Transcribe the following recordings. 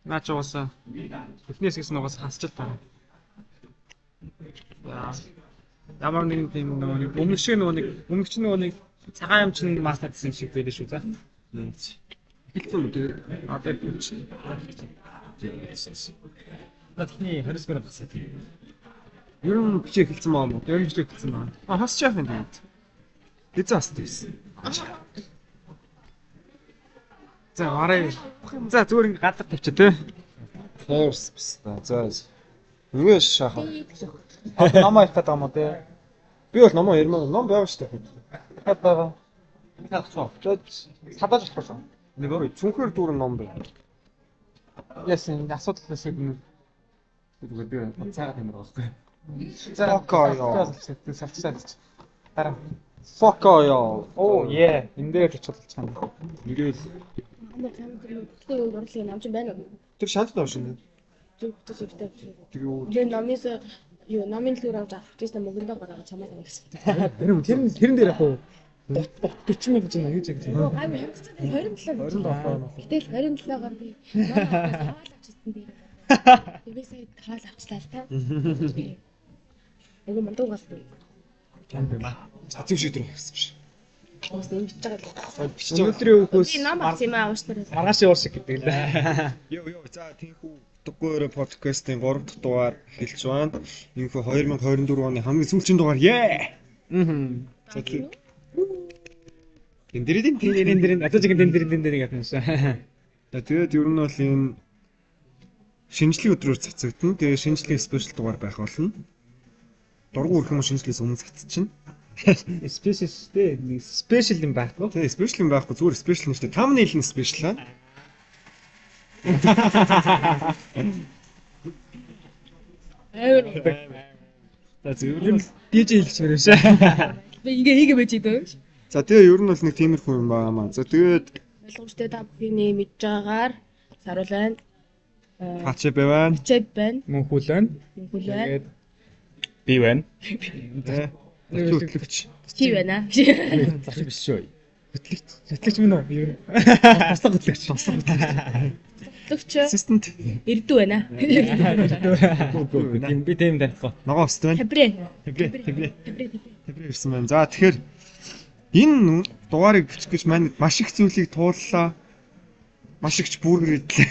Наа ч угаасаа эхнээс хэсгээс нь угаасаа хасч л таа. За. Ямар нэгэн тийм нөгөө нэг өмнөх шиг нөгөө нэг өмнөх чинь нөгөө нэг цагаан юм чинь мастер гэсэн шиг байлээ шүү за. Эхэлсэн үү тэгээ? Одоо би чи. Наад ихний 29 минут болсон. Ер нь бичээ эхэлсэн байгаа юм уу? Ер нь бичээ эхэлсэн байна. А хасч яах юм тэгээд? Эзэн хасд байсан. За гараа. За зүгээр ингээ гадар тавьчих тий. Форс биш та. За. Ингээ шахаа. Одоо ном ярих гэдэг юм уу тий? Би бол номоо ярмаа. Ном байгаа шүү дээ. Дахиад байгаа. Хадах уу? Садааж болохгүй шүү. Нэг өөр цүнхээр дүүрэн ном байна. Яасан энэ асуудал байсан юм. Зүгээр би цаагаад юм байгаа байхгүй. За Fuck all. Салцаа. Дараа. Fuck all. Оо yeah. Энэ дээр очих юм. Ингээл Манай камер дээр урлаг нам чинь байна уу? тэр шанд ном шинэ. Зүг хөтөс өвтэй. Тэр юу? Тэгээ номоос юу номын төлөөр авч авах гэсэн мөнгөндөө гараад чамаа гэсэн. Тэр тэрэн дээр яг уу бот бот 40 мянга гэж байна гэж яг. Гайгүй хямдсан 27. 27. Гэтэл 27-оор би номоо таал авчихсан дээр. Би сая таал авчлаа л та. Айгу мундаг болсон. Цацаг шийдвэр гаргасан биш. Уус энэ бичиж байгаа л. Бичиж байгаа. Өнөөдрийн өөхөөс Би ном авсан юм аа уушлаарай. маргаашийн уушиг гэдэг л. Йоо ёо за тийхүү утгагүй өрөө подкастын 3 дахь дугаар эхэлж байна. Ийхүү 2024 оны хамгийн сүүлийн дугаар. Ее. Мм. За тийм. Тэндэрийн Тэн дэрэн одоо чиг тэн дэрэн тэн дэрэн гэдэг юм шиг. За тэгээд ер нь бол энэ шинжлэх өдрөөр цацагдана. Тэгээд шинжлэхийн спешиал дугаар байх болно. Дургу өрх юм уу шинжлэхээс өмнө цацчихна. Спешиал дээ. Нэг спешиал юм байхгүй. Тэгээ спешиал юм байхгүй зүгээр спешиал нь шүү дээ. Thumbnail нь спешиал аа. Амар. За зөв ер нь DJ хэлчихмээр юм шиг. Би ингээ хийгээ байж идэв. За тэгээ ер нь бол нэг тиймэрхүү юм байгаа маа. За тэгээд Ойлгомжтой та бүхний мэдж байгаагаар саруул байна. паче байна. Бичээд байна. Мөн хүл байна. Хүл байна. Тэгээд би байна. Тэ. Хөтлөгч. Чи байна. Зочин биш шүү. Хөтлөгч хөтлөгч мөн үү? Ер нь. Туслах хөтлөгч. Туслах хөтлөгч. Хөтлөгч Ассистент Эрдүү байна. Тийм би тийм танихгүй. ногоо өст байна. Хабрэ. Тэбрэ тэбрэ Хабрэ. тэбрэ ирсэн байна. За тэгэхээр энэ дугаарыг бичих гэж маань маш их зүйлийг тууллаа. Маш ихч бүргэр идлээ.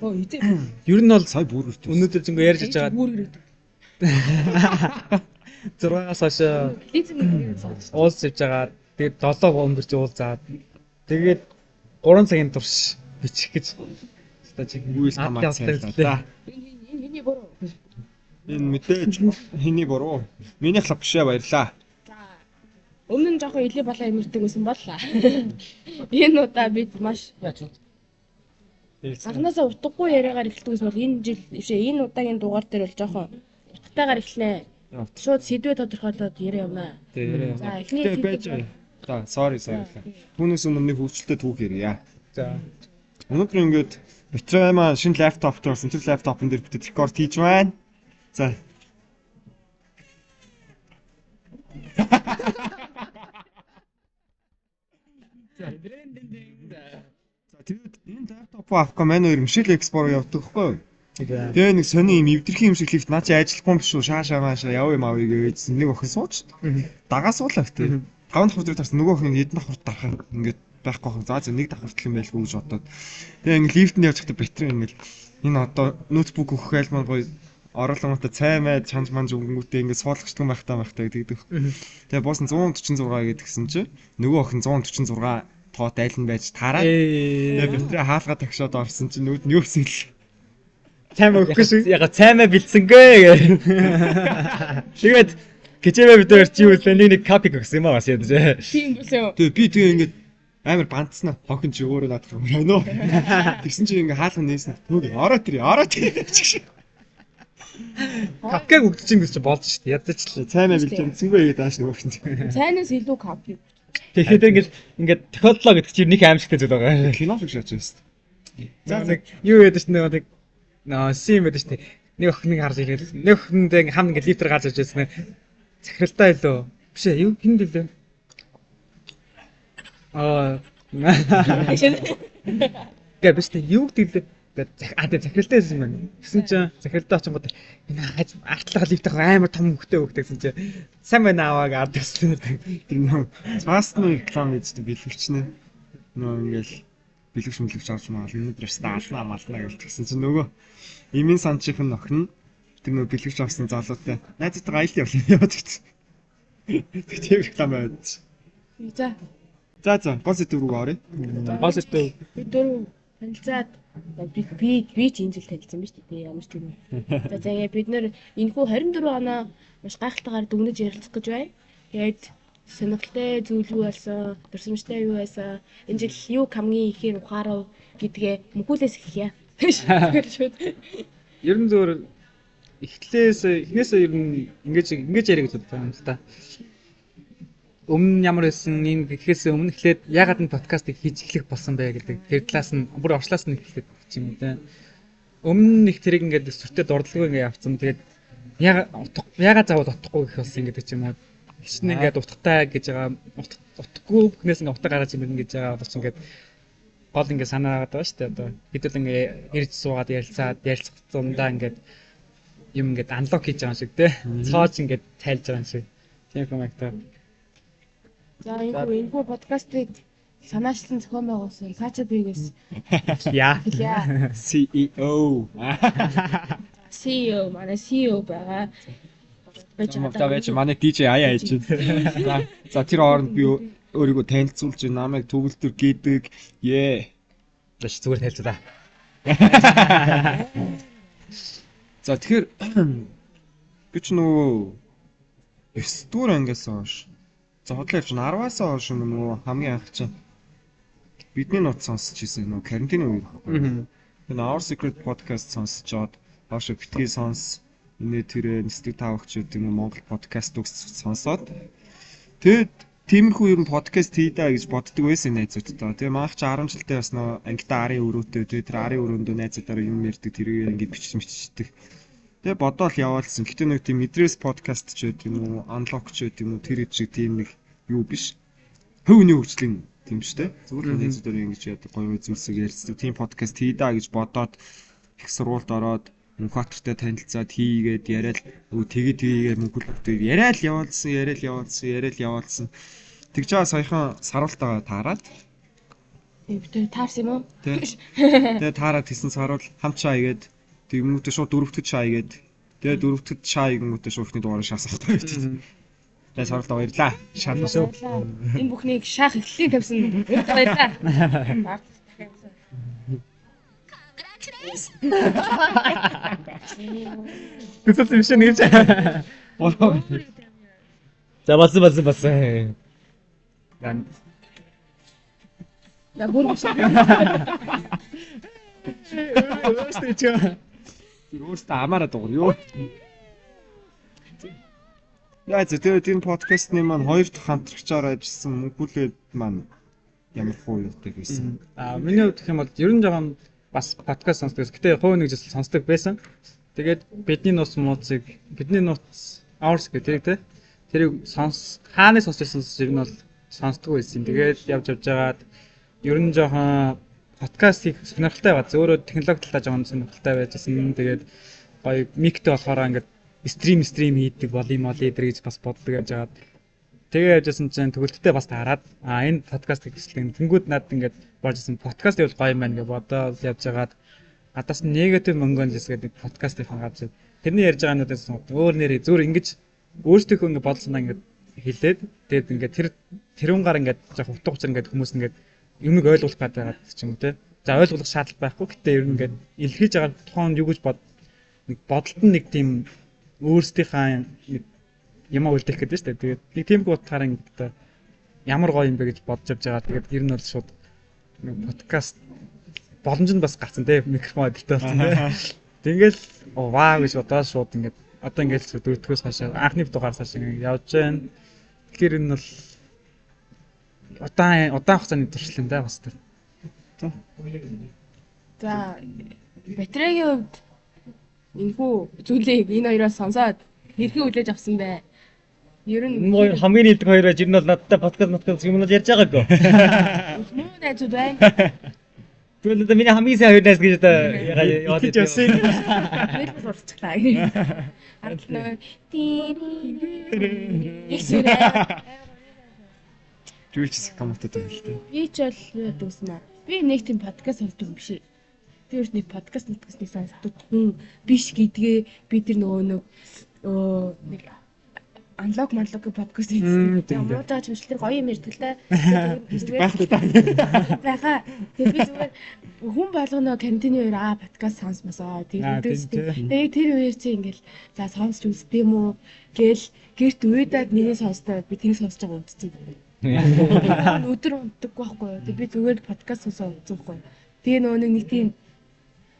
Оо идэв. Ер нь бол Сая бүргэр идлээ. өнөөдөр зөнгө ярьж байгаа Бүргэр идэв. 6-аас хойш Лизинг нэг уулз явж байгаа. Тэгээд 7 өнгөрч уулзаад тэгээд 3 цагийн турш бичих гэж өстой чи Үйл хамаат цайлаа. Энэ хэний буруу. Энэ мэдээж хэний буруу. Миний хлав бишээ баярлаа. За. Өмнө нь жоохон илээ балаа имэрдэг байсан боллаа. Энэ удаа бид маш анхнаасаа утгагүй яриагаар эхэлдэг байсан бол энэ жил бишээ энэ удаагийн дугаар дээр бол жоохон утгатайгаар эхлэнэ. Шууд сэдвээ тодорхойлоод яриа явна. Тийм. За эхний Тэ байж байгаа. За sorry sorry. Түүнээс өмнө нэг хөвчлөлтэй түүх ярья. За. Өнөөдөр ингээд Битрай маань шинэ лаптоп болсон. Тэр лаптопн дээр битэд рекорд хийж байна. За. За тэгээд энэ лаптопоо авахгүй маань хоёр Мишель Экспо руу явдаг хгүй юу? Тэгээ нэг сони юм эвдэрхэн юм шиг лифт наа чи ажиллахгүй юм биш үү? Шаа шаа маашаа яв юм авъя гэвэжсэн нэг охин сууч. Дагаа суулаа гэтээ. 5 давхар дээр тарсан нөгөө охин хэдэн давхар дарах ингээд байхгүй охин. За за нэг давхар юм байлгүй гэж бодоод. Тэгээ ингээд лифтэнд явж байхдаа батарей ингээд энэ одоо ноутбук өгөх айл маань гоё оруулангуудаа цай май чанж манж өнгөнгүүтээ ингээд суулгачдаг байхтаа байхтаа гэдэг. Тэгээ буусан 146 гэдгсэн чи нөгөө охин 146 тоот айл нь байж таараад тэгээ батарей хаалга тагшаад орсон чи нүд нь юу гэсэн л Цайм өгөхгүй шиг. Яга цаймаа бэлдсэнгүй гэ. Тэгээд кичэвэ бид хоёр чи юу лээ нэг нэг капик өгсөн юм аа бас ядаж. Тийм бүсэн үү? Тэгээ би тэгээ ингээд амар бандснаа хохин чи өөрөө наадах юм байна уу. Тэгсэн чи ингээ хаалга нээсэн. Түүг ороо тэр ороо тэр гэж шиг. Капкаг өгдөж чинь гэж болж шүү дээ. Ядаж л. Цаймаа бэлдсэнгүй гэдэг дааш нөгөө хин. Цайнаас илүү капи. Тэгэхээр ингээд тохиолдлоо гэдэг чинь нэг аимшигтай зүйл байгаа. Кино шиг шаач байсан. За нэг юу байдаг ч нэг нөө сим байдаг ч нэг охиныг харж ирээд нэг охиндээ ингээ хам ингээ лифтер гарч ирж байсан. Захиралтай илүү. Биш ээ юу хин билээ. Аа. Гэ биш үү юу гэдэг лээ. Тэгээд захиралтай байсан юм байна. Тэгсэн чинь захиралтай очингууд энэ артлага лифт амар том хөхтэй хөхтэй гэсэн чинь сайн байна аваа гэж ард өссөн. Тэр нөө цаасны реклам хийдэг бэлгэвч нэ. Нөө ингээл бэлгэвч мэлгэвч авч маал өнөөдөр өстө алнаа малнаа гэж тэгсэн чинь нөгөө эмийн санчийнх нь охин тэр нөгөө бэлгэвч авсан залуутай найзтайгаа аялал явлаа яваад гэсэн. Тэр тийм реклам байд. За. За за гол сэдв рүү оръё. Гол сэдв. Би дөрөв танилцаад би ч энэ жил танилцсан биз дээ, ямар ч тийм. За за бид нэр энэхүү 24 оноо маш гайхалтайгаар дүгнэж ярилцах гэж байна. Тэгээд сонирхолтой зүйл юу байсан, дурсамжтай юу байсан, энэ жил юу хамгийн ихээр ухаарав гэдгээ мөхүүлээс эхлэе. Шууд. Ер нь зөвөр эхнээсээ ер нь ингэж яриа гэж бодсон юм л та. Өмнө ямар байсан, энэ гэхээс өмнө эхлээд ягаад энэ подкастыг хийж эхлэх болсон бэ гэдэг тэр талаас нь бүр орчлоос нь эхлэх юм уу те. Өмнө нэг тэрийг ингээд сүртэй дурдлаггүй ингээд явцсан. Тэгээд ягаад заавал утгагүй гэх болсон гэдэг ч юм уу. Хичнээн ингээд утгатай гэж байгаа, утгагүй бүхнээс ингээд утга гаргаж ирнэ гэж байгаа боловч ингээд гол ингээд санаа гараад байгаа шүү дээ. Одоо хэдүүл ингээд ирж суугаад ярилцаад ярилцах зундаа ингээд юм ингээд unlock хийж байгаа юм шиг те. Цоож ингээд тайлж байгаа юм шиг. Тийм юм агтай. За энэхүү подкастыг санаачлан зохион байгуулсан Кача Бигээс Яа. CEO. CEO манай CEO байгаа. Байж байгаа. Байж манай DJ аяа хийж байна. За тэр хооронд би өөрийгөө танилцуулж байна. Намайг төгөлдөр гэдэг. Ее. Баш зүгээр танилцуулаа. За тэгэхээр би ч нөгөө 9 дугаар ангиас хойш за худлаа явчихна 10-аас хойш нөгөө хамгийн анх чинь бидний нууц сонсч ирсэн нөгөө карантины үе. Тэр Our Secret podcast сонсчоод хойш битгий сонс инээ тэрэ нислэг тавагч гэдэг юм Монгол подкаст үгс сонсоод тэгэд тиймэрхүү ер нь подкаст хийдэ гэж боддог байсан найзуудтай. Тэгээ манайх чи 10 жилдээ бас нөгөө ангидаа арын өрөөтэй тэгээ тэр арын өрөөндөө найзуудаараа юм ярьдаг тэрийг ингээд бичиж мичдэг. Тэгээ бодоол яваалсан. Гэтэ нэг тийм мэдрээс подкаст ч гэдэг юм уу, unlock ч гэдэг юм уу тэр шиг тийм нэг юу биш. Хувь хүний хөгжлийн тийм шүү дээ. Зүгээр л найзуудаараа ингэж яадаг гоё зүйлсийг ярилцдаг. Тийм подкаст хийдэ гэж бодоод их сургуульд ороод Мөнхбаатартай танилцаад хийгээд яриад тэгээ тэгээд мөнхөлтэй яриад яваалсан. Тэгж байгаа саяхан саруултайгаа таарад. Би таарсан юм уу? Тэгээ таарад хийсэн саруул хамчаа игээд тэгмүүтээ шууд дөрөвдөд шаа игээд тэгээ дөрөвдөд шаа ингэнгүүтээ шууд ихний дугаарыг шаасан хэрэгтэй байж. Тэгээ саруултаа баярлаа. Шаалаа шүү. Энэ бүхнийг шаах эхлэлийн тавьсан. Баярлалаа. Тэсэл юм шиг нэрч. За болсон. За бүр биш. Өөртөө чи. Тэр өөртөө амаараа дугар юу. Яа зэ тэгээд энэ подкастны маань хоёр дахь хамтрагчаар ажилласан мөнхүүлээд маань ямар хуу юутай байсан. Аа миний хувьд гэх юм бол ер нь жоохон бас подкаст сонсдог. Гэтэ хувь нэг жил сонсдог байсан. Тэгээд бидний нууц мууцыг бидний нууц hours гэдэг те. Тэрийг сонс хааны сонсч байсан ер нь бол сонсдгоо байсан. Тэгээд явж явжгаад ер нь жоохон подкаст хийх сонирхолтой байгаа. Зөөрөө технологи талаа жоохон сонирхолтой байжсэн. Тэгээд гоё миктэй болохоор ингээд стрим хийдэг бол юм ол эдэр гэж бас боддог явж байгаад. Тэгээ явжсэн чинь төгөлттэй бас таарад энэ подкаст хийхсэн. Тэнгүүд над ингээд боржсэн подкаст явал гоё юм байна гэж бодоод явж байгаад гадаас Negative Mongolians гэдэг подкаст их гарч ирсэн. Тэрний ярьж байгаа нүдээс өөр нэрээ зүгээр ингэж өөрсдийнхөө ингээд бодол санаа ингээд хэлээд тэгээд ингээд тэрүүнгаар ингээд жоох утга учир ингээд хүмүүс ингээд юмыг ойлгох гэдэг байгаа ч юм уу те. За ойлгох шаардлага байхгүй. Гэтэ ер нь ингээд илэрхийлж байгаа тухайн юу гэж бод нэг бодолт нь нэг тийм өөрсдийнхээ юм үлдэх гэдэг шүү дээ. Тэгээд нэг тийм утгаараа ингээд ямар гоё юм бэ гэж бодож явж байгаа. Тэгээд ер нь бол шууд подкаст боломж нь бас гарсан те микрофон эдэлтэй болсон те. Тэгэл вау гэж бодоод шууд ингээд одоо ингээд дөрөвдөхөөс хойш анхны дугаар хойш ингээд явж байна. Тэгэхээр энэ бол удаан хугацааны туршлага юм да бас тэр. За батарейгийн хувьд энэхүү зүйлийг энэ хоёроос сонсоод хэрхэн хүлээж авсан бэ? Ер нь Энэ хоёр хамгийн нийлдэг хоёр байж ер нь бол надтай подкаст юм бол ярьж байгаагүй. Муу найзууд байна. Тэгвэл одоо миний хамгийн сайн хоёр найз гэж одоо яваад Итгэж явсан. Тэгэл бас уралцглаа. Ард нөгөө тий. Жүүлч Сакамото гэдэг л дээ. Би ч бол юу яадаг гэсэн аа. Би нэг тийм подкаст сонсдог юм биш. Би ер нь нэг подкаст подкастыг сонсдог хүн биш гэдгээ би тэр нөгөө нэг нэг аналог малог подкаст хийдэг. Тийм, тийм. Муудаа ч юм шиг тэр гоё юм ярьдаг л та. Байхад Байха. Тэгээ би зүгээр хүн болгоно карантины үеэр аа подкаст сонсмосоо Аа, тэгээд тийм, тийм. тэгээ тэр үеэр чи ингээл за сонсч үздэг юм уу гээл гэрт уйдаад миний сонсдоо би тэр сонсож байгаа унтцсан. Өдөр унтдаггүй байхгүй юу. Тэгээ би зүгээр подкаст сонсоо унтсан байхгүй юу. Тэгээ нөгөө нэг тийм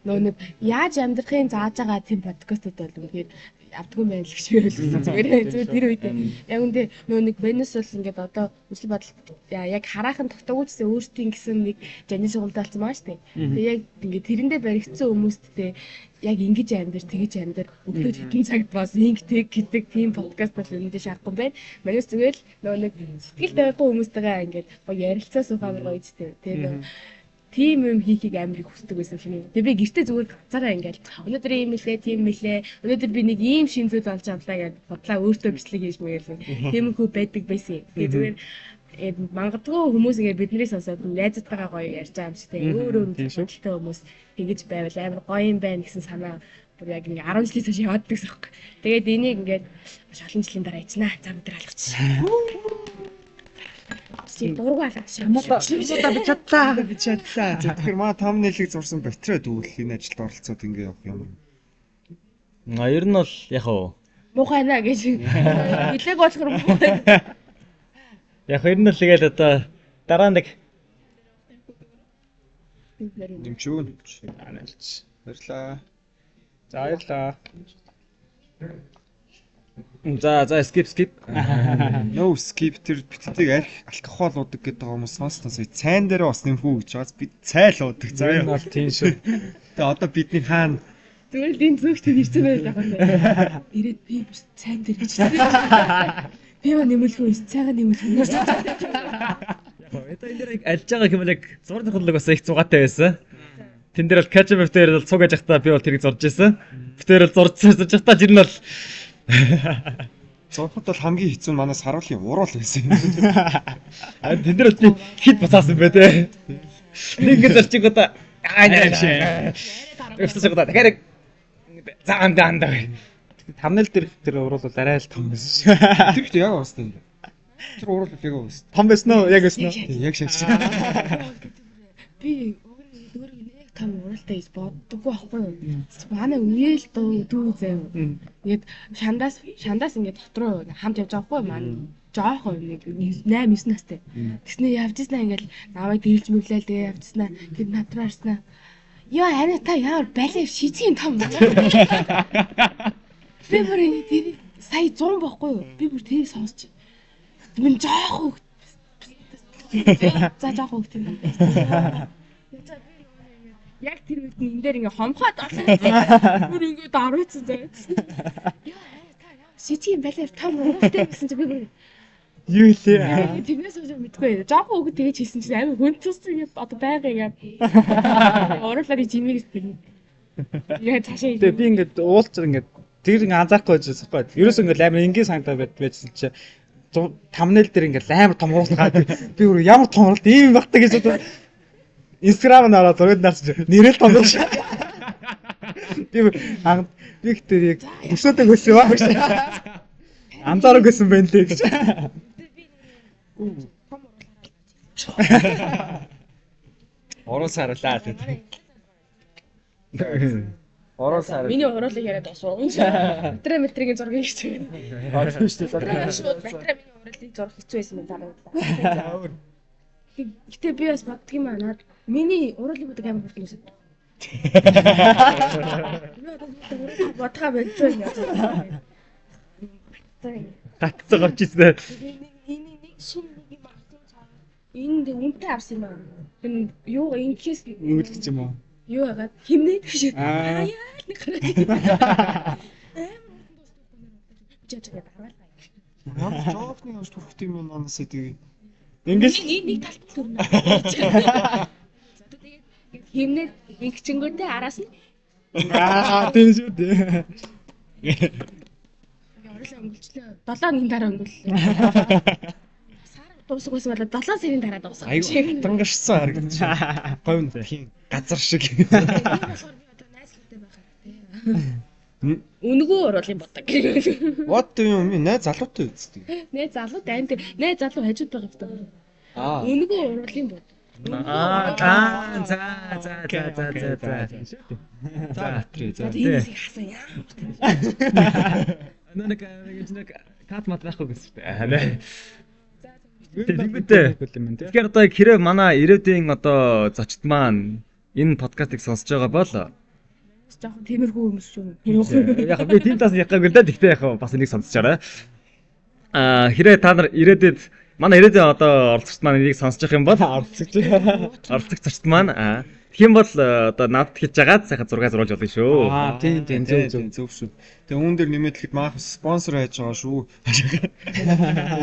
нөгөө нэг яаж амьдрахын зааж байгаа тийм подкастууд бол үнэхээр авдаггүй юм байна л гэж би ойлгосон. Зүгээр зүгээр тэр үед яг үндэ нөгөө нэг Венус бол ингээд одоо үзэл бодол яг хараахан тогтоогүй ч гэсэн өөртөө гэсэн нэг жанин шугамтай болсон байгаа шүү дээ. Тэгээ яг ингээд тэрэндээ баригдсан хүмүүсттэй яг ингэж амьдр тэгэж амьдр өглөө хэдэн цагт бас ингэ тэг гэдэг тийм подкаст бол үүндээ шаардахгүй байна. Манайс зүгээр л нөгөө нэг сэтгэл тавихгүй хүмүүстэйгээ ингээд гоё ярилцаа суух амар гоё үстэй. Тэгээ нөгөө тийм юм хийхийг амар их хүсдэг байсан юм. Тэгээ би гэртээ зүгээр ганцаараа ингээл өнөөдөр ийм мэлээ, тийм мэлээ. Өнөөдөр би нэг ийм шин зүйл олж авлаа гэж бодлаа өөртөө бичлэг хийж мэгэл. Тиймэрхүү байдаг байсан. Тэгээ зүгээр мангадгүй хүмүүс ингээд бидний сонсоод найзтайгаа гоё ярьж байгаа юм шиг тэгээ өөр өөр Тийм шүү. бодолтой хүмүүс ингэж байвал амар гоё юм байна гэсэн санаа бүр яг ингээ 10 жилийн цааш яваад гэсэн юм. Тэгээд энийг ингээд маш олон жилийн дараа ичнэ. За бид нар алгачих. Чи дургу алгачих. Муудаа би чадлаа. Би чадлаа. За тэгэхээр маа thumbnail-ыг зурсан батарей дүүл энэ ажилд оролцоод ингэ явах юм. А ер нь бол яг уу. Муухай наа гэж. Билег болохоор муухай. Яг ер нь л тэгэл одоо дараа нэг Нэмчүүн. Анальч. Баярлаа. За баярлаа. За skip skip. No skip тэр битдэг арх алкогол уудаг гэдэг хүмүүс сонстон сая цайн дээр бас нэмхүү гэж байгаас би цай л уудаг. За Ер нь яа. бол тийм шүү. Тэгээ одоо бидний хаана Зүгээр л энэ зөөгтэй ирсэн байл яг байна. Ирээд би бүр сайн дээр гэж. Би ба нэмэлгүй цайгаа нэмэлгүй. Одоо энэ дээр яг алж байгаа юм яг зураг тохиолдог бас их зугаатай байсан. Тэн дээр бол ketchup дээр бол цуг аж ахта би бол тэрийг зурж исэн. Битээр бол зурж зурж ахта жир нь бол зурхад бол хамгийн хэцүү нь манай саруулын уруул байсан юм. А тэн дээр бол би хит буцаасан бэ те. Нэг ингэ зорчих одоо аа нэ. Өсөж одоо дахиад за анда анда. Thumbnail дээр тэр уруул бол арай л том байсан шүү. Тэр ихтэй яг уустай юм. Тэр уруул бол яг уустай. Том байсан уу? Яг байсан уу? Тийм яг шагш. Би өөр нэг том уралтай гэж боддоггүй байхгүй юу? Манай үеэл дүү дүү заяа. Ингээд шандаас ингээд дотор руу хамт явж байгаа байхгүй юу? Манай жоохон нэг 8 9 настай. Тэгснэ явж ирсэн ингээд намайг дэрэлж мөглөөл тэгээ явж ирсэн. Тэд над руу харснаа. Яа арай та ямар балиа шизгийн том. Би бүр энэ тэрийг сая 100 байхгүй юу? Би бүр тэрийг сонсч. Минь жоохон хөвгт. За жоохон хөвгт юм байна. За би яг тэр үед нь энэ дээр ингээ хомхоод олсон. Бүр ингээ даруйцсан заяа. Яа арай та ямар шизгийн балиа том ууртай гэсэн чи би бүр Юу хэлээ? Тэрнээс хойш мэдгүй. Жоохон хүүхэд тэгэж хэлсэн чинь амар хүндэлсэн ингээ одоо байга ингээ уруулаад жимийг сэтгэнэ. Яг цаашаа Тэгээ би ингээд уулч ингээд тэр ингээд анзаарахгүй байжсэн байхгүй. Ерөөсөө ингээд амар энгийн санагдаад байжсэн чи thumbnail дээр ингээд амар том уурал гараад би өөр ямар том уурал ийм байх та гэж бодоод Instagram нь ороод зургийг нарсан чи нэрэл том биш. Би анх би ихтэй яг өсөөдөг байсан ба гэж. Анзаараг гэсэн байх лээ гэж. Уруул саруулаа гэдэг. Уруул саруул. Миний уруулыг яриад басуу. Матраа метрийн зургийг хийж байна. Тийм шүү дээ. Шууд матраа миний уруулыг зурх хэцүү байсан юм дараа. Гэтэ би бас боддөг юм аа. Наад миний уруулын бодог амар хурдан юм. Би одоо бодхаа болж байна. Гатцсан гарч ирсэн. Энэ нэг шинэ нэг юм авсан цаа. Энэ тэг үнэтэй авсан юм аа. Энэ юу ингэхээс Өнгөлөж юм уу? юу хагаад химнээ гэж. Аа. Аа яа нэг гараад. Амар хурдан дуустдаг юм. Жаа жаа дараалаа. Ямар жоохны явж түрхт юм манаас тэгээ. Ингээл Нэг нэг талд төрнө. За тэгээд Химнээ ингэчэнгүүтээ араас нь Аа тийм шүү дээ. Оруулаа өнгөлчлөө. 7 хоногийн дараа өнгөллөө. Сар дуусах байсан бол 7 сарын дараа дуусах. Айгу тангашсан харагдаж. Говь тийм газар шиг. Тийм болохоор би одоо найзлуутай байх хэрэгтэй. Үнэгүй уруулын бодог. What do you mean? Найз залуутай үсттэй. Найз залуу дайн дээр найз залуу хажууд байгаа юм. Аа. Үнэгүй уруулын бод. Аа за за за за за за. За натрий за. Энэ хэсгийг хасан яа. Нэг нэг кат мат байхгүй гэсэн шүү дээ. Тэгмэдээ. Тэгмэдээ. Тэгэхээр одоо хэрэг манай ирээдүйн одоо зочд маань энэ подкастыг сонсож байгаа бол Жохон тиймэрхүү хүмүүс шүү. яг би тийм таас яхаагүй л да. Тэгтээ яг бас энийг сонсож байгаа. Аа хэрэг та нар ирээдүйд манай ирээдүйн одоо оролцогч маань энийг сонсож байгаа юм бол Оролцогч. оролцогч зочд маань аа тэгэх юм бол одоо надад хийж байгаад сайхан зураг зурулж болно шүү. Аа тийм тийм зөв зөв. Зөв шүү. Тэгээ үүн дээр нэмээд тэгэхэд маах спонсор хайж байгаа шүү.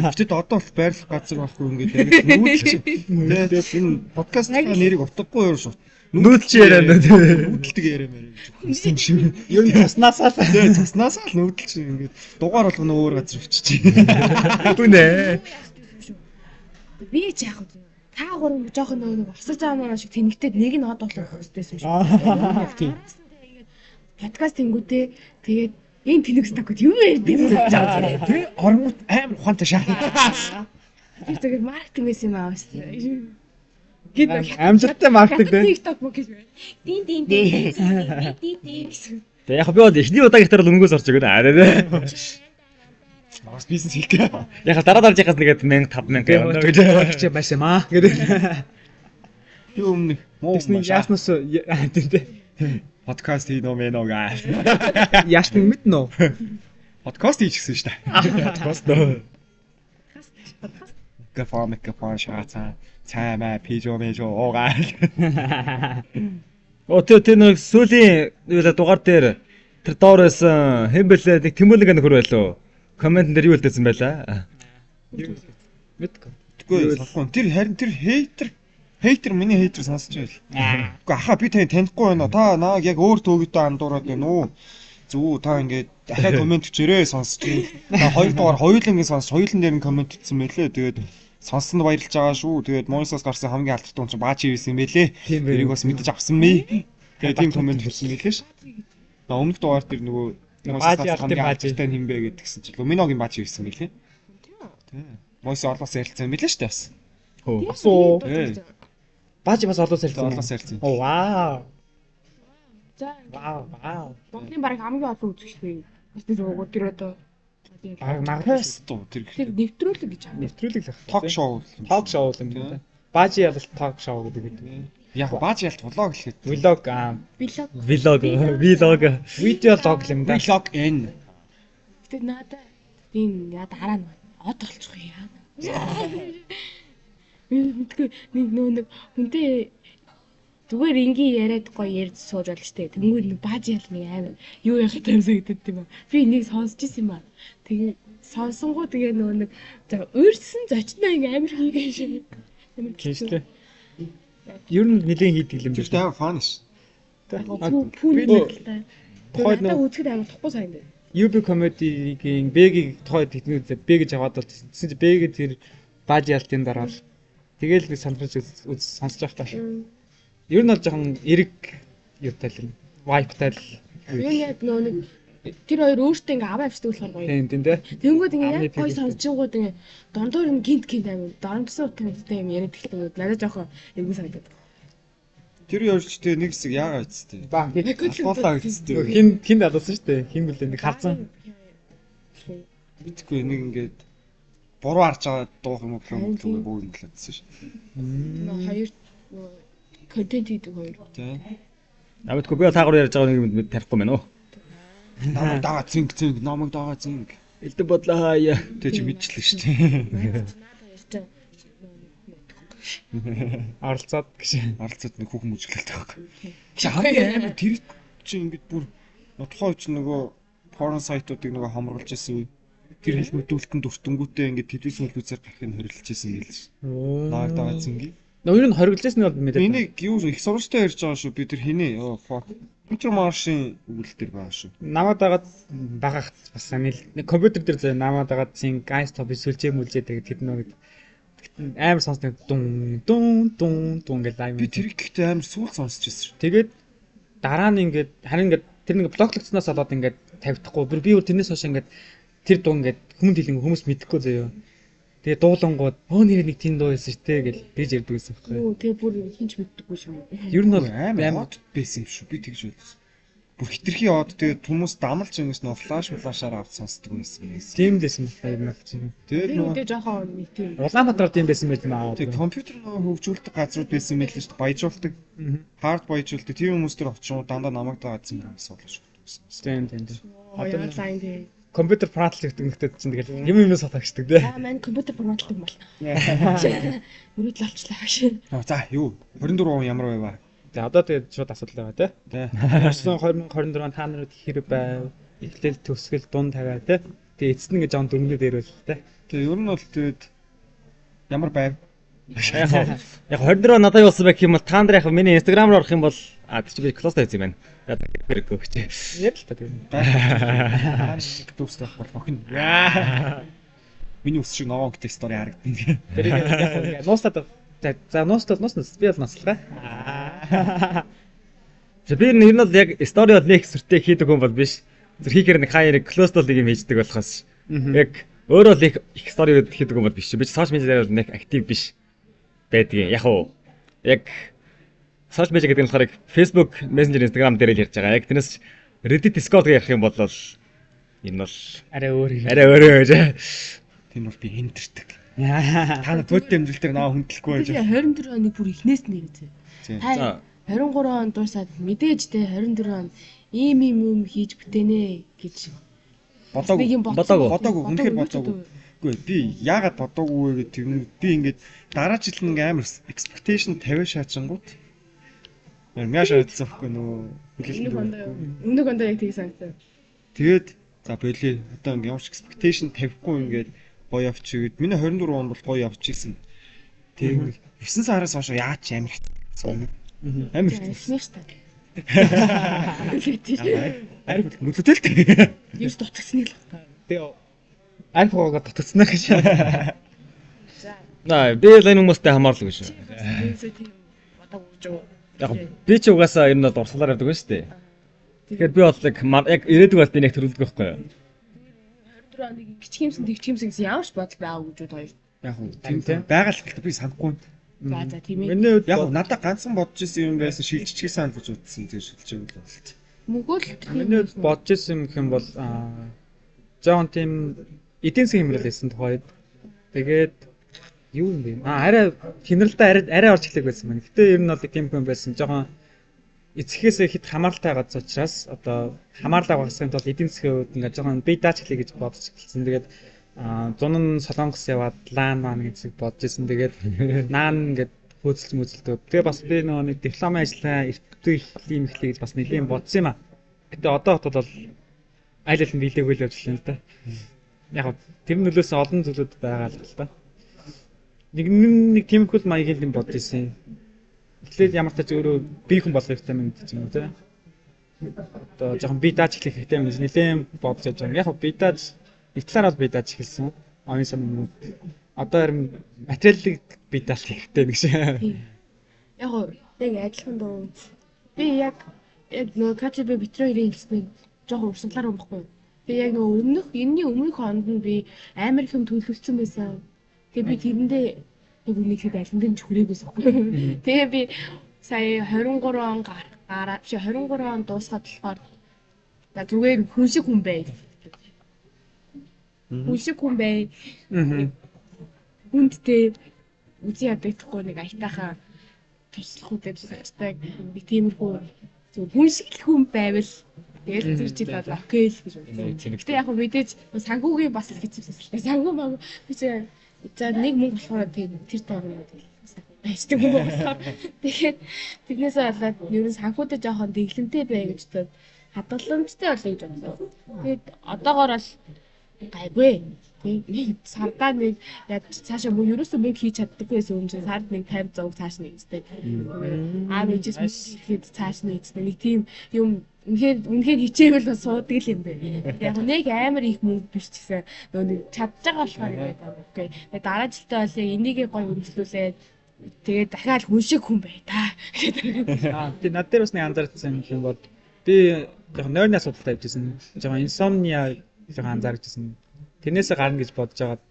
Гэвтэл одоо бол байрлах газар байхгүй ингээд яг нүүдэлч. Тэгээ энэ подкастын нэрийг утгагүй юу шүү. Нүүдэлч яриа нэ. Нүүдэлдэг яриа мэрэ гэж хэлсэн юм шиг. Ер нь цуснаасаа л Тэгээ цуснаасаа л нүүдэлч ингээд дугаар болгоно өөр газар өччих. Үнэ. Би ч яах вэ? Та гурав жоохон нөгөө нэг осож байгаа маа шиг тэнэгтээд нэг нь од болох хэвчээсэн юм шиг. Тийм. Подкаст тэнгүүтээ тэгээд энэ тэнэг стакт юу ярьд юм бэ? Тэгээ оронгууд амар ухаантай шаа. Тэр зүгээр маркетинг байсан юм аа. Гид Амжилттай маркетинг дээ. TikTok мөн гэж байна. Дин дин дин дин дин дин гэсэн. Тэгээ яг би бол эхний удаагийнх дээр бол өнгөөс орж өгöd аа нэ. Бас бизнес хийх. Яг дараа дараагийнхаас нэгэд 1000 5000 явна гэж. Чи маш юм аа гэдэг. Би өмнө муу Тэгсэн яаснаас тийм дээ. подкаст хийнө мэнэ гаа. Яаш нэг мэднэ үү? Подкаст хийчихсэн шүү дээ. Подкаст нөө. Микрофон микрофон шаацаа цаймаа пижо мэжо уугаа. Оо тэр нэг сүүлийн юу л дугаар дээр тэр доор байсан хэн бэлээ нэг Тэмүүлэг нөхөр байлоо. Коммент дээр юу хэлдсэн байлаа? Мэдгүй. Тэггүй сонсохгүй. Тэр харин тэр хейтер миний хейтер сонсч байл. Үгүй ахаа би тань танихгүй байна. Та нааг яг өөр төгөдөө андуураад байна уу? Зүг та ингээд дахиад коммент бичээрэй сонсч юм. Та хоёр дугаар хоёулангийн сонсч хоёулан дээр нь коммент бичсэн мэлээ. Тэгээд сонссонд баярлж байгаа шүү. Тэгээд Монсоос гарсан хамгийн алдартай хүн чинь Баачи байсан юм бэлээ. Тийм Тэрийг бас мэдэж авсан мэй. Тэгээд тийм коммент бичсэн мэлээ ш. Та өмнөх дугаар дээр нөгөө Монсоос Баажи гарсан алтын хамгийн Баажи. алдартай нь хин бэ гэдгсэн чинь Луминогийн Баачи байсан мэлээ. Тийм. Монсо олоос ярилцсан мэлээ шүү дээ бас. Асуу. Ээ. Баажи бас олоос ярьсан. Олоос ярилцсан. Оо вау. За Вау вау. Монголын бараг хамгийн олон үзэгч бий. Тэр нөгөө тэр одоо Баг магадгүй Подкаст уу тэр тэр нэвтрүүлэг гэж байна. нэвтрүүлэг л ток шоу. Ток шоу юм байна. Баажи ялалт ток шоу гэдэг үү. Яг Баажи ялт влог гэхэд Влог аа Блог. Влог, влог. видео лог юм да. влог н. Гэтэ надаа энэ яа дараа нь од олчих яа. Би мэдгүй нэг нөө нэг хүнтэй зүгээр энгийн яриад гоё ярьж сууж болно штэ. Тэнгүүр нэг бааж ял нэг амар юу яхад таймсагдаад тийм аа. Би энийг сонсч ирсэн юм аа. Тэгээ сонсонгуу тэгээ нөгөө нэг за уурсан зочноо ингээ амар хийгээ шиг. Амар Тийм шүү дээ. Ер нь нэлээд хийдэг юм Тэр байна. амар фан ш. Пүү Би нэг нэг тухайд надад нэг үзэхэд амар тухгүй санагдав. UB comedy-гийн B-ийг тухайд тэдний B гэж аваад бол тэгсэн чинь B-г тэр бааж ялтын дараа л тэгэл би сонирхож үз сонсож байхдаа. Ер нь бол жоохон эрэг юутай л юм. Vibe-тай л. Юу яг нөгөө нэг тэр хоёр өөртөө ингээ аваа авчдаг болохоор гоё. Тийм тийм дээ. Тэнгүүд ингээ Амны яг гоё фигуртэй. сонсчингууд ингээ дундуур нь гинт гинт амар доромжсон утгатай юм яриад эхлэнгүүд надад жоохон эвгүй санагдаад. Тэр ярьж тэ нэг хэсэг яагаад үсттэй. Ба Алгуулаа үсттэй. хин хинд алуулсан шүү дээ. Хин бүлээ нэг харцсан. Мэдгүй нэг ингээд буруу харж байгаа дуух юм уу гэх юм Харин тийм. уу бүгд инглээдсэн ш. Нөгөө хоёр нөгөө контент хийдэг хоёр. Тэ. А мэдгүй би бол та гурав ярьж байгаа нэг юм тарихгүй мэн үү. Намайг дагаа зинг зинг намайг дагаа зинг. Элдэн бодлоо хаяа. Тэ чи мэдчихлээ шүү дээ. Надад ярьж байгаа Оролцоод гэж. Оролцоод нэг хүүхэн мүжиглэлтэй байхгүй. Чи хамгийн амар тэр чи ингээд бүр тухайн үед чи нөгөө порн сайтуудыг нөгөө хомруулж исэн үе. Тэр хэлмэдүүлтэн дүртэнгүүтээ ингээд телевиз мөлбүзээр гарахыг хорилж исэн гээл ш. Намайг дагаа зинг. Ер нь хоригложсэн нь бол мэдээ. Энийг юу их сурвалжтай ярьж байгаа шүү. Би тэр хинээ. Йоо fuck. Питер Маршийн өгүүлэл дээр байгаа шүү. Намаад дагаад багах бас санал нэг компьютер дээр заяа намаад дагаад зин гайс топ сүлжээ мүлжээ тэгээд тэр нэг амар сонсдог дун дун дун дун гэж лайв. Би тэрийг гэхдээ амар сүүл сонсч байсан шүү. Тэгээд дараа нь ингээд харин ингээд тэр нэг блоклогдсноос болоод ингээд тавигдахгүй. Би бүр тэрнээс хойш ингээд тэр дуу ингээд хүмүүнд хэлэн хүмүүс мэдэхгүй заяа. Тэгээ дуулангууд өө нэр нэг тийм дуу байсан шүү дээ гэл бийж ярьдаг байсан байхгүй. Юу тэгээ бүр хинч мэддэггүй шүү. Ер нь бол амар хот байсан юм шүү. Би тэгж бодсон. Бүр хитрхи од тэгээд хүмүүс дамалж ингэс нөө флаш флашаар авч сонсдог байсан юм. Тийм л байсан байна ер нь бол чинь. Тэгээд Тэр нөө үедээ жоохон нэг тийм Улаанбаатар тийм байсан байж маа. тэг компьютер нөө хөгжүүлдэг газрууд байсан юм байл шүү дээ. Баяжуулдаг, хард баяжуулдаг. Тийм хүмүүс төр очиж дандаа намайг дагаадсан юм байсан шүү. Тийм тийм тийм. одоо лайн тэгээ. Компьютер франтлаг гэдэг чинь тэгэл юм юм сатагчдаг тий. Аа маань компьютер форматлдаг юм бол. Мөрөдл олчлаа гэж. За юу 24 он ямар байваа? За одоо тэгээд шууд асуудал байгаа тий. Тий. Орсон 2024 он та нарт хэр байв? Эхлэл төгсгөл дунд тавиа тий. Тэгээ эцэст нь гэж он дөрөвний дээр байл тий. Тэгээ ер нь бол тэгээд ямар байв? Яг 24 он надад юу болсон бэ гэх юм бол та нар яг миний Instagram руу орох юм бол а тэр чи би close тавьсан юм байна. За хэрэггүй гэж. Яг л та тэгээд. Та нэг дүүстэй байх бол охин. Миний ус шиг ногоон гэдэг стори харагдана. Тэр яг нуустаад за нуустаад нууснаас би бол наслгаа. За би ер нь бол яг стори бол нэг сүртэй хийдэг хүн бол биш. Зүр хийхээр нэг хаяа нэг close бол нэг юм хийждэг болохоос яг өөрөө л их их стори хийдэг хүн бол биш. Би ч social media дээр бол нэг актив биш байдгийн. Яг уу яг social media гэдэг нь болохоор яг Facebook, Messenger, Instagram дээр л ярьж байгаа. Яг тэрнээс Reddit, Discord гэх ярих юм бол энэ бол Арай өөр юм. арай өөрөө гэж. Тийм бол би хинтэрдэг. Та нар бодит амьдрал дээр наа хүндлэхгүй байж. Тэгээ 24 оны бүр эхнээс нь нэрээ. Тийм. Та 23 он дуусаад мэдээж те 24 он ийм ийм юм хийж бүтээнэ гэж Бодоогүй. нэг юм бодсон. Бодоогүй. Бодоогүй, үнэхээр бодоогүй. Үгүй би яагаад бодоогүй вэ гэдэг нь би ингээд дараа жил нэг амар expectation 50 шаачингууд мяа шаардсан байхгүй нөгөө Өмнөх ондоо өмнөх ондоо яг тийг санагдсан. Тэгээд за болио. Одоо ингээд ямар ч expectation тавихгүй ингээд гоё явчих гээд миний 24 он бол гоё явчихсан. Тэгээд 9 сараас хойш яаж ч амар хэцүү. Амар хэцүү. Эхнээс та. Арай мөлөдөл л. Юу ч дутагдсаныг л байна. Тэгээ арх хугаа дутагдсан гэж. За. Наа би л энэ хүмүүстэй хамаарлаг биш. Тиймээс тийм бодоогүй гэж юу. Яг би ч угаасаа ер нь бол урсгалаар явдаг шүү дээ. Тэгэхээр би бол яг ирээдүг бол би нэг төрөлдөг байхгүй юу? 24 оныг ингэчих юмсан тэгчих юмсан гэсэн ямар ч бодол байгаагүй гэж хоёр. Яг уу Тийм, тийм байгаа л хэлтэй би санахгүй. За за тийм ээ. Миний хувьд Яг уу надад ганцхан бодож исэн юм байсан шилжчихээ санал гэж бодсон тийм шилжээгүй л болт. Мөнгөө л тийм Миний хувьд бодож исэн юм гэх юм бол жоохон тийм эдийн засгийн хямрал байсан тухайд. Тэгээд юу юм бэ? Аа арай хямралдаа арай арай орж эхлэх байсан байна. Гэтэ ер нь бол тийм хүн байсан. Жоохон эцэхээсээ хэд хамааралтай газар учраас одоо хамаарлаа багасгахын тулд эдийн засгийн хувьд ингээд жоохон бие дааж эхлэе гэж бодож эхэлсэн. Тэгээд зун нь Солонгос яваад лаан маан гэж бодож исэн. Тэгээд наан ингээд хөөцөлж мөцөлдөг. Тэгээ бас би нөгөө нэг дипломын ажлаа эртдүү эхлэе эхлэе гэж бас нэлийн бодсон юм а. Гэтэ одоо хотод бол аль аль нь дийлээгүй л явж лээ л да. Яг гоо тэр нөлөөс олон зүйлүүд байгаа л та. Нэг нэг тиймэрхүү л маягийн юм бодож исэн. Эхлээд ямар ч тач өөрөө бие хүн болох хэрэгтэй юм гэдэг юм уу те. Одоо жоохон бие дааж эхлэх хэрэгтэй юм гэж нэлээд бодож явж байгаа. Яг гоо бие дааж нэг талаараа бол бие дааж эхэлсэн. Оюун сан юм уу. Одоо харин материалыг бие даах хэрэгтэй нэг шиг. Яг гоо яг адилхан дөө. Би яг яг нөгөө КЧБ Петро хоёрын хэлснээр жоохон урсгалаар юм баггүй. Би яг нөгөө өмнөх энэний өмнөх онд нь би амар их юм төлөвлөсөн байсан. Тэгээ би тэрэндээ яг үнийг хэд аль нь ч хүрээгүйсэн байхгүй. Тэгээ би сая 23 он гараа биш 23 он дуусгаад болохоор за зүгээр хүн шиг хүн бай. Хүн шиг хүн бай. Хүндтэй үзий ядагдахгүй нэг аятайхаа туслах үедээ тусалцдаг нэг тиймэрхүү зүгээр хүн шиг л хүн байвал тэгэл тэр жил бол окей л гэж бодсон. Гэтэ яг хөө мэдээж санхүүгийн бас л хэцүү л дээ. Санхүү маа би чи за нэг мөнгө болохоор тэг тэр тоогоо байждаг юм болохоор тэгээд тэрнээсээ болоод ер нь санхүүтэй жоохон дэглэмтэй бай гэж бодоод хадгаламжтай болъё гэж бодсон. Тэгээд одоогоор бол Гайгүй. Тэг нэг сардаа нэг яг цаашаа мөн ерөөсөө мөнгө хийж чаддаггүй байсан юм чинь сард нэг 50 100 цааш нь эцтэй. Аав ээжээс мөнгө ирэхэд цааш нь эцтэй. Нэг тийм юм үнэхээр үнэхээр хичээвэл бас суудаг л юм байна. Яг нэг амар их мөнгө биш ч гэсэн нөгөө нэг чадж байгаа болохоор ингээд окей. Тэгээ дараа жилдээ бол яг энийгээ гоё өргөжлүүлээд тэгээд дахиад хүн шиг хүн бай та. Аа тий над дээр бас нэг анзаарсан юм бол би жоохон нойрны асуудалтай явжсэн. Жоохон инсомниа жоохон анзаарчихсан. Тэрнээсээ гарна гэж бодож байгаад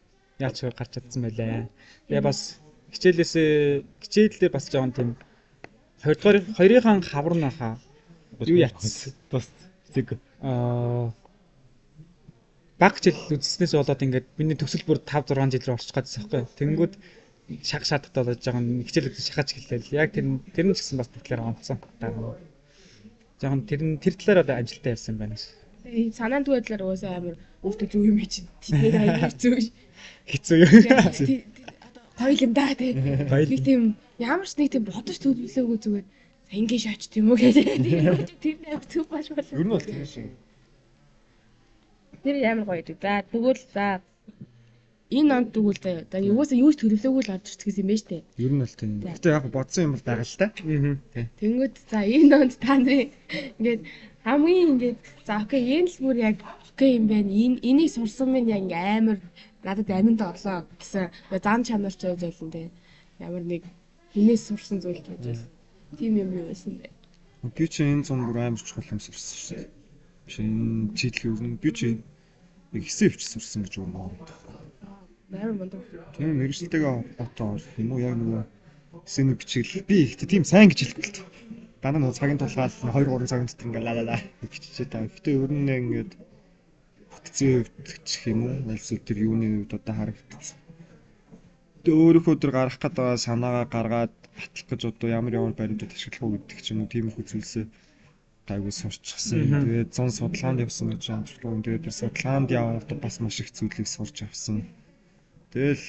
яалч гарч чадсан байлаа. Тэгээ бас хичээлээсээ хичээлдээ бас жоохон тийм хоёрдугаар хоёрынхаа хавар нахаа юу ятсан Бас зэг. Аа баг хичээл үзснээс болоод ингээд миний төгсөл бүр 5 6 жил рүү орчих гадсан байхгүй. Тэнгүүд шаг шаардлагатай болоод жоохон хичээл үзсэн шахаж эхэллээ. Яг тэр тэр нь ч гэсэн бас талаар онцсон. Жоохон тэр нь тэр талаар одоо амжилттай явсан юм байна. Тэгээ санаан түгэ талаар угаасаа амар өөртөө зөв юм чи тэр аягүй хэцүү. Хэцүү юу? Одоо гоё юм да тий. Гоё Нэг тийм ямар ч нэг тийм бодож төлөвлөөгүй зүгээр за ингэ шаач тийм үү гэдэг. Тэр нь амар зөв баш болоо. Ер нь бол тийм шиг. Тэр амар гоё гэдэг. За тэгвэл за энэ онд тэгвэл заяа. За угаасаа юу ч төлөвлөөгүй л орж ирчихсэн юм байна штэ. Ер нь бол тийм. Гэтэ яг бодсон юм бол байгаа л та. Тэнгүүд за энэ онд та нарын ингээд хамгийн ингээд за окей энэ л бүр яг окей юм байна. Энэ энийг сурсан минь яг ингээ амар надад аминд орлоо гэсэн зан чанар ч байж болно те. Ямар нэг хүнээс сурсан зүйл ч байж болно. Тийм юм юу байсан бэ? Би чи энэ зун бүр амар чухал юм сурсан шүү дээ. Биш энэ чийлэл би чи нэг хэсэг өвч сурсан гэж өгнө. Амар мундаг. Тийм мэрэгчлэлтэйгээ холбоотой юм уу яг нөгөө эсэний бичгэл би ихтэй тийм сайн гэж хэлэхгүй л дээ. Дандаа нөгөө цагийн тулгаал 2 3 цагийн дотор ингээ ла ла ла биччихээ та. Гэтэ ер нь яг ингээд бүтцийн хувьд ч гэх юм уу аль эсвэл тэр юуны хувьд одоо харагдсан. Тэгээ өөрийнхөө тэр гаргах гээд байгаа санаагаа гаргаад батлах гэж одоо ямар ямар баримтууд ашиглах уу гэдэг ч юм уу тиймэрхүү зүйлсээ гайгүй сурчсан. Тэгээд зун судалгаанд явсан гэж амжилтлаа. Тэгээд тэр судалгаанд явахдаа бас маш их зүйлийг сурч авсан. Тэгэл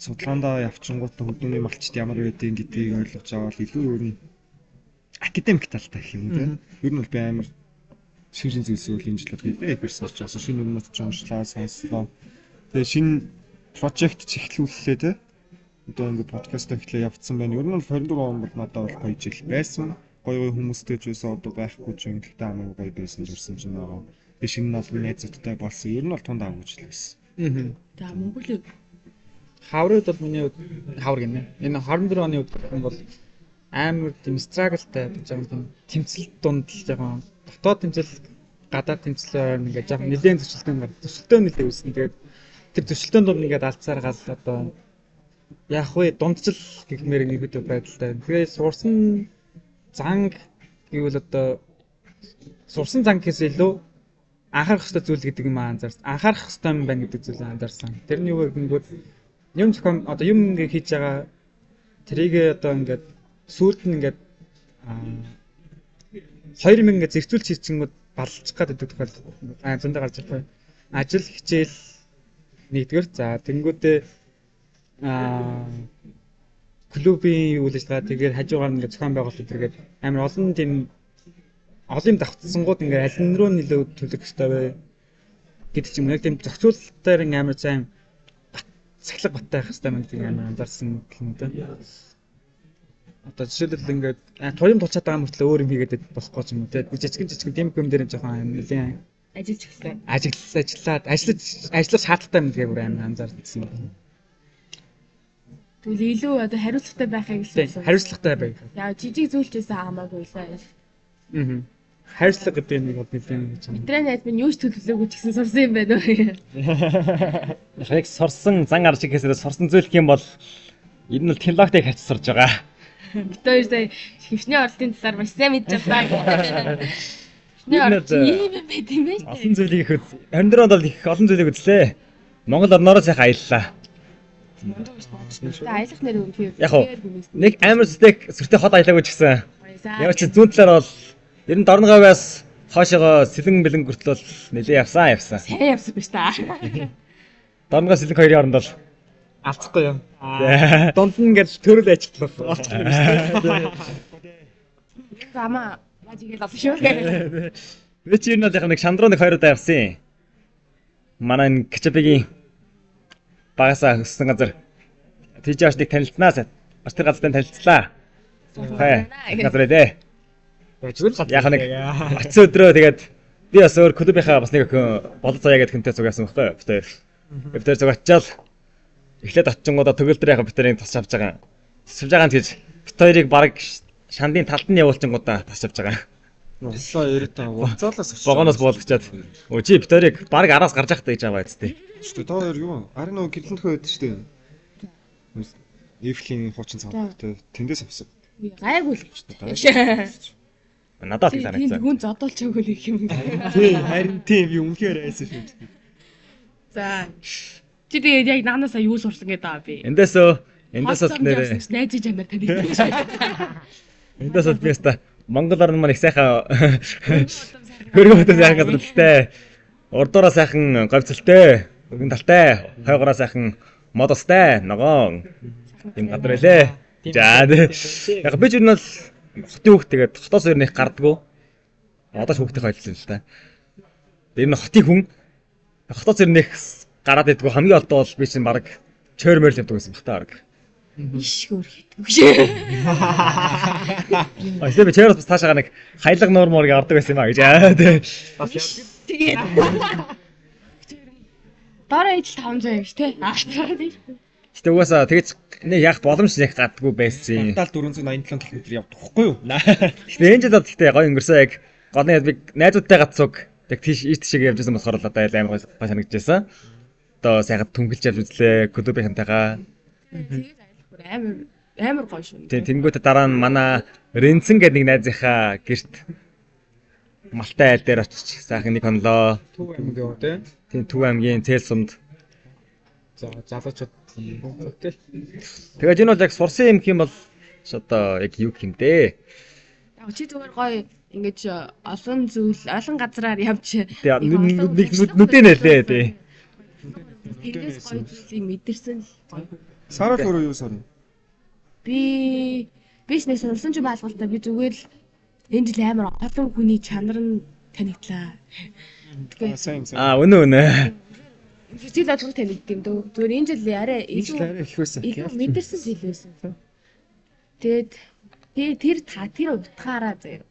судалгаандаа явчингууд хөдөөний малчт ямар байдгийг гэдгийг ойлгож аваад илүү ер нь академик талтай гэх юм те. Ер нь бол би амар шин шин зүйлсийг бол энэ жил бол их сурч авсан. Шинэ юмнууд ч уншлаа, сонслоо. Тэгээ шинэ прожект ч эхлүүллээ те. Одоо ингээд подкаст эхлээ явцсан байна. Ер нь бол 24 он бол надад бол гоё жил байсан. Гоё гоё хүмүүстэй ч байсан одоо байхгүй ч юм гэхдээ хамаагүй гоё байсан жирсэн чинь байгаа. Тэгээ шинэ олон найзуудтай болсон. Ер нь бол тунд авгүй жил байсан. За Монголын Хаврын хувьд бол миний хувьд хавар гинэ. Энэ 24 оны хувьд гэх юм бол амар тийм страглтай жоохон тийм тэмцэл дунд л жоохон дотоод тэмцэл гадаад тэмцлээр ингээд жоохон нэлээд зөрчилдөөн гар зөрчилдөөн нэлээд үүсэн. Тэгээд тэр зөрчилдөөн дунд ингээд алдсаар гал одоо яах вэ дундчил гэмээр нэг байдалтай. Тэгээд сурсан занг гэвэл одоо сурсан занг гэхээс илүү анхаарах ёстой зүйл гэдэг юм анзаарсан. Анхаарах ёстой юм байна гэдэг зүйлийг анзаарсан. Тэр нь юу вэ гэнгүүт юм зохион одоо юм ингээ хийж байгаа тэрийг одоо ингээд сүүлд нь ингээд хоёр юм ингээд зэрэгцүүлж хийчихэнгүүд баллчих гээд байдаг тохиолдол зөндөө гарч ирэх. Ажил хичээл нэгдүгээр за тэнгүүтээ клубын юу л байгаа тэгээд хажуугаар нь ингээд зохион байгуулалт төргээд амар олон тийм олон юм давтсангууд ингээд аль нь рүү нөлөө төлөх ёстой вэ гэдэг ч юм уу. Яг тийм зохицуулалтаар ингээд амар сайн цахилга баттай байх ёстой юм гэдэг амар анзаарсан гэх юм да. Одоо жишээлбэл ингээд туяам тулчаад байгаа мөртлөө өөр юм хийгээд болохгүй ч юм уу те. Жижигэн жижигэн тийм юм дээр жоохон нэлийн ажиллаж эхэлсэн. Ажиллаад ажиллаж ажиллах шаардлагатай юм гэдгийг бүр амар анзаарсан. Тэгвэл илүү одоо хариуцлагатай байхыг л Тийм, хариуцлагатай байх. Яа жижиг зүйлчээсээ хамаагүй лээ. Аа. Хариуцлага гэдэг нэг бол нэлийн гэж байна. Битрээ найз минь юу ч төлөвлөөгүй ч гэсэн сурсан юм байна уу? Яг сурсан зан арч гэхээс сурсан зүйл гэх юм бол ер нь бол технологиг харьц сурж байгаа. Бид хоёр сая хөвчний оролтын талаар маш сайн мэдж байгаа. Хөвчний оролт ийм юм байт юм байна. Олон зүйлийг их үз. 24 онд бол их олон зүйлийг үзлээ. Монгол орноороо сайхан аяллаа. Тэгээ аялах нэр үнэхээр Яг уу, нэг амар сүртэй сүртэй хот аялаагүй ч гэсэн. Ямар ч зүүн талаар бол ер нь Дорногаваас хоошоогоо Сэлэн бэлэн хүртэл бол нэлээ явсан явсан. Сайн явсан биш та. Дорногоо Сэлэнг хоёрын хооронд бол Алдахгүй юм. Дунд нь ингээд төрөл ажиллах олчих юм шүү дээ. Замаа яаж игээл олно шүү. Би чи ер нь бол яг нэг шандруу нэг хоёр удаа явсан. Манай энэ Качапигийн багасаа өссөн газар TJ-ийг танилцсанаас бас тэр газартай танилцлаа. Хай. Газар ээ. Зүгээр л Яг нэг очсон өдрөө тэгээд би бас өөр клубийнхаа бас нэг охин болоо заяа гэдэг хүнтэй цуг яасан байхгүй юу? Бид хоёр. Бид хоёр цуг очиад эхлээд очингуудаа төгөлдөр яг бид хоёрыг тасч авч байгаа. Тасч авч байгаа юм гэж бид хоёрыг баг шандын талд нь явуулчингуудаа тасч авч байгаа. Боллоо яриад байгаа. Вокзалаас очиж. Вагоноос буулгачаад өө чи бид хоёрыг баг араас гарч явах гэж аваа зү. Шүү дээ. Та хоёр юу? Арын нөгөө гэрлэн төхөө байдаг шүү дээ. Эйфлийн хуучин цав тэ тэндээс авсан. Гайгүй л шүү дээ. Надад л Тэнд санагдсан. хүн зодуулчаагүй нэг юм. Тий, харин тийм би үнэхээр айсан шүү дээ. За. Чи тэгээд яг наанаасаа юу сурсан гэдэг аа би. Эндээс эндээс бол нэрээ найз чамаар танигдсан. эндээс бол би өста Монгол орн маань их сайхан хөргөн хөтө сайхан газар л дээ. Урдуураа сайхан говьцолтой, өргөн талтай, хойгоороо сайхан мод устай, ногоон юм газар байлээ. За тий. Яг би ч ер нь бол хотын хүүхд тэгээд хотоос ер нь их гардггүй. Одоо ч хүүхдийн ойлсон л та. Тэр нь хотын хүн хотоос ер нь их гараад идэггүй хамгийн олдоо бол би чинь баг чойр морил явдаг байсан бах та баг. Иш хөр хийдэг. А эсвэл би чойроос бас таашаага нэг хаялга нуур муурыг авдаг байсан юм а гэж. Аа тий. Тэгээд Дараа ижил 500 юм ш тэ. Аа тийм. Гэтэ угаасаа тэгэж нэг яах боломж нэг гадгүй байсан. Тал 487 км явдаг хгүй юу? Гэтэ энэ жил бол гэтэ гоё өнгөрсөн яг гол нь би найзуудтайгаа цуг яг тийш ийш тийшээ явж байсан болохоор л одоо амар гоё санагдчихсан. Одоо сайхан түнгэлж явж үзлээ клубийнхантайгаа. Тэгээд аялах бүр амар амар гоё шүү. Тэгээ тэнгуүтэ дараа нь манай Ренцэн гэдэг нэг найзынхаа гэрт Малтай айл дээр очиж сайхан нэг хонлоо. Төв аймаг юу те? Тийм Төв аймгийн Цээл сумд. За залуучууд окей. Тэгээд энэ бол яг сурсан юм гэх юм бол ч одоо яг юу гэх юм дээ. Яг чи зүгээр гоё ингэж олон зүйл олон газраар явж Тэгээ нүдэ нэлээ тий. Тэрнээс гоё зүйлийг мэдэрсэн л гоё. Сарал өөрөө юу сарна? Би биш нэг сурсан ч баалгалтай би зүгээр л энэ жил амар олон хүний чанар нь танигдлаа. Аа сайн сайн. Аа үнэ үнэ. Жил болгон танигд юм дөө. Зүгээр энэ жил арай Энэ жил арай их байсан. илүү мэдэрсэн жил байсан. Тэгээд тэр тэр та тэр утгаараа заяа.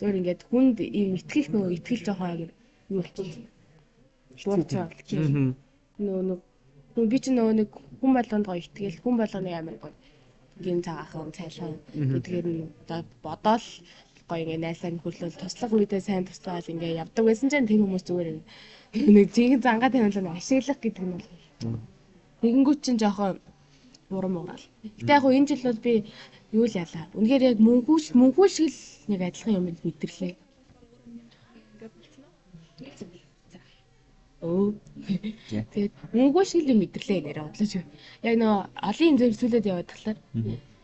Зүгээр ингээд хүнд ийм итгэх нөгөө итгэл жоохон амар юу болчих. Буурчаа. Нөгөө нэг хүн би чинь нөгөө нэг хүн болгонд гоё итгэл, хүн болгоны амар гоё. Гин цагаахан цайлхан гэдгээр нь одоо бодоол гоё ингээ найсаа нөхөрлөл туслах үедээ сайн туслаад ингээ явдаг байсан чинь тэр хүмүүс зүгээр нэг жинхэнэ зангаа тавиулаа ашиглах гэдэг нь бол тэгэнгүүт чинь жоохон урам угаал. Гэтэ яг хуу энэ жил бол би юу л ялаа. Үнэхээр яг мөнхүүш мөнхүү шиг л нэг адилхан юм мэдэрлээ. Өө. Тэгээд мөнгөө шиг л юм мэдэрлээ нэрээ бодлоо чи. Яг нөө олон юм зүйлсүүлээд яваад тахлаар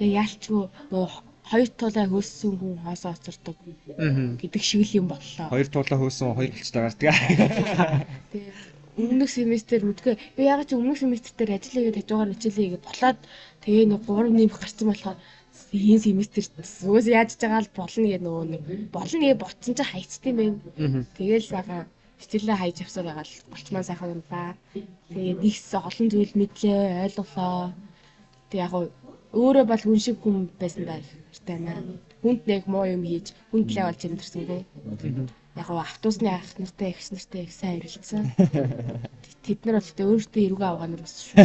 яг яалчгүй нөө хоёр тулаа хөөссөн хүн хоосоо оцордог гэдэг шиг л юм боллоо. Хоёр туулаа хөөсөн хоёр гэлчтэй гардаг. Тэгээд өмнөх семестр мэдгүй би яг ч өмнөх семестр дээр ажил хийгээд хажуугаар хичээлээ хийгээд болоод тэгээ нэг 3 нэмэх гарсан болохоор энэ семестр угсаа яаж ч байгаа л болно гэх нөгөө нэг болно гэж ботсон чинь хайцтай юм байна. Тэгээл сайхан хичээлээ хайж явсаар байгаа л голчмаа сайхан юм да. Тэгээд нэгс олон зүйл мэдлээ, ойлголоо. Тэг яг өөрөө бол хүн шиг хүн байсан даа хэрэгтэй байна. Хүнд нэг муу юм хийж хүнд лээ болж амьдэрсэнгүй. Яг гоо автобусны ах нартай эгч нартай их сайн харилцсан. Тэд нар бол тэ өөртөө эргүү авгаа нар бас шүү.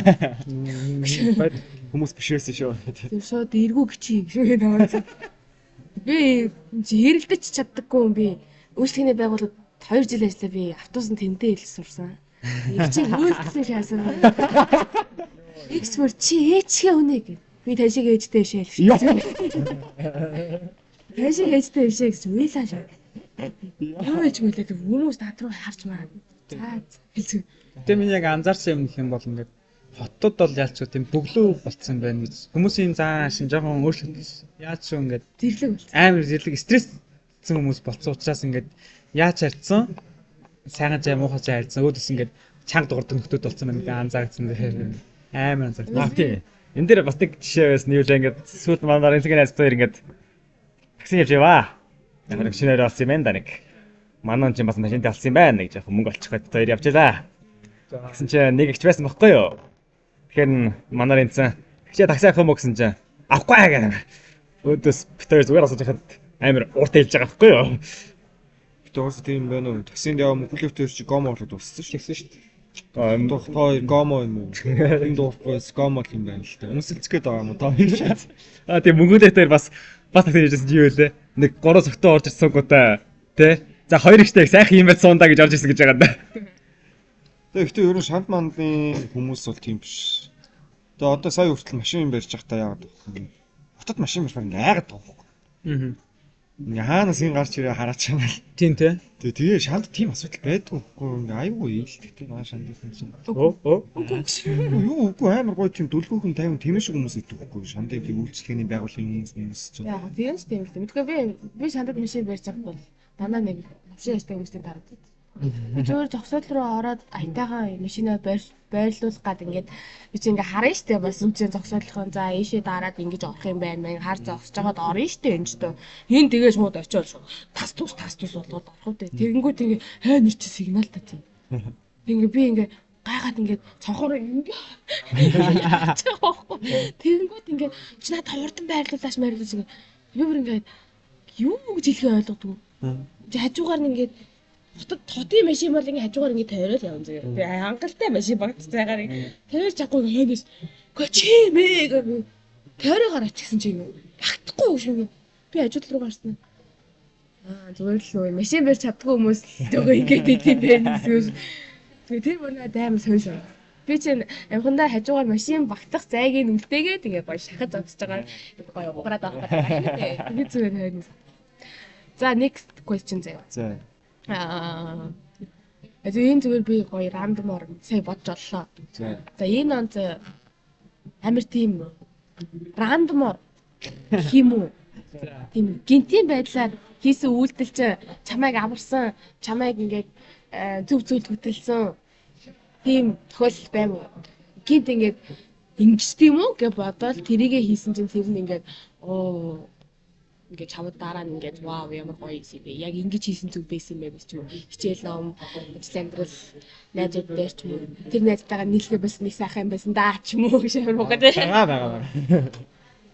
Хүмүүс биш байсан шүү. Тэр шууд эргүү гिचий гэж наваа. Би хэрэлдэж чаддаггүй юм би. Үйлчлэгээний байгууллагад 2 жил ажиллаа би автобусанд тэмдээ хэлж сурсан. Их чи үйлдэлсэн шаасан. Игч мөр чи ээчгээ үнэ гэв. Би тань шиг ээжтэй бишээ л. Тань шиг ээжтэй бишээ гэж уйлаа шаа. Юу ээж мөлөө тэг хүмүүс над руу харж маа. За хэлцээ. Гэтэ миний яг анзаарсан юм гэх юм бол ингээд хотод бол ялч тийм бөглөө болцсон байна гэж. Хүмүүсийн зан шин жоохон өөрчлөлт яаж шүү ингээд Зэрлэг болсон. амар зэрлэг стресссэн хүмүүс болцсон учраас ингээд яаж харьцсан сайхан жаа муухай жаа харьцсан өөдөөс ингээд чанга дуурдаг нөхдүүд болцсон байна гэдэг анзаарсан дээр амар анзаарсан. Аа тийм. Энэ дээр бас нэг жишээ байсан юу лээ ингээд сүүлд манай Ренцгийн найз хоёр ингээд такси явж яваа. Яг нэг шинээр олсон юм байна да нэг. Манай он чинь бас машинтай олсон юм байна нэг жоохон мөнгө олчих гээд хоёр явж байлаа. Тэгсэн чинь нэг ихч байсан байхгүй юу? Тэгэхээр манаар энцэн тэгчээ такси авах юм уу гэсэн чинь авахгүй гэх. Өөдөөс бит хоёр зүгээр асууж хахад амар ууртай хэлж байгаа байхгүй юу? Бид уусаа тийм байна уу? Таксинд яваа мөнхөлөвтөр чи гомо болоод дууссан шүү. Тэгсэн шүү дээ. Дуух хоёр гомо юм уу? Энэ дуухгүй гомо л юм байна л та. Үнсэлцэх гээд байгаа юм уу? Та хоёр шат. Аа тийм мөнхөлөвтөр бас такси хийжсэн чи юу вэ? Нэг гурван цогтой орж ирсэн гутаа тэ. За хоёр ихтэй сайхан юм байт сундаа гэж орж ирсэн гэж байгаа даа. Тэгээ гэхдээ ер нь шанд мандын хүмүүс бол тийм биш. Тэгээ одоо сая хүртэл машин барьж байхдаа яагаад вэ? Хотод машин барихаар ингээ айгаад байгаа байхгүй. Аа. Ингээ хаанаас ин гарч ирээ хараач юм л. Тийм те. Тэгээ шанд тийм асуудал байдгүй байхгүй. Ингээ айгүй ээлдэг тийм аа шанд юм чинь. Оо оо. Юу үгүй амар гоё тийм дүлгөөхөн 50 тийм шиг хүмүүс идэг байхгүй. Шандын тийм үйлчлэгээний байгууллагын хүмүүс хүмүүс чинь. Яг тийм ч тийм л дээ. Мэдгүй би шандад машин барьж байгаа бол дандаа нэг машин ярьдаг хүмүүстэй тараад. Би зүгээр зогсоол руу ороод аятайхан машинаа байрлуулах гад ингээд би чи ингээ харна штэ бас энэ чинь зогсоолхон за ийшээ дараад ингэж орох юм байна мэн хар зогсож байгаад орно штэ энэ ч төө. Хин тэгээ шууд очиод шууд тас тус тас тус болгоод орох үү. Тэгэнгүүт ингээ хай нэр чи сигнал татсан. Ингээ би ингээ гайхаад ингээд цонхоор ингээ яачих байхгүй. Тэгэнгүүт ингээ чи надад хурдан байрлуулаач байрлуулаач ингээ би бүр ингээд юу гэж хэлхээ ойлгодгүй. Чи хажуугаар нь ингээд хотод хотын машин бол ингээ хажуугаар ингээ тойрол явна заяа. Би хангалттай машин багцсайгаар тойрч чадахгүй хойноос гоо чимээ гэ би тойроо гарч гисэн чи ингээ багтахгүй юм шиг би хажууд руу гарсан. Аа зүгээр л нөө машин барьж чаддгүй хүмүүс л ингээд идэв байх гэсэн. Тэгээ тэр бүр надад амар сонь сон. Би чинь явхандаа хажуугаар машин багтах зайг нь үлдээгээд ингээ гоё шахаж зогсож байгаа гоё уграад авах гэдэг. Тэгээ зүгээр хойноос. За next question заяа. За. Аа. Энэ зүгээр би гоё рандомор сая бодж оллоо. За. За энэ онд амар тийм рандомор гэх юм уу? Тийм гинтийн байдлаар хийсэн үйлдэл чинь чамайг аварсан, чамайг ингээд зөв зүйлд хөтөлсөн тийм тохиолдол байв уу? Гинт ингээд ингэж тийм үү гэж бодоод тэрийгэ хийсэн чинь тэр нь ингээд оо ингээд чамд дараа нь ингээд вау ямар гоё юм бэ. Яг ингэж хийсэн зүг байсан юм байна ч юм уу. Хичээл ном, ажил амьдрал, найзууд дээр ч юм уу. Тэр найзтайгаа нийлхээ байсан нэг сайхан юм байсан даа ч юм уу гэж амар муугаа тий. Байгаа байгаа.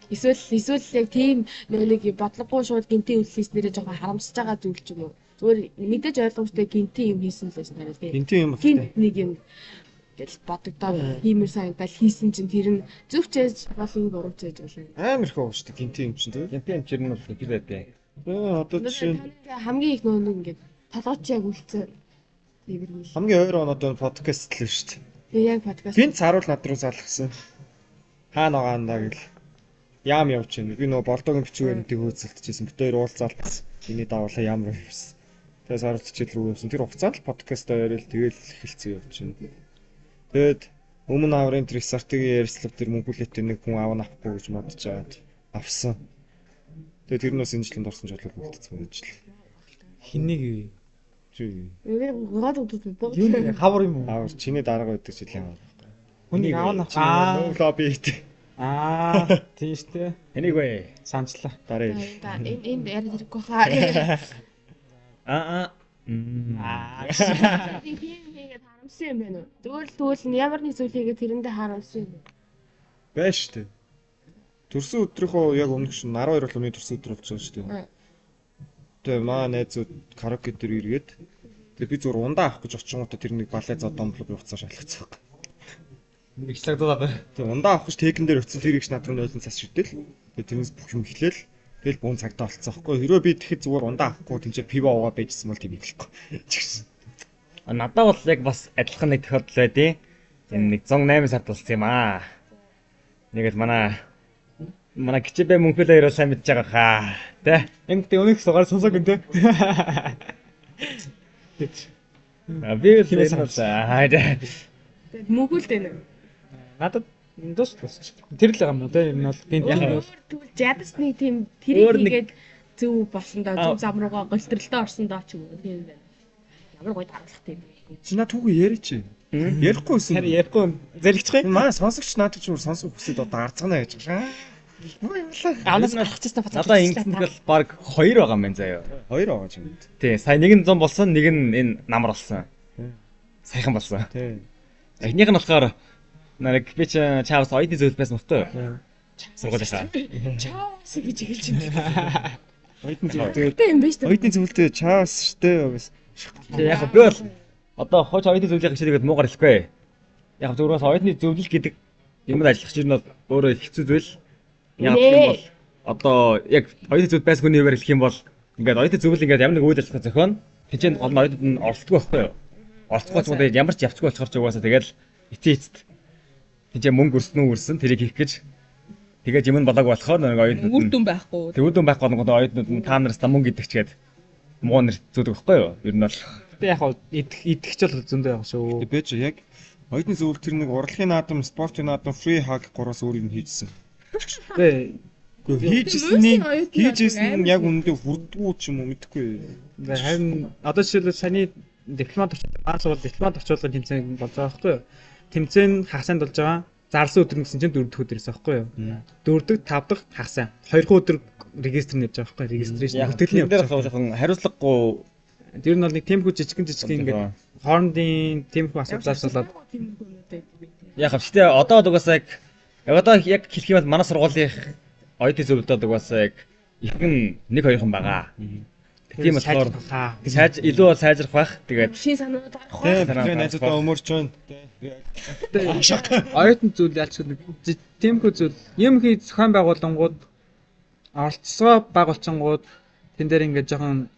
Эсвэл яг тийм нэг бодлогогүй шууд гинтийн үйлдэл хийснээрээ жоохон харамсаж байгаа зүйл ч юм уу. Зүгээр мэдээж ойлгомжтой гинтийн юм хийсэн л байсан тариа тий. Гинтийн юм Гинт нэг юм гэл бодогдоод хиймэр санагдал хийсэн чинь тэр нь зөв ч ээж болон буруу ч ээж болно. Амар их ууштай гинтийн юм чинь тий. Гинтийн юм чинь бол их л байдیں۔ Тэгээ одоо жишээ нь хамгийн их нөгөө нэг ингээд толгойч яг үлдсэн. Тиймэр хамгийн ойр он одоо подкаст л шүү дээ. Тэгээ яг подкаст. Гинт саруул над руу залгасан. Хаана байгаа ндаа гэл. Яам явж байна. Би нөгөө болдоогийн бичгээр нэг хөөцөлдөжсэн. Бид хоёр уулзаал бас. Эний дагуулаа яам руу явсан. Тэгээ саруул хичээл рүү явсан. Тэр хугацаанд л подкастаа яриад тэгэл эхэлсэн явж байна. Тэгээд өмнө аврын тэр стратегийн ярилцлага тэр мөнгөлөттэй нэг хүн аав авахгүй гэж бодож аваад авсан. Тэгээд тэр нь бас энэ жилийн дорсон жолоод үлдсэн байж л. Хэнийг вэ? Чи Гоод удаад Юу нэ хавар юм уу? аав чиний дарга байдаг жилийн аваар. Хүнийг аав нь Аа аа лобби хийдэг. Аа тийм шүү дээ. Энийг вэ? Санчлаа. Дараа ил. Энэ энд яриад хэрэггүй хаа. Аа. Аа. Тийм хийгээд харамсан юм байна уу? Зүгээр л тэгвэл нь ямар нэг зүйл хийгээд тэрэндээ харамсан юм. Байж шүү дээ. Төрсөн өдрийнхөө яг өмнөх шин 12 бол миний төрсөн өдөр болж байгаа шүү дээ. Тэгээ маа найзууд караоке дээр эргээд тэгээ би зүгээр ундаа авах гэж очингуудаа тэр нэг балай зодомблог би уцаа шалгацсан. Нэг шлагдаад байна. Тэгээ ундаа авах гэж текэн дээр очисон тэр их над руу нойлон цас шүтэл. Тэгээ тэрнээс бүх юм эхлээл. Тэгэл бүүн цагтаа болцсон байхгүй. Хэрвээ би тэгэхэд зүгээр ундаа авахгүй тэнцээ пиво уугаа байжсэн бол тийм эхлэхгүй. Чигсэн. Надад бол яг бас адилхан нэг тохиолдол байдیں۔ Энэ нэг 108 сард болсон юм аа. Нэг л манай кичбэ мөнхөл хоёр бол сайн мэдж байгаа хаа. Тэ? Энд тэ өнөөх сугаар сонсог гэн тэ. Би л энэ бол аа. Тэгээд мөгөлд байна уу? Надад эндээс тусч. Тэр л байгаа юм уу тэ? Энэ бол гинт Өөр юм бол тэгвэл жадас нэг тийм тэрийг Өөр нэг- хийгээд зөв болсон доо зөв зам руугаа голтролтой орсон доо ч юм уу тийм байна. Ямар гоё дарамтлахтай юм бэ? Чи наа түүхий яриач. Ярихгүй байсан. харин ярихгүй зэлгчих юм. Манай сонсогч надад ч өөр сонсох хүсээд одоо арцгана гэж байгаа. Юу юм лээ. Аунаас гарах чистаа буцаад. Надаа ингэсэн тохиолдол баг хоёр байгаа юм байна заяа. Хоёр байгаа ч юм. Тий, сая нэг нь 100 болсон, нэг нь энэ намар болсон. Саяхан болсон. Тий. Эхнийх нь болохоор нэг би чи чаавас оюутны зөвлөл байсан байхгүй юу? Сургуулийнхаа. Чаавас гэж хэлж байна. Оюутны зөвлөлтөө Тэ юм биш үү? оюутны зөвлөлтөө чаавас штэ бас. Тэгээ яг би бол одоо хууч оюутны зөвлөлийн хичээлгээд муугар хэлэхгүй. Яг зөвхөн оюутны зөвлөл гэдэг юмд ажиллах чинь бол өөрөө хэцүү зүйл. Яг гэх юм бол одоо яг оюутны зөвлөл байсан хүний хуваар хэлэх юм бол ингээд оюутны зөвлөл ингээд ямар нэг үйл ажиллагаа зохион тэнцэн гол нь оюутнууд нь оролцдоггүй байхгүй юу? Оролцохгүй ч юм уу ямар ч явцгүй болохоор ч угаасаа тэгэл эцээ эцэст тэнцэн мөнгө өрсөн үү өрсөн тэрийг хийх гэж тэгээд юм нь болоог болохоор нэг оюутнууд Үр нь дүн байхгүй. тэг үр дүн байхгүй болгоод оюутнууд нь та нараас та мөнгө идэх чгээд муу нэр зүүдэг байхгүй юу? Ер нь бол Гэтэ яг хаа идэх идэхч бол зөндөө яг шүү. Тэг бэж яг оюутны зөвлөл тэр нэг урлагийн наадам, спортын наадам, free hug гураас өөр юм хийжсэн. Тэ Үгүй хийжсэний Мөсийн оюутны хийжсэн нь амар яг үнэндээ хүрдгүү ч юм уу мэдэхгүй. харин одоо жишээлбэл саяны дипломат орчуулга маань сургууль дипломат орчуулгын тэмцээн болж байгаа байхгүй юу? Тэмцээн хагасанд болж байгаа. Зарласан өдөр гэсэн чинь дөрөв дэх өдөр байсан байхгүй юу? Дөрөв дэх, тав дахь хагас сайн. Хоёр дахь өдөр регистр нь явж байгаа байхгүй юу? Регистрашн Яг хөтөлний тэр дээр явж байгаа. жоохон хариуцлагагүй Тэр нь бол нэг тиймэрхүү жижигэн жижигэн ингээд хоорондын тиймэрхүү асуудлаас болоод Тиймэрхүү юмнууд байдаг юм тий. Яг гэхдээ одоо л угаасаа яг яг одоо яг хэлэх юм бол манай сургуулийн оюутны зөвлөлтөд угаасаа яг ихэнх нэг хоёрхан байгаа. Тийм болохоор сайж илүү бол сайжрах байх. Тэгээд Шин санаанууд гарах Тэ байх. бидний найзуудаа өмөрч байна. Тэ. Оюутан зүйл ялч нэг тиймэрхүү зүйл юм хий зохион байгуулангууд оролцоо байгуулчингууд тэн дээр ингээд жоохон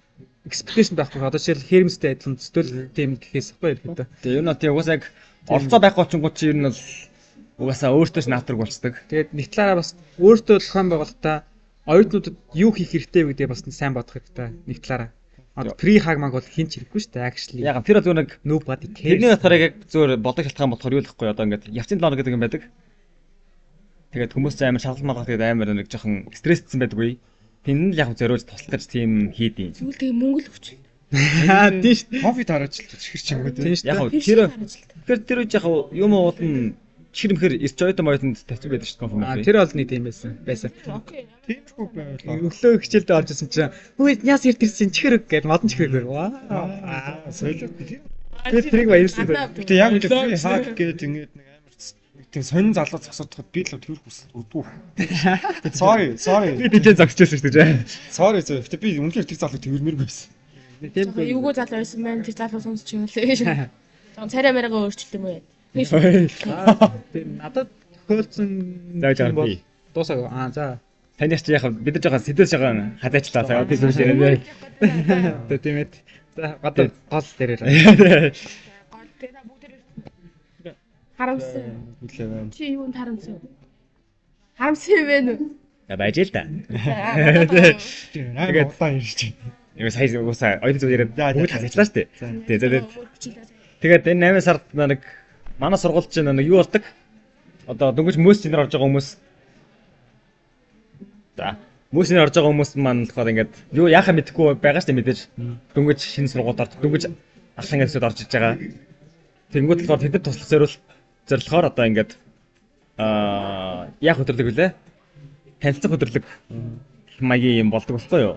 expectation байхгүй. Одоо жишээл Хермстэй адилхан төстөл тийм гэхээс байхгүй ерөөдөө. тэгээ ер нь бол тийм угаасаа яг оролцоо байхгүй болчингууд чи ер нь бол угаасаа өөртөө ч наатарг болцдог. Тэгээд нэг талаараа бас өөртөө зохион байгуулалтаа оюутнуудад юу хийх хэрэгтэй вэ гэдгээ бас сайн бодох хэрэгтэй. Нэг талаараа. Одоо pre хаг маг бол хин ч хэрэггүй шүү дээ actually. Яг тэр бол зүгээр нэг Nobody тэрний cares. болохоор яг зүгээр бодог шалтгаан болохоор юу л гэхгүй одоо ингээд явцын 7 гэдэг юм байдаг. Тэгээд хүмүүс ч амар шалгалт малгах тэгээд амар нэг жоохон стресссэн байдаг үе. Тэнд нь л яг зориулж туслах гэж тийм хийдیں۔ Тэгвэл тэгээ мөнгө л өгч. Аа тийм шүү. Кофе тарааж л чихэр ч юм уу Тийм тэ. шүү. Яг Тэр тэр шиг Тэгэхээр тэр үед яг юм уул нь чихэр мхэр ирч оюутан моютанд тавьсан байдаг шүү дээ Аа конференц. тэр бол нэг тийм байсан. Байсан. Окей. Тиймэрхүү байлаа. Өглөө хичээлдээ орж исэн чинь хөөе яас эрт ирсэн чихэр өг гэж модон чихэр өг. Вау. Соёл. Би тэрийг баярлсан. Гэтэ яг үндэ free hug гэдэг ингээд нэг амар нэг тийм сонин залуу зогсоодоход би л тэр хүсэл өрдгүү. Sorry, sorry. Би тийч зогсчихсон шүү дээ. Sorry зөө. Гэтэ би үнэхээр тэр залуу тэрмэр байсан. Тийм Жоохон эвгүй залуу байсан байна. Тэр залуу сонсч юм лээ. Жоохон царай марагаа өөрчлөлт юм уу? Тийм надад тохиолдсон За жаа юм бол би. дуусаагүй. Аа за. Таны ч яг бид нар жоохон сэдвээс жоохон хазаачлаа. За тийм зүйл яриа. Тэ тийм ээ. За гадар гол дээрээ. Гол дээр бүгд харамсан. Хүлээ байна. Чи юунд харамсан? Харамсан юм байна уу? За байж л да. Тийм амар удаан ярьж байна. Юу сая уусаа оюутан зүйл яриад За, за, бүгд хазаачлаа шүү дээ. Тий за тэгээд Тэгээд тэгээд энэ 8 сард нэг манай сургууль чинь нэг юу болдог? Одоо дөнгөж мөс чинээр орж байгаа хүмүүс За мөс чинээр орж байгаа хүмүүс маань болохоор ингээд юу яхаа мэдэхгүй байгаа шүү дээ мэдээж. Дөнгөж шинэ сургуульд орж дөнгөж ахлан гэсэд орж иж байгаа. Тэнгүүд болохоор тэдэд туслах зориул зорилгоор одоо ингээд аа яах өдөрлөг вүлээ? Танилцах өдөрлөг гэх маягийн юм болдог байхгүй юу?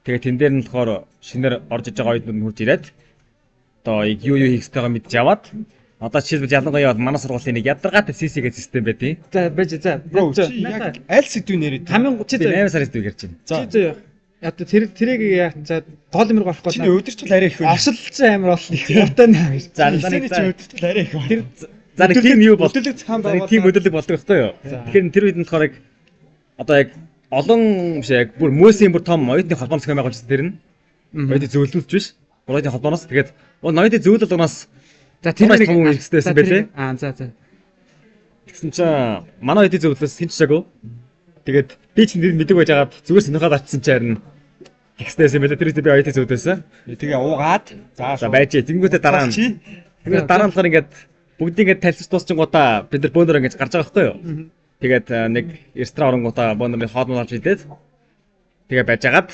Тэгээ тэн дээр нь болохоор шинээр орж иж байгаа оюутнууд нь хурж ирээд одоо яг юу юу хийх ёстойгоо мэдж аваад одоо жишээлбэл ялангуяа бол манай сургуулийн нэг ядаргаатай CC гэх систем байдیں۔ За байж за. Бро чи яг аль сэдвийн яриад байна? Хамгийн чи Би зөө. 8 сарын сэдвийг ярьж байна. За. Чи зөө. Одоо тэр тэрийг яа за гол юм руу орохгүй. Чиний өдөртөл арай их байна. Оршилцсон амар болно их ууртай наа. За за нэг Чиний чи өдөртөл арай их байна. тэр за нэг тийм юу бол Өдөрлөг зохион за нэг байгуулалт. тийм өдөрлөг болдог байхгүй юу? Тэгэхээр тэр үед нь болохоор яг одоо яг олон биш яг бүр мөөсийн бүр том оюутны холбоон зохион байгуулжсэн тэр нь. Оюутны зөвлөлч биш. Оюутны холбооноос тэгээд оюутны зөвлөл болгоноос За тэр тэр нэг том хүн хэрэгсдээсэн байлээ. Аа за за. Тэгсэн чинь манай оюутны зөвлөлөөс хэн ч чаагүй. Тэгээд би ч нэр мэдэг байж байгаад зүгээр сонирхоод очсон чинь харин тэгснээс юм байлаа. Тэр үед би оюутны зөвлөөсөн. Тэгээ уугаад за За байж. Тэнгүүтээ дараа нь чи тэгээд дараа нь болохоор ингээд бүгдийг ингээд танилцж дуусчингуудаа бид нар бөөнөр ингээд гарч байгаа байхгүй юу? Тэгээд нэг ресторан оронгуудаа бөөнөрийн хоол мол авч идээд тэгээ байж агаад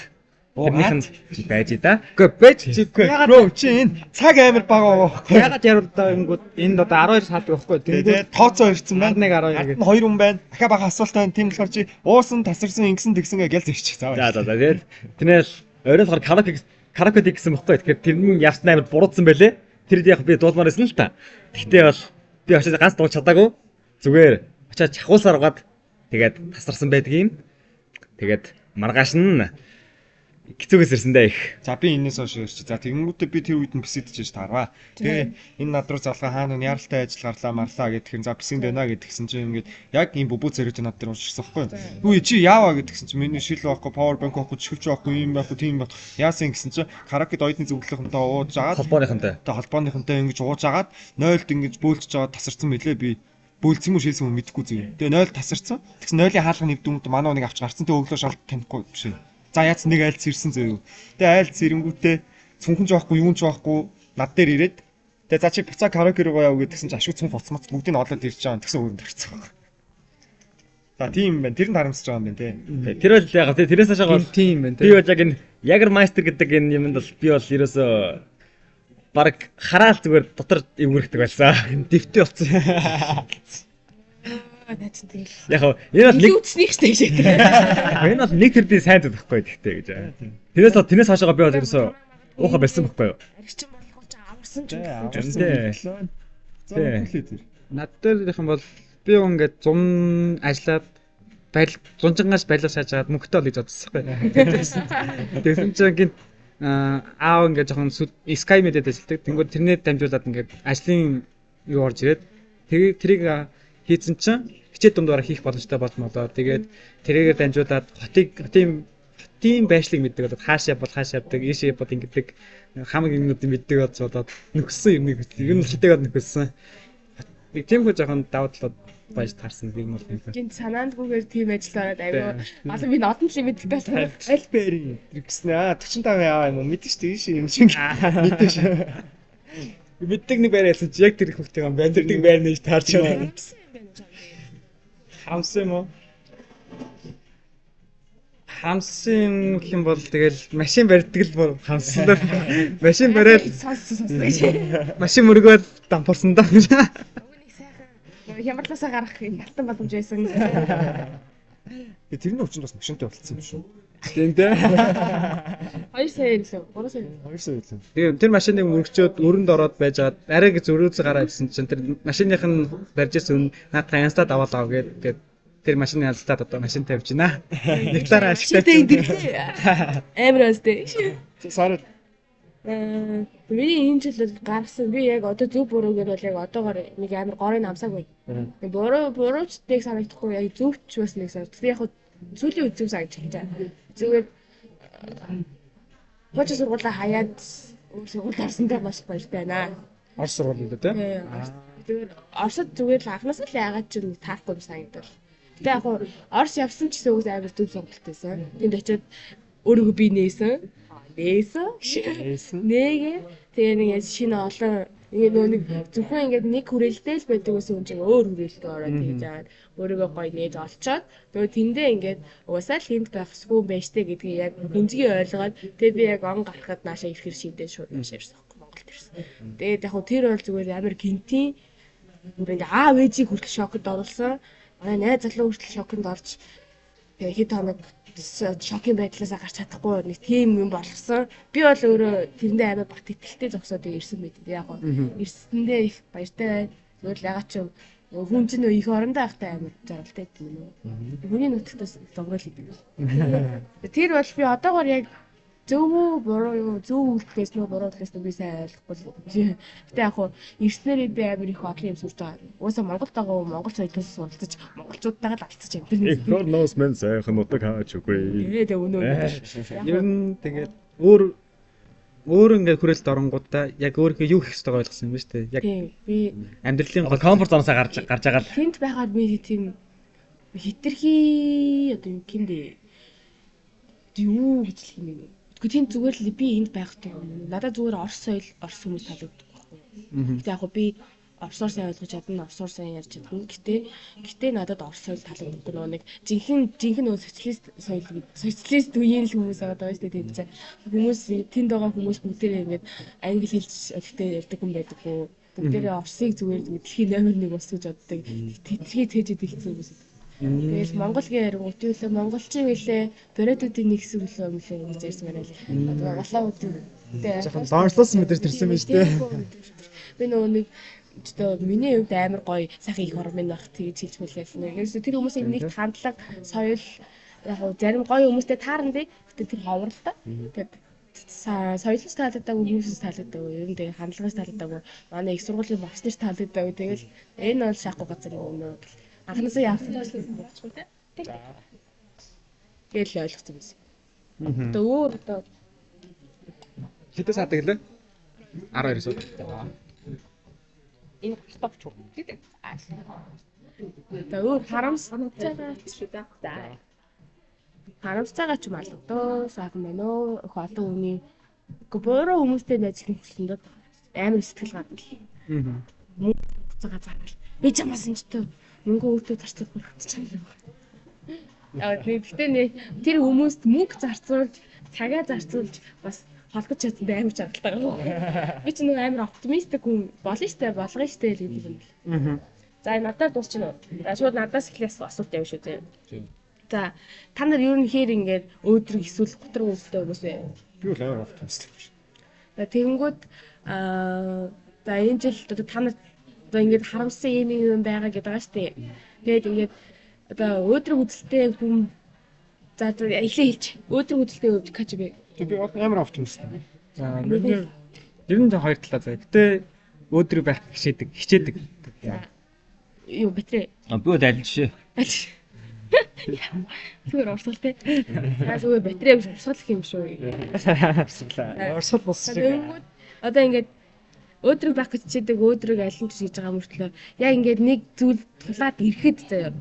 тэрнийх нь чи байж да. Үгүй байж чи Үгүй бро чи энэ цаг амар бага байгаа байхгүй. ягаад яриулдаа юмгууд энд одоо 12 саад байхгүй. Тэгээ Тэнгүүд тооцоо ирсэн байна. 11 12 Ард гэдэг. нь хоёр хүн байна. Дахиад бага асуулт байна. Тийм болохоор чи уусан, тасарсан, ингэсэн тэгсэн гэж гэл зэрчих. За. За за за тэгээд тэрнээс орой болохоор караоке караоке гэсэн бохгүй. Тэгэхээр тэр нь явсан амар буруудсан байлээ. Тэр яг би дуулмаар байсан л та. Тэгтээ бол Би очиж ганц дууч чадаагүй. Зүгээр очиад чахуулсаар угаад тэгээд тасарсан байдаг юм. Тэгээд маргааш нь хэцүүгээс ирсэн дээ их. За би энэс хойш ярьчих. За тэгэнгүүтээ би тэр үед нь писэд чиж таарва. Тэгээ энэ над руу залгаа хаана нь яралтай ажил гарлаа марлаа гэдгхэн за писэнд байна гэдгсэн чинь ингээд яг ийм бүбүү зэрэг над дээр унширсан байхгүй юу. Үгүй чи яаваа гэдгсэн чинь миний шил байхгүй, power bank байхгүй, чихвч байхгүй, ийм байхгүй, тийм байх. Яасан гэсэн чинь караокед оюутны зөвлөлийнхөнтэй ууж агаад Холбооныхонтой. Тэгээ холбооныхонтой ингэж ууж агаад 0-д ингэж бөөлжж аваад тасарсан мөлий би бөөлцсөн юм уу шилсэн юм уу мэдэхгүй зү. Тэгээ 0 тасарсан. Тэгсэн 0-ийн хаалга нэвдүүмд манай нэг авч гарсан. Тэгээ өглөө шалт танихгүй биш. За яац нэг айлц ирсэн зөө. Тэгээ айлц ирэнгүүтээ цүнхэн ч байхгүй, юун ч байхгүй над дээр ирээд тэгээ за чи буцаа караоке руу яв гэдгсэн чи ашгүй цүнх буц мац бүгдийг нь олоод ирж байгаа. Тэгсэн өөр төрсөн. За тийм юм байна. Тэр нь харамсаж байгаа юм байна те. Тэр бол яг тэрээс хойш бол Тийм байна би бол яг энэ Ягермайстер гэдэг энэ юмд бол би бол ерөөсөө баг хараал зүгээр дотор эвгэрхдэг байсан. Дэвтэй болсон. Наа чинь тэгэл. Яг хав энэ бол нэг Илүү үтснийг штэ гэж. энэ бол нэг төрлийн сайн зүйл байхгүй гэхдээ гэж. Тэрээс бол тэрнээс хойшоо би бол ерөөсөө ууха байсан байхгүй юу? Аригчин болохгүй ч аварсан ч аварсан Тий. мэдлээ. За Тий. хүлээ тэр. Над дээр их юм бол би ингээд 100 ажиллаад барил 100-аас барилга шааж хагаад мөнгөтэй бол гэж бодсон байхгүй. Тэгсэн чинь гинт аав ингээд жоохон Sky Media-д ажилладаг. Тэнгүүд тэрнээ дамжуулаад ингээд ажлын юу орж ирээд тэрийг хийцэн чинь хичээл дундуур хийх боломжтой болмолоо. Тэгээд тэрийгээр дамжуулаад хотын байшлыг мэддэг болоод хаашаа бол хаашаа явдаг, ийшээ бол ингэдэг хамаг юмнуудыг мэддэг болж болоод нөхсөн юм нэг ер нь хитээгээд нөхсөн. Нэг тийм хөө жоохон давуу талууд байж таарсан юм бол юм. Гинт санаандгүйгээр тийм ажил ороод айгүй. Одоо би нодон л мэддэг байсан. Аль бэрийн тэр гэсэн аа 45 яа юм уу мэдэн шүү дээ ийш юм шиг мэдэн шүү. Мэддэг нэг байр ялсан чи яг тэр хүүхдийн юм байна. Тэр нэг байр нэж таарч байна. Харамсан юм байна чам. Харамсан юм уу? Харамсан юм гэх юм бол тэгэл машин барьдаг л бол харамсан даа. Машин бариад сонссон сонссон гэж. машин мөргөөд дампуурсан даа. Уг нэг сайхан хямралаасаа гарах алтан боломж байсан. Тэгээ тэрний хүчинд бас машинтай болцсон юм шүү. Тийм дээ. 2 сая илүү 3 сая. 2 сая илүү. Тэгээ тэр машиныг мөргчөөд өрөнд ороод байжгаад арай гэж зөрүүцээ гараад ирсэн чинь тэр машиных нь барьж ирсэн үн наадах янзлаад аваад ав гээд тэгээд тэр машины янзлаад одоо машин тавьж байна. Нэг талаараа ашигтай. Машинтай идэвхтэй. Амар өстэй. Сараа Миний энэ жил бол гаргасан би яг одоо зөв буруу гэдэг бол яг одоогоор нэг амар горыг амсаагүй. Буруу бурууч нэг санагдахгүй яг зөвч бас нэг санагдах. Яг сүүлийн үед зөв санагдчих гэж. Зүгээр хуучин сургуулаа хаяад өөр сургууль орсондоо маш их баяртай байна. Орос сургууль юм да тий. Зүгээр Оросд зүгээр л анханаас л яагаад ч юм таарахгүй юм санагдал. Гэтэ яг хуу Орос явсан ч гэсэн үгс амар зөв сонголт байсан. Тэнд очиод өөрийгөө би нээсэн. Нээсэн. нээсэн. Нээгээ тэгээ нэг яаж шинэ олон ингээ нөө нэг зөвхөн ингээд нэг хүрээлтэй л байдаг гэсэн юм чинь өөр хүрээлтээ ороод тэгж жаад өөрийгөө гоё нээж олцоод тэгээ тэндээ ингээд угаасаа л тэнд байх ёсгүй юм байна штэ гэдгийг яг гүнзгий ойлгоод тэгээ би яг он гарахад наашаа ирэхэр шийдээд шууд наашаа ирсэн байхгүй Монголд ирсэн. Тэгээд яг хуу тэр бол зүгээр амар гинтийн бүр ингээ аав ээжийг хүртэл шоконд оруулсан. Манай найз залуу хүртэл шоконд орж тэгээ хэд хоног шокийн байдлаасаа гарч чадахгүй нэг тийм юм болгосон. Би бол өөрөө тэрэндээ амар бат итгэлтэй зогсоод ирсэн байт. Яг гоо ирсэндээ их баяртай байна. Зүгээр л ягаад ч юм хүн чинь нөө их орондоо байхдаа амар жаргалтай гэдэг юм уу. Хүний нутагтаас зовгоол идэг. Тэр бол би одоогоор яг зөв үү буруу юу зөв үйлдэлээс нөө буруу үйлдэлээс нөө би сайн ойлгохгүй л. Гэтэ яг хуу ирснээрээ би амар их олон юм сурч байгаа. Угаасаа Монголд байгаа хүн Монгол соёлоос суралцаж монголчуудтайгаа л алдчих юм. Их хорноос мэн сайхан нутаг хаач үгүй. Тэгээ өнөө. Ер нь тэгээд өөр өөр ингээд хүрээлэлд оронгуудаа яг өөрийнхөө юу хийх ёстойгоо ойлгосон юм ба шүү дээ. Яг Тийм би амьдралын Одоо комфорт зоноосоо гарч гарч байгаа л тэнд байгаад би тийм хитрхи одоо юу гэмдэ юу гэж хэлэх юм бэ? Гэхдээ тэнд зүгээр л би энд байх хэрэгтэй юм. Надад зүгээр орс соёл, орс хүмүүс таалагддаг байхгүй юу? Гэтэ яг хөө би орсоор сайн ойлгож чадна, орсоор сайн ярьж чадна. Гэтэ надад орс соёл таалагддаг нөгөө нэг жинхэнэ нөгөө социалист соёл социалист үеийн л хүмүүс байгаа даа шүү дээ тэнд чинь. Хүмүүс тэнд байгаа хүмүүс бүгдээрээ ингээд англи хэлж олигтой ярьдаг хүн байдаггүй. Бүгдээрээ орсыг зүгээр дэлхийн номер 1 ус гэж боддог. Тэтгэе цээжэд хэлсэн хүмүүс. Тэгэл Монгол гээ ярингууд юу лээ монголчин хэлээ, бородуудын нэг хэсэг лөө юм лээ гэж ярьсан байна л. Одоо улаан үдэн. Жохон доошлуулсан мэдрэмж төрсэн байж тээ. Би нөгөө нэг одоо миний хувьд амар гоё сайхан их орон минь байх тэгж хэлж хүлээлсэн. Ерөөсөө тэр хүмүүсийн нэг хандлага, соёл яг гоо зарим гоё хүмүүстэй таарна тий. Гэтэ тэр ховор л та. Тэгээд соёлоос таалагдаагүй, хүмүүсээс таалагдаагүй, ер нь тэгээ хандлагаас таалагдаагүй, манай их сургуулийн багш нар таалагдаагүй. Тэгэл энэ бол шахахгүй газар юм уу гэл. Анхнаасаа явсан болчихгүй тий. Тэгэл ойлгосон байсан. Одоо өөр одоо Хэдэн саад гэлээ? 12 сууд. Энэ гартаа ч үү. Одоо өөр харамсцайгаа шүү дээ. За. Харамсцайгаа ч юм алгадөө, сайхан байна уу? Их олон хүний үгүй буруу хүмүүстэй ажиллах хүслэндээ амар сэтгэл гадна. Мөнгө буцаага зарвал. Би чамаас энэ ч мөнгө өөртөө зарцуулах хэрэгтэй юм. Яг гэхдээ нэ тэр хүмүүст мөнгө зарцуулж, цагаа зарцуулж бас холбож чадсан амар чаргалтай байгаа. Би ч нэг амар оптимистик хүн болно штэ, болгоно штэ л гэдэг юм бэл. За энэ надаар дуусчихна уу? За шууд надаас эхлэх асуулт явна шүү дээ. За та нар ер нь хэр ингээд өөдрөг эсвэл готрог үзэлтэй хүмүүс вэ? Би бол амар оптимист юм шиг. За тэгэнгүүт за энэ жил одоо та нар одоо ингээд харамссан юм юм байгаа гэдэг байгаа штэ. Тэгээд ингээд одоо өөдрөг үзэлтэй хүн за эхлээ хэлж. Өөдрөг үзэлтэй өвд кач бэ? Би амар оптимист. За ер нь хоёр талаа заяа. Гэтэ өөдрөг байх хичээдэг, хичээдэг. Юу батарей. Би бол аль жишээ. Зүгээр урсгал те. За зүгээр батарей биш урсгал гэх юм шүү. Урсгал бус шиг. Тэгэнгүүт одоо ингээд өөдрөг байх гэж хичээдэг, өөдрөг аль нь ч хийж байгаа мөртлөө яг ингээд нэг зүйл тулаад ирэхэд заяа.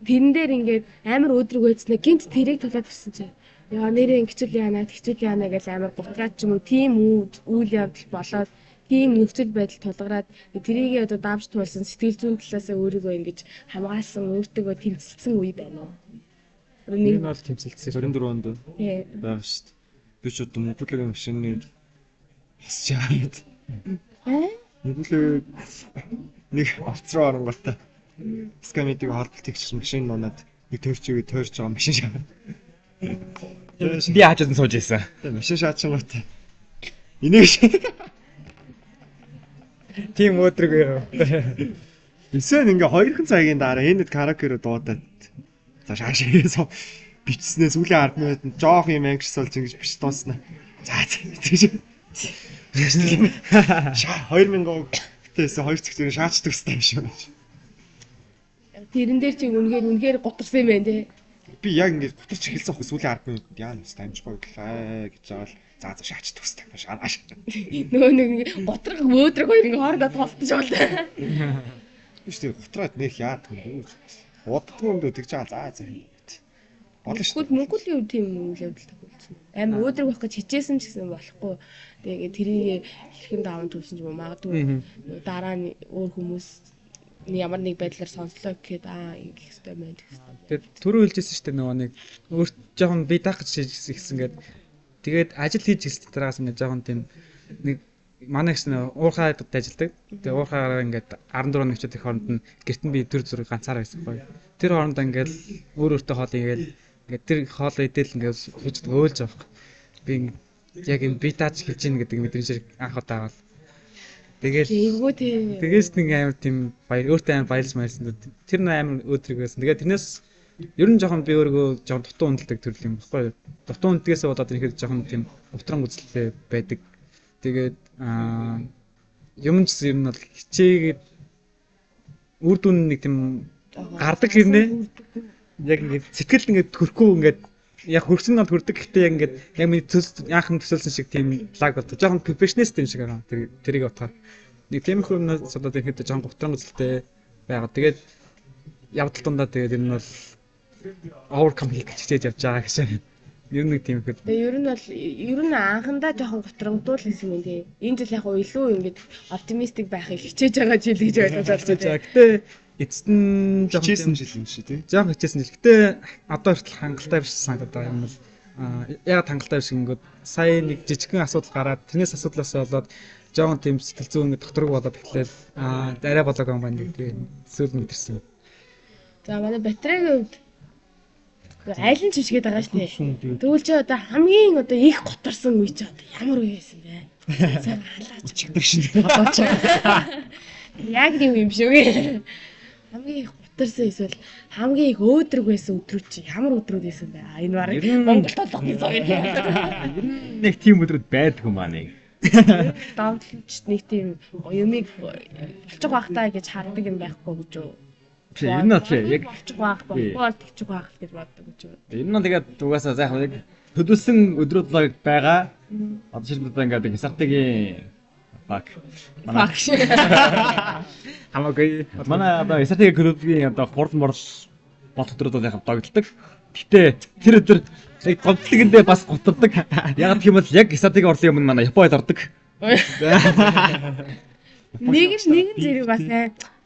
Тэрэн дээр ингээд амар өөдрөг байцнаа гинт тэрийг тулаад ирсэн чинь яа нэрээ ингэчүүл яана тэгчүүл яана гэж амар гутраад ч юм уу тийм үйл явдал болоод тийм нөхцөл байдал тулгараад тэрийг одоо давж туулсан сэтгэл зүйн талаас өөрийгөө ингэж хамгаалсан өөртөө тэмцэлсэн үе байна уу? Нэг нь бол тэмцэлсэн. 24 онд байгаа шүү дээ. Би ч одоо Монголын машины бас чаад. Монголын нэг авц руу оронготой Скамидыг холболт хийчихсэн машин унаад нэг тойрч игээ тойрч байгаа машин шаа. Би хажууд нь сууж байсан. Машин шаачингуутай. Энийг шаа. Тийм өөдрөг юм. Эсвэл ингээ 2хан цагийн дараа энэ караоке руу дуудаад за шаашаа бичснээ сүүлийн 10 минутанд жоох юм anxious болж ингэж бич дууснаа. За тэгж. Шаа 2000 гэтээсээ 2 цаг зэрэг шаачдаг хэвээр юм шиг. Тэрэн дээр чи үнэхээр гутарсан юм байна те. Би яг ингэж гутарч эхэлсэн хөх сүүлийн 10 минутанд яа нүс амжихгүй гэлээ гэж байгаа л за за шаачдаг хэвээр шаанаа. Нөгөө нэг гутрах өөдрөг хоёр ингээ хоорондоо толтож байгаа. Биш тийм гутраад нэх яадаг юм бэ? Уддгүй юм дөө тэгж байгаа за за. Болно шүү. Монголын үед тийм үйл явдал тохиолдсон. Амар өөдрөг байх гэж хичээсэн ч гэсэн болохгүй. Тэгээ тэрийг хэрхэн даван туулсан ч юм уу магадгүй дараа нь өөр хүмүүс ямар нэг байдлаар сонслоо гэхэд ингэх хэрэгтэй байна гэх хэрэгтэй. Тэгээд түрүү хэлжсэн шүү дээ нөгөө нэг өөр жоохон би даах гэж ихсэн гээд тэгээд ажил хийж эхэлсэн дараагаас ингээд жоохон тийм нэг манай гэсэн уурхайд ажилладаг. Тэгээд уурхайгаараа ингээд 14 нэвчээд их хооронд нь гэрт нь би төр зүрх ганцаараа байсан байхгүй. Тэр хооронд ингээд өөр өөртөө хоол игээл ингээд тэр хоол идэл ингээд сууж өөлж байгаа. Би яг энэ би тааж хэлж гин гэдэг мэдрэмжээр анх удаа аваад. Тэгэл Эвгүй тийм. Тэгээс нэг амар тийм баяр өөртөө амар баярлж маярсан. Тэр нэг амар өөдрөг байсан. Тэгээд тэрнээс ер нь жоохон би өөрийгөө жоохон дутуу үнэлдэг төрөл юм баггүй. Дутуу үнэлдгээс болоод ирэхэд жоохон тийм утран үзэлтэй байдаг. Тэгээд юм ч юм нь бол хичээгээд үр дүн нэг тийм гардаг хэрнээ яг ингээд сэтгэл ингээд төрөхгүй ингээд яг хөрсөн нь бол хөрдөг гэхдээ яг ингээд яг миний төс яахан төсөөлсөн шиг тийм лаг болдог. Жоохон perfectionist юм шиг байгаа. Тэрийг бодохоор. Нэг тиймэрхүү юмнаас болоод ирэхэд жоохон гутран үзэлтэй байгаа. Тэгээд явдал дундаа тэгээд ер нь бол overcome хийх гэж хичээж явж байгаа гэж. Ер нь нэг тийм ихэд. Тэгээ ер нь бол ер нь анхандаа жоохон готрогдуул гэсэн юм тий. Энэ жил яг илүү ингээд оптимистик байхыг хичээж байгаа жил гэж ойлгож байна. Гэтэ эцэст нь жоохон хичээсэн жил юм шиг тий. Жоохон хичээсэн жил. Гэтэ одоо хүртэл хангалттай биш санагдаад байгаа юм бол яагаад хангалттай биш гингүүд сая нэг жижигхэн асуудал гараад тэрнээс асуудлаас болоод жоохон тийм сэтгэл зүйн ингээд докторг болоод эхлээл арай болоог юм байна гэдэг зүйл мэдэрсэн. За манай батарейгийн хувьд аль нь ч биш гээд байгаа шүү дээ. Тэгвэл чи одоо хамгийн одоо их гутарсан үе чи одоо ямар үе байсан бэ? Сайн халаач. Өчигдөр шин. Халаач. Яг тийм юм шиг. Хамгийн их гутарсан эсвэл хамгийн их өөдрөг байсан өдрүүд чи ямар өдрүүд байсан бэ? А энэ бараг Монгол толгоны зоог. Ер нь нэг тийм өдрүүд байдаг юм аа нэг. Давталж нэг тийм юмыг болчих байх таа гэж хардаг юм байхгүй гэж юу? Биш ер нь бол яг болчих байх, болохгүй бол тэгчих байх гэж боддог гэж юу? Ер нь тэгээд угаасаа за яг төлөвлөсөн өдрүүд л байгаа. Одоо жишээлбэл одоо ингээд Хисартигийн fuck. Манай Хамаагүй. манай одоо Хисартигийн клубийн одоо хурд морл болох өдрүүд бол яг догдолдог. Гэтэ тэр өдөр яг гомдлогэндээ бас гутардаг. Яг гэх юм бол яг Хисартигийн орлын өмнө манай Японд ордог. Нэг нь нэгэн зэрэг бас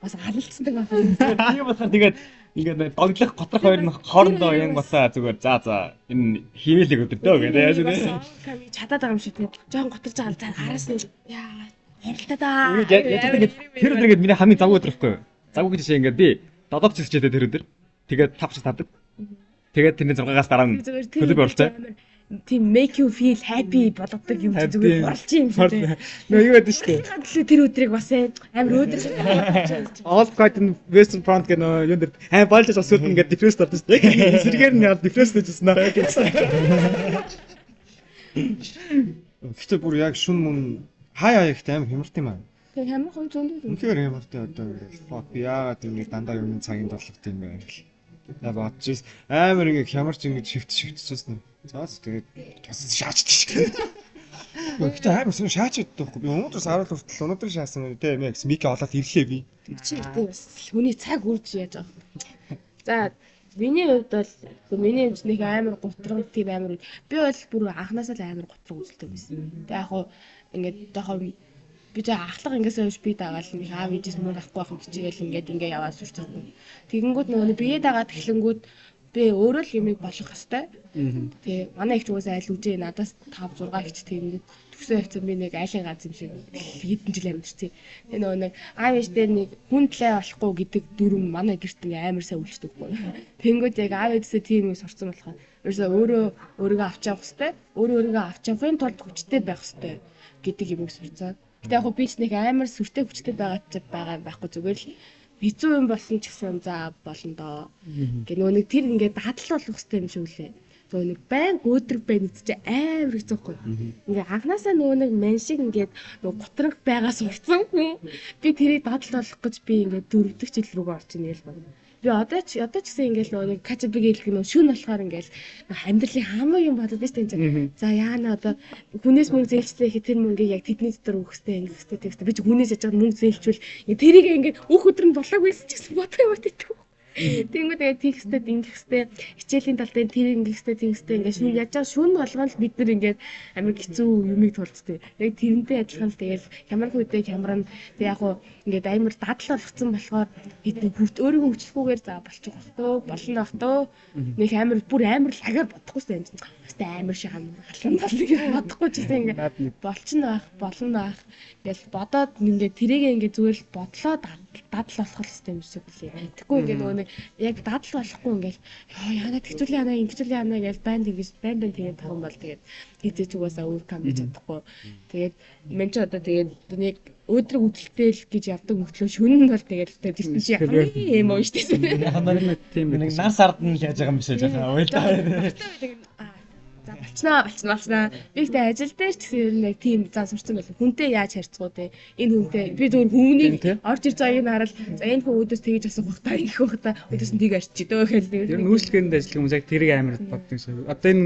бас алалцдаг байна. Тийм болохоор тэгээд ингээд догдлох готрох хоёр нь хоорондоо яг басаа зүгээр за энэ химээлэг өдөр дөө гэдэг яаж вэ? Ками чадаад байгаа юм шиг тийм. Жохон гутарч байгаа л за араас нь яа хуралтай даа. Яг яг ингээд тэр өдөр ингээд миний хамгийн завгүй өдөр байхгүй юу? Завгүй гэж жишээ ингээд би 7 ч хичээдэг тэр өдөр. Тэгээд 5 ч тавдаг. Тэгээд тэрний 6-аас дараа нь зүгээр клуб оролцоо. Тийм make you feel happy болгодог юм чи зүгээр хуралч юм шиг тийм. Нөө юу байдаг шүү дээ. Төлөө тэр өдрийг бас амар өдөр шиг. All Quiet in Western Front гэх нөө юун дээр ай болж байгаа сүлд ингээд depressed ордог шүү дээ. Яг эсрэгээр нь яа depressed гэжсэн аа. Гэтэ бүр яг шүн мөн хай хай ихтэй амар хямарт юм аа. Тэр ямар хүн зөндөө юм. Үнэхээр хямартай одоо ингээд fuck би яагаад ингэ дандаа юмны цагийн дорлогт юм бэ гэл. Я бодож ирсэн. Амар ингэ хямарч ингэ шивт шивтчихсэн. За тэгээд бас шаачдаг. Гэтэ амар сонь шаачдаг байхгүй. Би өнөөдөр саруул хүртэл өнөөдөр шаасан тийм ээ гэсэн Мики олоод ирлээ би. Чи ихтэй бас хүний цаг үрж яаж байгаа. За миний хувьд бол миний хувьд нэг амар гутраг тийм амар би бол бүр анханасаа л амар гутраг үзэлтэй байсан. Тэг яг хуу ингээд жоохон би жаа ахлах ингээс хойш би дагаал нэг аав ээжээс мөнгө авахгүй байх юм хичээл ингээд ингээ яваад сурч чадсан. Тэгэнгүүт нөгөө бие дагаад эхлэнгүүт би өөрөө л юмыг болгох хэвээр. Тэгээ манай ихч угаасаа айл үжээ надаас 5 6 ихч тэгэнгүүт төгсөө явцсан би нэг айлын ганц юм шиг хэдэн жил амьдэрсэн. Тэгээ нөгөө нэг аав ээж дээр нэг хүн тлээ болохгүй гэдэг дүрм манай гэрт ингээ амар сайн үйлчдэг байхгүй. Тэнгүүд яг аав ээжсээ тийм юм сурцсан болохоор ерөөсөө өөрөө өөрийгөө авч явах хэвээр, өөрөө өөрийгөө авч явахын тулд хүчтэй байх хэвээр гэдэг юмыг сурцсан. Гэтэ яг би ч нэг амар сүртэй хүчтэй байгаа ч байгаа юм байхгүй зүгээр л хэцүү юм болсон ч гэсэн за болно доо. Гэ нөгөө нэг тэр ингээд дадлал болох хэвээр юм шиг үлээ. Нөгөө нэг байн өөдрөг байна гэдэг чинь амар хэцүү байхгүй. Ингээ анханасаа нөгөө нэг ман шиг ингээд нөгөө гутраг байгаа сурцсан хүн. Би тэрийг дадлал болох гэж би ингээд дөрөвдөг жил рүүгээ орж ийн л байна. Би одоо ч гэсэн ингээл нөгөө нэг качабиг хэлдэг нөгөө шүн болохоор ингээл амьдралын хамаг юм бодод шүү дээ энэ. За яана одоо хүнээс мөнгө зээлчлээ гэхэд тэр мөнгийг яг тэдний дотор өгөх хэрэгтэй ингэх хэрэгтэй тэгэх хэрэгтэй. Би ч хүнээс яж байгаа мөнгө зээлчвэл тэрийг ингээд өөх өдөр нь болоогүй ч гэсэн бодох юм байдаг. Тэнгүүд тэгээд тийх хэрэгтэй ингэх хэрэгтэй хичээлийн тал дээр тэр ингэх хэрэгтэй тэгэх хэрэгтэй ингээд шүн яаж байгаа шүн болгоно л бид нар ингээд амар хэцүү юмыг тулцдаг. Яг тэрнтэй адилхан л тэгэл хямрах үедээ хямрна. Тэг яг уу ингээд амар дадлал болгоцсон болохоор хэдэн хүрт өөрийгөө хүчлэхгүйгээр за болчих бах төө болно бах төө нэг амар бүр амар лагаар бодохгүй шүү дээ. Баста амар шиг халуун тал гэж бодохгүй ч гэсэн ингээд болчихно байх болно байх ингээл бодоод ингээд тэрийг ингээд зүгээр л бодлоо дадал болох хэрэгтэй юм шиг үлээ. Тэгэхгүй ингээд нөгөө нэг яг дадал болохгүй ингээл ёо яана тэгчүүл яана ингэчүүл яана гэж байн тэгэж байн байн тэгээд таван бол тэгээд хэзээ ч угаасаа overcome гэж чадахгүй. Тэгээд мен ч одоо тэгээд нэг өөдрөг үдэлтэй л гэж явдаг мөртлөө шөнө нь бол тэгээд тэр чи хамгийн юм уу шүү дээ. Яг тийм Нэг нар сард нь л яаж байгаа юм биш ээ жоохон уйлдаа. За болчихноо. Би ихтэй ажил дээр ч гэсэн ер нь яг тийм зан сурцсан байлаа. Хүнтэй яаж харьцах вэ те? Энэ хүнтэй би зөвхөн хүмүүнийг орж ирж байгааг нь хараад за энэ хүн өөдөөс тэгэж асуух бах та ингэх бах та өөдөөс нь тийг арчиж дөө гэх Ер нь үйлчлэгээнд ажиллах хүмүүс яг тэрийг амар боддог юм шиг. Одоо энэ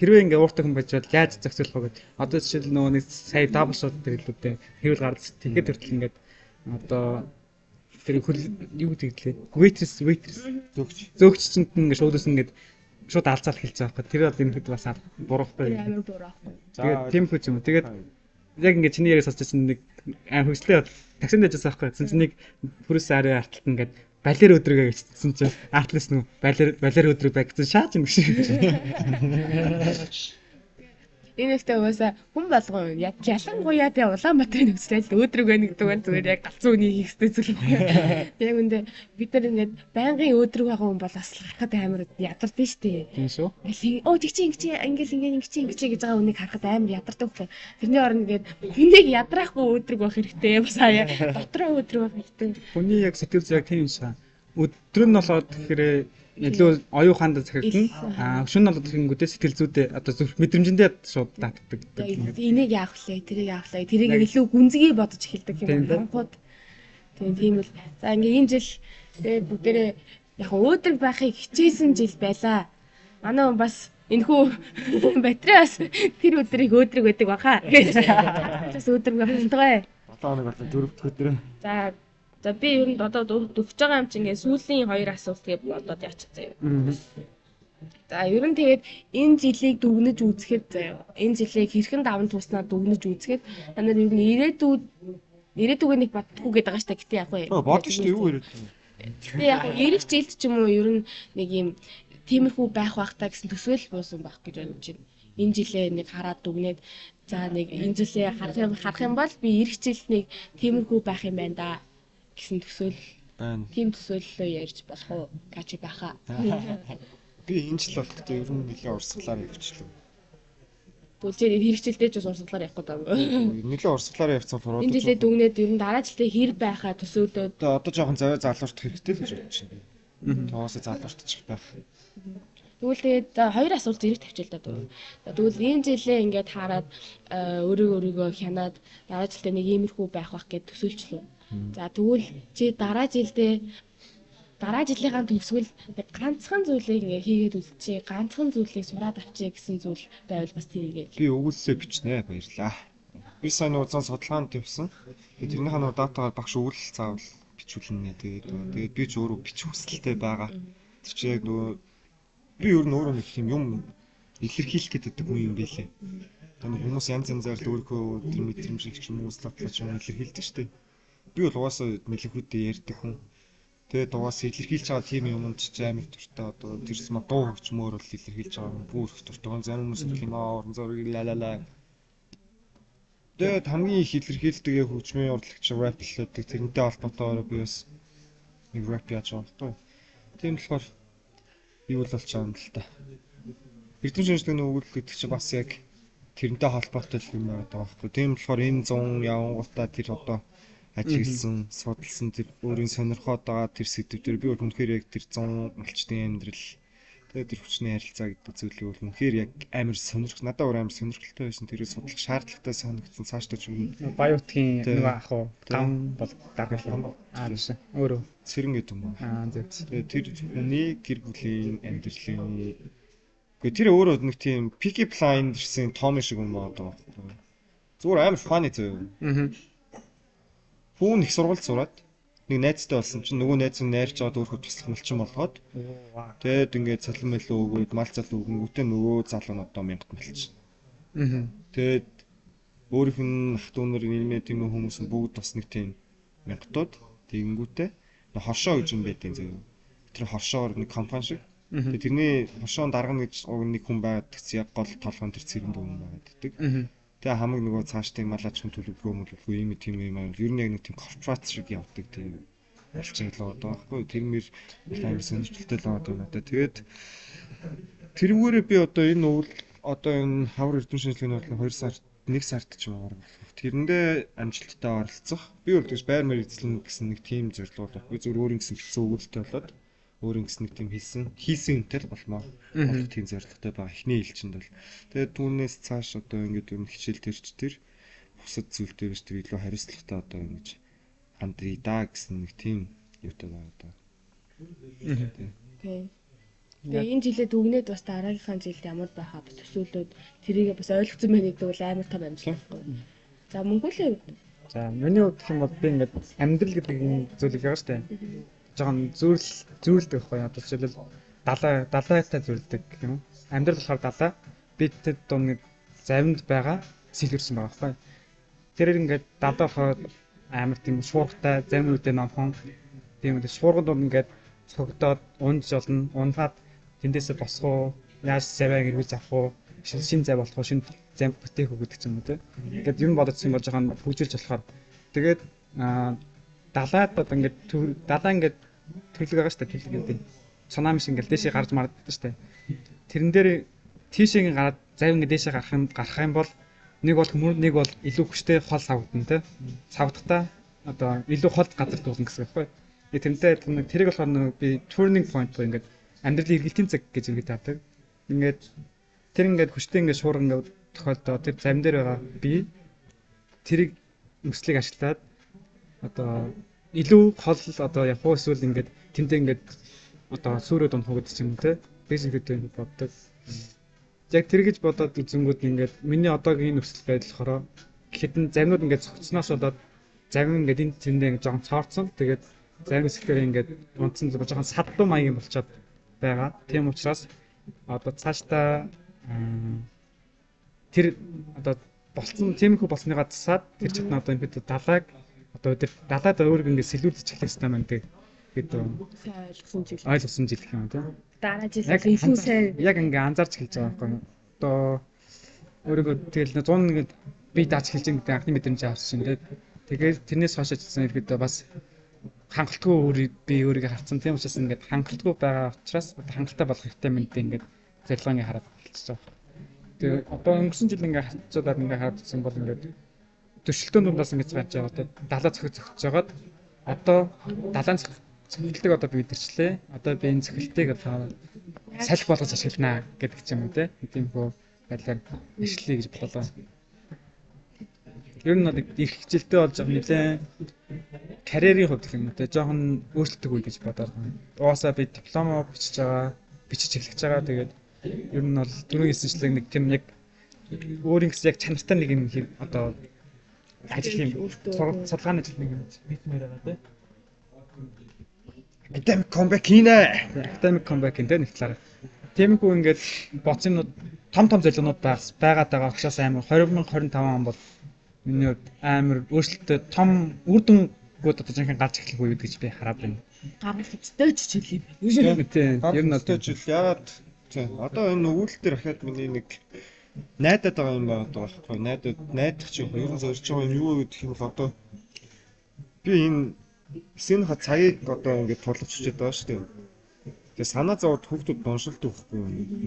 хэрвээ ингээ ууртай хүн байж бол яаж зохицуулах вэ гэдэг. Одоо жишээл нөгөө нэг сая дабл шот дээр хэлүүдээ хэрүүл гарч тэгэхэд хүртэл ингээд одоо тэр хөл юу гэдэг лээ. Waitress зөөгч чинь ингээ шууд ус ингээд шууд алзаал хэлж байгаа байхгүй. Тэр бол энэ хэд бас буруухгүй. Амар буруу байхгүй. Тэгээд тийм хүч юм. Тэгээд яг ингээд чиний яриаг сонсч чинь нэг аим хөгжлөө таксинд ажилласан байхгүй. Тэгсэн чинь нэг хүрээс арай арталт ингээд балер өдрөг гэсэн чинь артлаас нүү балер өдрөг бай гэсэн шааж юм шиг. Энэ ихтэй угаасаа хүн болгон ялангуяа тэ Улаанбаатарын нөхцөл байдал өөдрөг байна гэдэг нь зүгээр яг галзуу үний хийх ёстой зүйл юм. Яг үндэ бид нар ингээд байнгын өөдрөг байгаа хүн бол бас харахад амар ядардаг шүү дээ. Тийм шүү. Ингээл оо тэг чи ингэ чи ингээл ингээл ингэ чи ингэ чи гэж байгаа хүнийг харахад амар ядардаг байхгүй. Тэрний оронд ингээд хүнийг ядраахгүй өөдрөг байх хэрэгтэй. Бас хаяа дотроо өөдрөг байх хэрэгтэй. Хүний яг сэтгэл зүй яг тийм юм шиг. Өдөр нь болоод тэгэхээр илүү оюун ухаанд захирагдана. Аа шөнө нь болоод тэгэнгүүтээ сэтгэл зүйдээ одоо зүрх мэдрэмжэндээ шууд даатдаг. Энийг яах вэ? Тэрийг яах вэ? Тэрийг илүү гүнзгий бодож эхэлдэг юм байна. Тийм л. За ингээ энэ жил тэгээ бүгдээрээ яг өөдрөг байхыг хичээсэн жил байлаа. Манай хүн бас энэхүү батарей бас тэр өдрийг өөдрөг байдаг баха. Бас өөдрөг байх болтугай. 7 хоног болон 4 дахь өдөр. За би ер нь одоо дөхөж байгаа юм чинь ингээ сүүлийн хоёр асуулт гэж бодоод яачих заяа. За ер нь тэгээд энэ жилийг дүгнэж үзэхэд заяа. Энэ жилийг хэрхэн даван тууснаа дүгнэж үзэхэд та нар ер нь ирээдүгээ нэг боддгоо гэдэг байгаа шүү дээ. Гэтэ яг вэ. Бодно шүү дээ юу ирээд. Гэтэ яг ирэх жилд ч юм уу ер нь нэг юм тиймэрхүү байх байх та гэсэн төсөөлөл буусан байх гэж бодож байна. Энэ жилээ нэг хараад дүгнээд за нэг энэ жилээ харах юм бол би ирэх жилд нэг тиймэрхүү байх юм байна да гэсэн төсөөлөл байна. Тийм төсөөллөө ярьж болох уу? Гачи байхаа. Би энэ жил бол гэхдээ ер нь нэлээд урсгалаар явчихлаа. Тэгвэл хэрэгжилдээ ч бас урсгалаар явах гэдэг юм. Нэлээд урсгалаар явцсан болохоор энэ жилээ дүгнээд ер нь дараа жилдээ хэр байхаа төсөөлөөд одоо жоохон завиа залууртах хэрэгтэй л гэж бодож байна. Тоосоо залууртчих байх. Тэгвэл тэгээд хоёр асуулт зэрэг тавьчих л да. Тэгвэл энэ жилээ ингээд хараад өөрийгөө хянаад дараа жилдээ нэг иймэрхүү байх бах гэд төсөөлчлөө. За тэгвэл чи дараа жилдээ дараа жилийнхаа төгсгөл ганцхан зүйлийг ингээ хийгээд үзчихье, ганцхан зүйлийг сураад авчия гэсэн зүйл байвал бас тэрийгээ. Би өгүүлсээ бичнэ, баярлаа. Би сайн удаан судалгаанд тавьсан. Тэрнийхээ нөө датагаар багш өгүүлэл заавал бичүүлнэ. Тэгээд би ч өөрөө бичих хүсэлтэй байгаа. Тэр чи яг нөгөө би ер нь өөрөө нэг тийм юм илэрхийлэх гэдэг хүн юм байлээ. Тэр хүмүүс янз янзаар л өөрийнхөө тэр мэдрэмжийг ч юм уу услаатлаа ч юм илэрхийлдэг шүү дээ. Би бол угаасаа нэлэхүүдээ ярьдаг хүн. Тэгээд угаасаа илэрхийлж байгаа тийм юмд ч амар дуртай. Одоо тэрс ма дуу хөгжмөөр бол илэрхийлж байгаа юм бүр их дуртай. Зарим хүмүүс кино, уран зураг ла ла ла. Тэгээд хамгийн их илэрхийлдэг яг хөгжмийн урлагч рэп лээдэг. Тэрнтэй холбоотойгоор би бас нэг рэп яаж байгаа байхгүй. Тийм болохоор юу л болж байгаа юм л та. Эрдэм шинжилгээний өгүүлэл гэдэг чинь бас яг тэрнтэй холбоотой юм байгаа байхгүй. Тийм болохоор энэ 100 явангуудаа тэр одоо ажигласан, судалсан тэр өөрийн сонирхоод байгаа тэр сэдв дээр би бол үнэхээр яг тэр 100 малчдын амьдрал тэгээд тэр хүчний харилцаа гэдэг зүйлийг бол үнэхээр яг амар сонирх надад өөр амар сонирхолтой байсан. Тэрийг судлах шаардлагатай санагдсан. Цаашдаа ч юм Баяутгийн нөгөө ах уу гам бол дарга. Аа биш. Өөрөө цэрэн гэдэг юм уу. Аа зөв. Тэгээд тэр хүний гэр бүлийн амьдралын үгүй тэр өөрөө нэг тийм Peaky Blinders-ийн Tommy шиг юм байгаа даа. Зүгээр амар funny зөө. Аа. Хүүн их сургуульд сураад нэг найзтай болсон чинь нөгөө найз нь найрч аваад өөрөө туслах малчин болгоод тэгээд ингээд цалин мэлөө өгөөд мал залуу өгөнгүүтээ нөгөө залуу нь одоо 1000 малчин. Аа. Тэгээд өөрийнх нь ах дүү нар нэмээ тийм хүмүүс нь бүгд бас нэг тийм мянгатууд тэгэнгүүтээ хоршоо гэж юм байдیں۔ зөө. Тэр хоршоогоор нэг компани шиг. Тэгээд тэрний хоршоон даргана гэж уг нэг хүн байгаад тэгсэн яг гол толгойн тэр цэрэн бүүн байгаад гэдэг. Тэгээ хамаг нөгөө цаашдын мал аж ахуйн төлөвлөгөө мөлөвлөгөө ийм тийм юм аа. Ер нь яг нэг тийм корпорац шиг явдаг тийм алчин л байгаа байхгүй. Тэр мэр амар сонирхолтой л байгаа юм надад. Тэгээд тэрүүгээрээ би одоо энэ өвөл одоо энэ хавар эрдэм шинжилгээний бодлого 2 сард 1 сард ч юм уу болох. Тэрэндээ амжилттай оролцох. Би бол тэгж байр мэр эзлэн гэсэн нэг тийм зорилго байхгүй. Зүгээр өөрийн гэсэн бичсэн өгүүлэлтэй болоод өөрийн гэсэн нэг тийм хийсэн юмтай л болмоо. Болох тийм зорилготой байгаа. Эхний ээлжинд бол. Тэгээд түүнээс цааш одоо ингээд ер нь хичээл төрч тэр бусад зүйл дээр тэр илүү хариуцлагатай одоо ингэж хандрий да гэсэн нэг тийм юутай байгаа даа. Окей. Тэгээ энэ жилээ дүгнээд бас дараагийнхаа жилд ямар байхаа бас төсөөлөөд тэрийг бас ойлгоцсон байх гэдэг бол амар том амжилт байхгүй. За мөнгөлийн хувьд. За миний хувьд гэх юм бол би ингээд амьдрал гэдэг энэ зүйлийг байгаа шүү дээ. Жохон зүйрлдэг байхгүй. Одоо жишээлбэл далайтай зүйрлдэг гэх юм. Амьдрал болохоор далай. Би тэд дунд нэг завинд байгаа сэлгэрсэн байгаа байхгүй. Тэрээр ингээд далай болохоор амар тийм шуургатай, зарим үедээ номхон тийм үү шуурган дунд ингээд цогдоод унж олно. Унгаад тэндээсээ босох уу, яаж завиа эргүүлж авах уу, шин зай болох уу, шин зам бүтээх үү гэдэг ч юм уу те. Ингээд юм бодсон бол жоохон хөгжүүлж болохоор тэгээд далайд одоо ингээд далай ингээд төлөг байгаа шүү дээ, төлөг гэдэг. Цунами шиг ингээд дээшээ гарч марддаг шүү дээ. Тэрэн дээр тийшээ ингээд гараад зав ингээд дээшээ гарах юм бол нэг бол хөмөр, нэг бол илүү хүчтэй хол савгдана те. Савдахдаа одоо илүү хол газар дуулна гэсэн үг байхгүй. Тэрнтэй тэрийг болохоор нэг би turning point буюу ингээд амьдралын эргэлтийн цаг гэж ингээд тавьдаг. Ингээд тэр ингээд хүчтэй ингээд шуурга ингээд тохиолдоо тэр зам дээр байгаа би тэрийг нөхцөлийг ашиглаад одоо илүү хол одоо явах уу эсвэл ингээд тэндээ ингээд одоо сүрээд унах уу гэдэг ч юм уу те. Тэгж ингээд юм боддог. Яг тэр гэж бодоод үзэнгүүд ингээд миний одоогийн нөхцөл байдал болохоор хэдэн замнууд ингээд цогцсноос болоод зам ингээд энэ тэндээ ингээд жоохон цоорцсон. Тэгээд зарим хэсгээр ингээд унтсан жоохон садлуу маягийн болчиход байгаа. Тийм учраас одоо цаашдаа тэр одоо болцсон тиймэрхүү болсныгаа засаад тэр чадна одоо ингээд далайг одоо тэр далайд өөрийгөө ингээд сэлүүлж эхлэх хэрэгтэй байна гэдэг сайн ойлгосон жил. Ойлгосон жил гэх юм тийм. Дараа жил илүү сайн. Яг ингээд анзаарч эхэлж байгаа байхгүй юу? Одоо өөрийгөө тэгэл 101 би дааж эхэлж байгаа гэдэг анхны мэдрэмж авсан шин. Тэгээд тэрнээс хойш ажилласан ирэхэд бас хангалтгүй би өөрийгөө харцсан. Тийм учраас ингээд хангалтгүй байгаа учраас хангалттай болох хэрэгтэй мэд ингээд зорилгоо ингээд хараад эхэлчихэж байгаа. Тэгээ одоо өнгөрсөн жил ингээд хацуудаад ингээд хараад ирсэн бол ингээд зөрчилдөөн дундаас ингээд гарч байгаа. Одоо далаа зөхөж жагаад одоо далайн цохилтыг одоо би мэдэрчлээ. Одоо би энэ цохилтыг одоо салхи болгож ашигланаа гэдэг ч юм уу те. Тиймэрхүү байдлаар ашиглая гэж бодлоо. Ер нь бол их хичээлтэй болж байгаа нэлээд карьерийн хувьд гэх юм уу те жоохон өөрчлөлтөг үе гэж бодоод байна. Угаасаа би дипломо бичиж байгаа, бичиж эхлэж байгаа. Тэгээд ер нь бол түрүүн хэлсэнчлэг нэг тийм яг өөрийн гэсэн яг чанартай нэг юм одоо ажил юм судалгааны ажил нэг юм хиймээр байгаа те. Academic comeback хийнэ. Academic comeback энэ нэг талаараа. Тиймэрхүү ингээд бодсон юмнууд том том зорилгонууд байгаад байгаа учраас амар 2025 он бол миний хувьд амар өөрчлөлттэй том үр дүнгууд одоо жинхэнэ гарч эхлэх үе гэж би хараад байна. Гарах ёстой ч жил юм байна. Тийм. Ер нь бол жил яагаад тийм одоо энэ өгүүлэл дээр ахаад миний нэг найдаад байгаа юм байгаа байхгүй найдах чи ер нь зорж байгаа юм юу гэх юм бол одоо би энэ эсэнийхээ цагийг одоо ингээд тулгаж чичээд байгаа шүү дээ. Тэгээ санаа зовоод хүүхдүүд доншилт өгөхгүй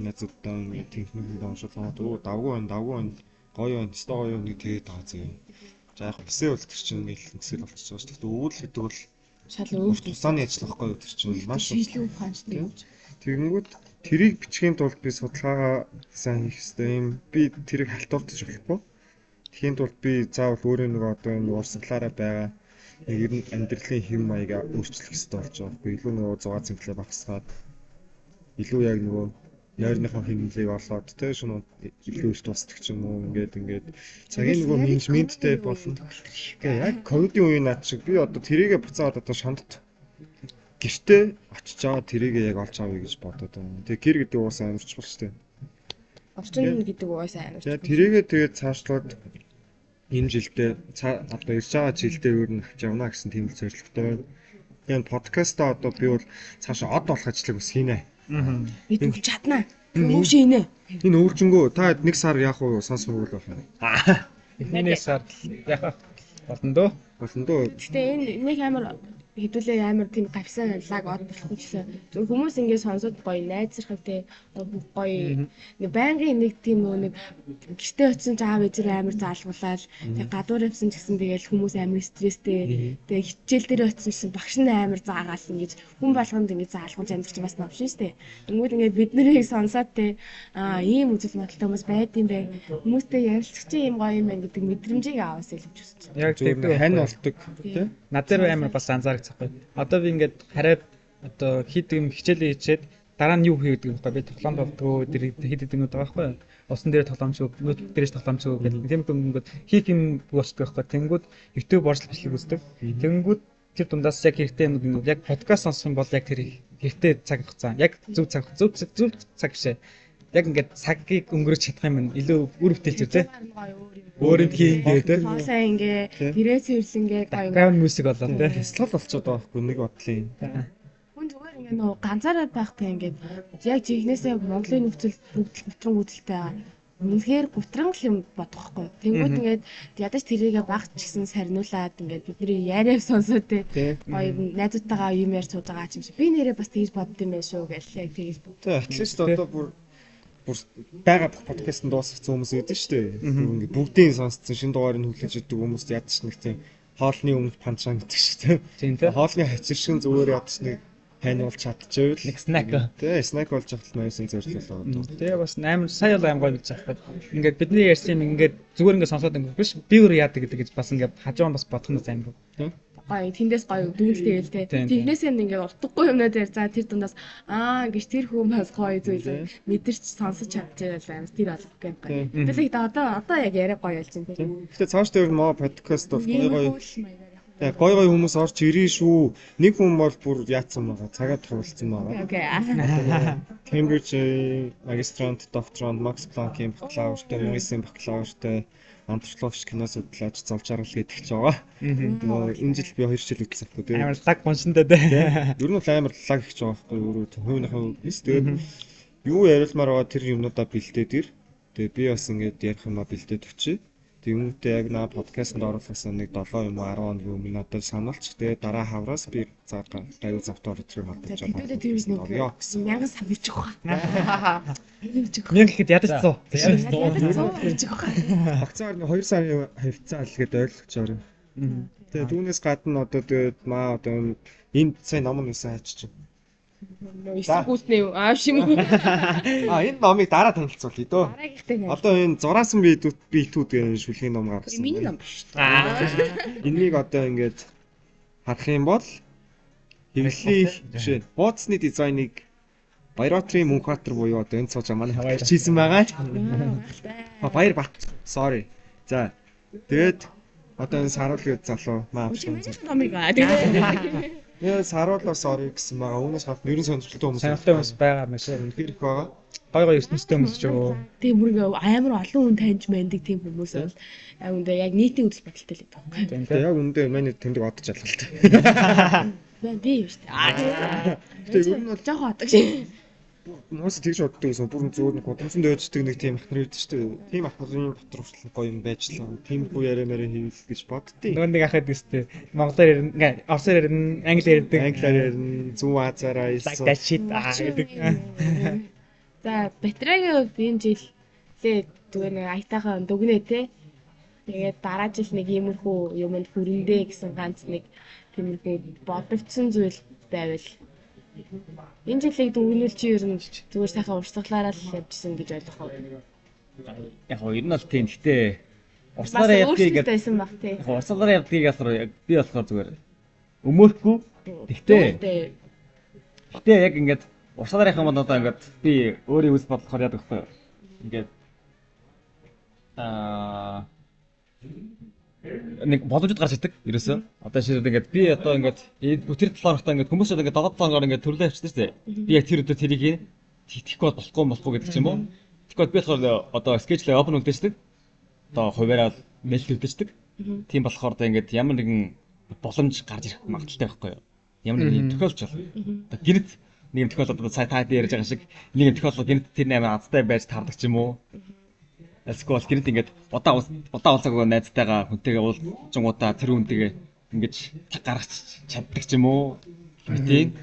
найзуудтай ингээд техникийн доншил өө давгүй байна давгүй байна гоё байна өстой гоё байна тэгээд байгаа зөө. За яг эсээ бол тэр чинь ингээд нэгсэл болчихж байгаа шүү дээ. Өгүүлэл гэдэг бол шал өөр тусааны ажил байхгүй юу тэр чинь маш шийдлэг ухаанчтай юм. Тэгэнгүүт тэрийг бичихийн тулд би судалгаагаа сайн хийх ёстой юм. Би тэрийг халтуулж болохгүй. Тэгэхийн тулд би заавал өөрөө нэг одоо энэ урсгалаараа байгаа нэг ер нь амьдралын хэм маягаа өөрчлөх ёстой болж байгаа байхгүй. Илүү нөгөө зугаа цэнгэлээ багасгаад илүү яг нөгөө нойрныхоо хэмнэлийг олоод тэ шөнө илүү их тусдаг ч юм уу ингээд ингээд цагийн нөгөө менежменттэй болно. Тэгээ яг ковидын үеийн над шиг би одоо тэрийгэ буцаад одоо шондт гэртээ очиж байгаа тэрийгэ яг олж авъя гэж бодоод байна. Тэгээ гэр гэдэг уусаа амар чухал шүү дээ. Орчин гэдэг уусаа амар чухал. Тэгээ тэрийгэ тэгээд цаашлаад энэ жилдээ одоо ирж байгаа жилдээ өөр нь авч явна гэсэн тийм л зорилготой байна. Тэгээ подкастаа одоо би бол цаашаа од болох ажлыг бас хийнэ. Би түлж чаднаа. Өвш инэ. Энэ өвлжөнгөө та нэг сар яах вэ? Сонсмог бол байх юм. Эхний нэг сар яах болно дөө. Болно дөө. Гэтэ энэ нэг амар хэдүүлээ амар тийм гавьсан лаг од болохгүй гэсэн. Зөв хүмүүс ингээд сонсоод гоё найзрах те гоё нэг байнгын нэг тийм нөгөө нэг гэртээ очисон ч аав ээжээр амар заалгуулаад тэг гадуур явсан ч гэсэн тэгэл хүмүүс амар стресстэй тэг хичээл дээр очисон чинь багш нь амар заагаал ингэж хүн болгонд ингэж заалгуулж амьдрч бас новшин штэ. Тэнгүүд ингээд бид нарыг сонсоод те аа ийм үзэл бодолтой хүмүүс байд юм бэ. Хүмүүстэй ярилцах чинь ийм гоё юм байна гэдэг мэдрэмжийг аваас илүү хүсэж байна. Яг Зөв тийм хань болдог тий. Над дээр амар бас анзаарчихсан байхгүй. Одоо би ингээд хараад одоо хэд юм хичээлээ хийчихэд дараа нь юу хийдэг юм бэ? Би тоглоом болдгоо тэр хэд хэд юмуд байгаа байхгүй. Усан дээр тоглоомч үг, ноутбук дээрээс тоглоомч үг гэдэг. Тийм ингээд хийх юм болчдөг байхгүй. Тэнгүүд YouTube орчлол бичлэг үздэг. Тэнгүүд тэр дундаас яг хэрэгтэй юмуд яг подкаст сонсох юм бол яг тэр хэрэгтэй цаг хугацаа. Яг зөв цаг зөв зөв цаг бишээ. Яг ингээд цагийг өнгөрөөж чадах юм илүү үр бүтээлч үү те. Өөр юм хийнгээ те. Хоосоо ингээ гэрээ цэвэрлэнгээ гоё. Background music болоо те. Туслал болчиход байгаа байхгүй нэг бодлын. Хүн зүгээр ингээ нөгөө ганцаараа байхтай ингээд яг жинхнээсээ Монголын нөхцөл бүгд л готрон гүйцэлтэй байгаа. Үнэхээр гутранг юм бодох байхгүй. Тэнгүүд ингээд ядаж тэрийгэ баг ч гэсэн сарниулаад ингээд бидний яриаг сонсоо те. Гоё найзуудтайгаа юм ярьж сууж байгаа юм шиг. Би нэрээ бас тэгж бодд юм байна шүү гэл яг тэгж. Тэ at least одоо бүр байгаа бүх подкаст нь дуусгацсан хүмүүс өгдөн шүү дээ. Ингээд бүгдийг сонсцсон шинэ дугаарыг хүлээж идэг хүмүүст ядаж нэг тийм хоолны өмнөх панчан гэдэг шиг тийм. Хоолны хачир шиг зүгээр ядаж нэг ханиулж чадчихвэл нэг снэк. Тий, снэк болж чадвал ноёсын зорилго болоо. Тэгээ бас 8 сая бол аим гоё гэж аахгүй. Ингээд бидний ярьсан юм ингээд зүгээр ингээд сонсоод ингээд биш би өөр яадаг гэдэг гэж бас ингээд хажуу нь бас бодох нь амар. Гоё тэндээс гоё дүнэлт тэгэл те. Тэгнээсээ ингээд утгагүй юмнууд яар за тэр дундаас аа ингэж тэр хүн бас гоё зүйл мэдэрч сонсож чадчихвал амар тэр болох гэх гоё. Тэгэл их одоо яг яриа гоё болж байна те. Гэтэ цааш дээр моо подкаст бол гоё гоё. Тэгээ гой гой хүмүүс орж ирээ шүү. Нэг хүн бол бүр яатсан байгаа. Цагаа тулцсан байгаа. Окей. Cambridge магистрант, докторант, Max Planck-ийн бакалавртай, MIS-ийн бакалавртай, антропологч, кино судлаач, зовж аргал гэдэг ч байгаа. Нөгөө энэ жил би 2 жил үзсэн байхгүй тий. Амар лаг гоншинтай тий. Ер нь бол амар лаг их ч байгаа байхгүй өөрөө хувийнхаа үгээс. Тэгээд юу яриулмаар байгаа тэр юмнуудаа бэлдээд ир. Тэгээд би бас ингээд ярих юмаа бэлдээд өчье. Тэнгүүтээ яг наа подкастэнд оруулахаас нэг 7 юм уу 10 хоногийн өмнө надад сануулчих. Тэгээ дараа хавраас би за гайгүй завтаа орчих холбож байгаа. Тэгээд тэр нэг 1000 сав бичих баха. 1000 гэхэд ядаж 100. Ядаж 100 бичих баха. Багцаар нэг 2 сарын хавцаа л гээд ойлгож байгаа. Тэгээ түүнээс гадна одоо тэгээд маа одоо энэ сая ном нэсэн хайчих чинь. Эсэргүүцнэ юу? Аа шим. Аа энэ номыг дараа танилцуулъя дөө. Дараагийнхтай. Одоо энэ зураасан биетүүд гэх шүлгийн ном гаргасан. Миний ном биш шүү дээ. Энийг одоо ингээд харах юм бол хэвлэлийн биш ээ. Хуудасны дизайныг Баяротрын Мөнхбаатар буюу одоо энэ сууж манай хавьж хийсэн байгаа. Баяр бат. Sorry. За тэгээд одоо энэ саруул гэж залуу маа авчихсан. Номыг аа тэгээд Тэгээ саруулаар sorry гэсэн байгаа. Үүнээс гадна ерөн сонирхолтой хүмүүс сонирхолтой хүмүүс байгаа маш үнэхээр их байгаа. Гой гой ертөнцтэй хүмүүс ч юу. Тийм бүр ингээ амар олон хүн таньж мэндэг тийм хүмүүс бол яг үндэ яг нийтийн үзэл бодолтой л гэдэг юм. Тийм яг үндэ миний тэмдэг одож ялгалтай. Би юм шүү дээ. Тэгээ ер нь бол жоохон одог. Хүмүүс тэгж боддог гэсэн. Бүр зөөр нэг гудамжинд байждаг нэг тийм ах нар үүдэж шүү дээ. Тийм ах нарын дотор хүртэл гоё юм байжлаа. Тиймэрхүү яриа мэрэ хийвэл гэж боддیں۔ Нөгөө нэг ахад гэстэй. Монголоор ярина, ингээ орсоор ярина, англиар ярьдаг. Англиар ярина, зүүн Азиараа Like ирсэн. that shit аа гэдэг. За, Батрагийн хувьд энэ жил лээ зүгээр нэг аятайхан дүгнээ те. Тэгээд дараа жил нэг иймэрхүү юмд хүрэндээ гэсэн ганц нэг тиймэрхүү бодогдсон зүйл байвал энэ жилийг дүгнүүл чи ер нь зүгээр сайхан урсгалаараа л явжсэн гэж ойлгох уу? Яг гоо ер нь бол тийм. Гэтэ урсгалаараа явдгийг өөрчлөлт байсан баг тий. Яг урсгалаараа явдгийг болохоор яг би болохоор зүгээр өмөрөхгүй. Гэтэ гэтэ яг ингээд урсгалаар явах юм бол одоо ингээд би өөрийн үс бодлохоор яадаг вэ? Ингээд нэг боломжууд гарч ирдэг ерөөсөө. Одоо жишээлбэл ингээд би одоо ингээд тэр 7 хоногт ингээд хүмүүс одоо ингээд 7 хоногоор ингээд төрлөө явчихдаг шүү дээ. Би яг тэр өдөр тэрийг тэгэхгүй бол болохгүй гэдэг ч юм уу. Тэгэхгүй би болохоор одоо schedule open үлдээчдэг. Одоо хуваараа mail үлдээчдэг. Тийм болохоор одоо ингээд ямар нэгэн боломж гарч ирэх магадaltaй байхгүй юу? Ямар нэгэн тохиолдол болно. Одоо гинт нэг юм тохиолдол одоо сая та ярьж байгаа шиг нэг юм тохиолдол гинт тэр амар азтай байж таардаг ч юм уу. Эсвэл гинт ингээд удаа уулзаагүй найзтайгаа хүнтэйгээ уулзсангуудаа тэр хүнтэйгээ ингэж цаг гаргах чаддаг ч юм уу. Тийм.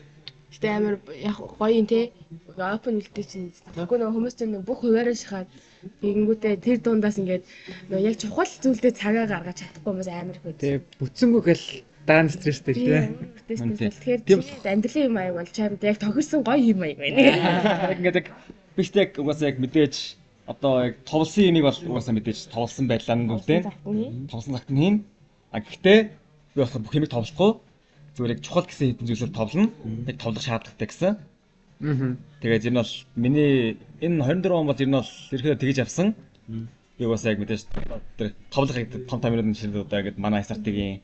Гэтэ амар яг гоё юм те. Open үлдээ чинь. Тэгэхгүй нөгөө хүмүүс чинь бүх хуваараа шахаад тэгэнгүүтээ тэр дундаас ингээд нөгөө яг чухал зүйлдээ цагаа гаргаж чадахгүй хүмүүс амар их байд. Тэ бүтсэнгүү гэл дараа нь стресстэй тий. Тэгэхээр амьдралын юм аяг бол чамд яг тохирсон гоё юм аяг байна. Яг ингээд яг биш яг угаасаа яг мэдээж одоо яг товлсон юмыг бол угаасаа мэдээж товлсон байдлаа нүлээ. Товлсон цагт нь хийн. А гэхдээ би болохоор бүх юмыг товлохгүй зүгээр яг чухал гэсэн хэдэн зүйлээр товлно. Яг товлох шаардлагатай гэсэн. Тэгээд ер нь бол миний энэ 24 он бол ер нь бол ерөөхдөө тэгж явсан. Би угаасаа яг мэдээж тэр товлох яг том том юмнууд нь жишээлбэл одоо ингээд манай SRT-гийн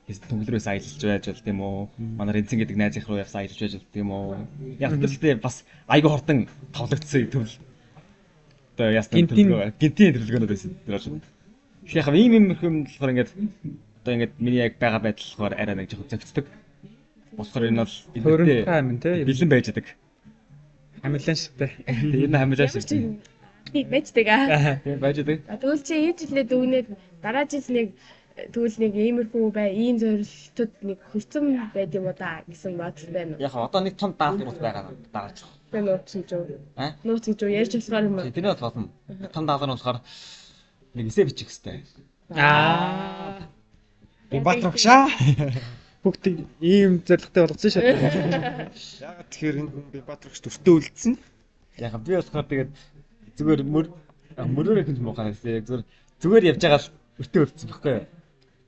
төнгөлрөөс аялж байж болд юм уу? Манай Рэнцэн гэдэг найзынх руу явсан аялж байж болд юм уу? Яг тэр бас айгүй хурдан товлогдсон төв. Одоо яасан төлөвлөгөө гинтийн төлөвлөгөөнүүд байсан тэр бол. Тэгэхээр яг ийм юм юм болохоор ингээд одоо ингээд миний яг байгаа байдал болохоор арай нэг жоохон зөгцдөг. болохоор энэ бол Хөрөнгө юм тий. Бэлэн байж байдаг. Хамилан шигтэй. Энэ хамилан шиг. Байж тэгээ. Тийм байж байгаа. Тэгвэл чи энэ жилээ дүгнээд дараа жил нэг тэгвэл нэг иймэрхүү бай, ийм зорилтод нэг хүрсэн байд юм уу да гэсэн бодол байна уу? Яг одоо нэг том даалгавар бас байгаа дараач. Би нууц гэж үү? Аа? Нууц гэж үү? Ярьж болохоор юм уу? Тэрний бол болно. Том даалгавар нь болохоор нэг эсэ бичих хэвээр. Аа. Батрагшаа. Бүгд ийм зорилготой болгосон шүү дээ. Яагаад тэгэхээр энэ хүн Батрагш дүртээ үлдсэн. Яг би болохоор тэгээд зүгээр мөрөөр их юм муухай байсан. Яг зүгээр явж байгаа л өртөө өртсөн байхгүй юу?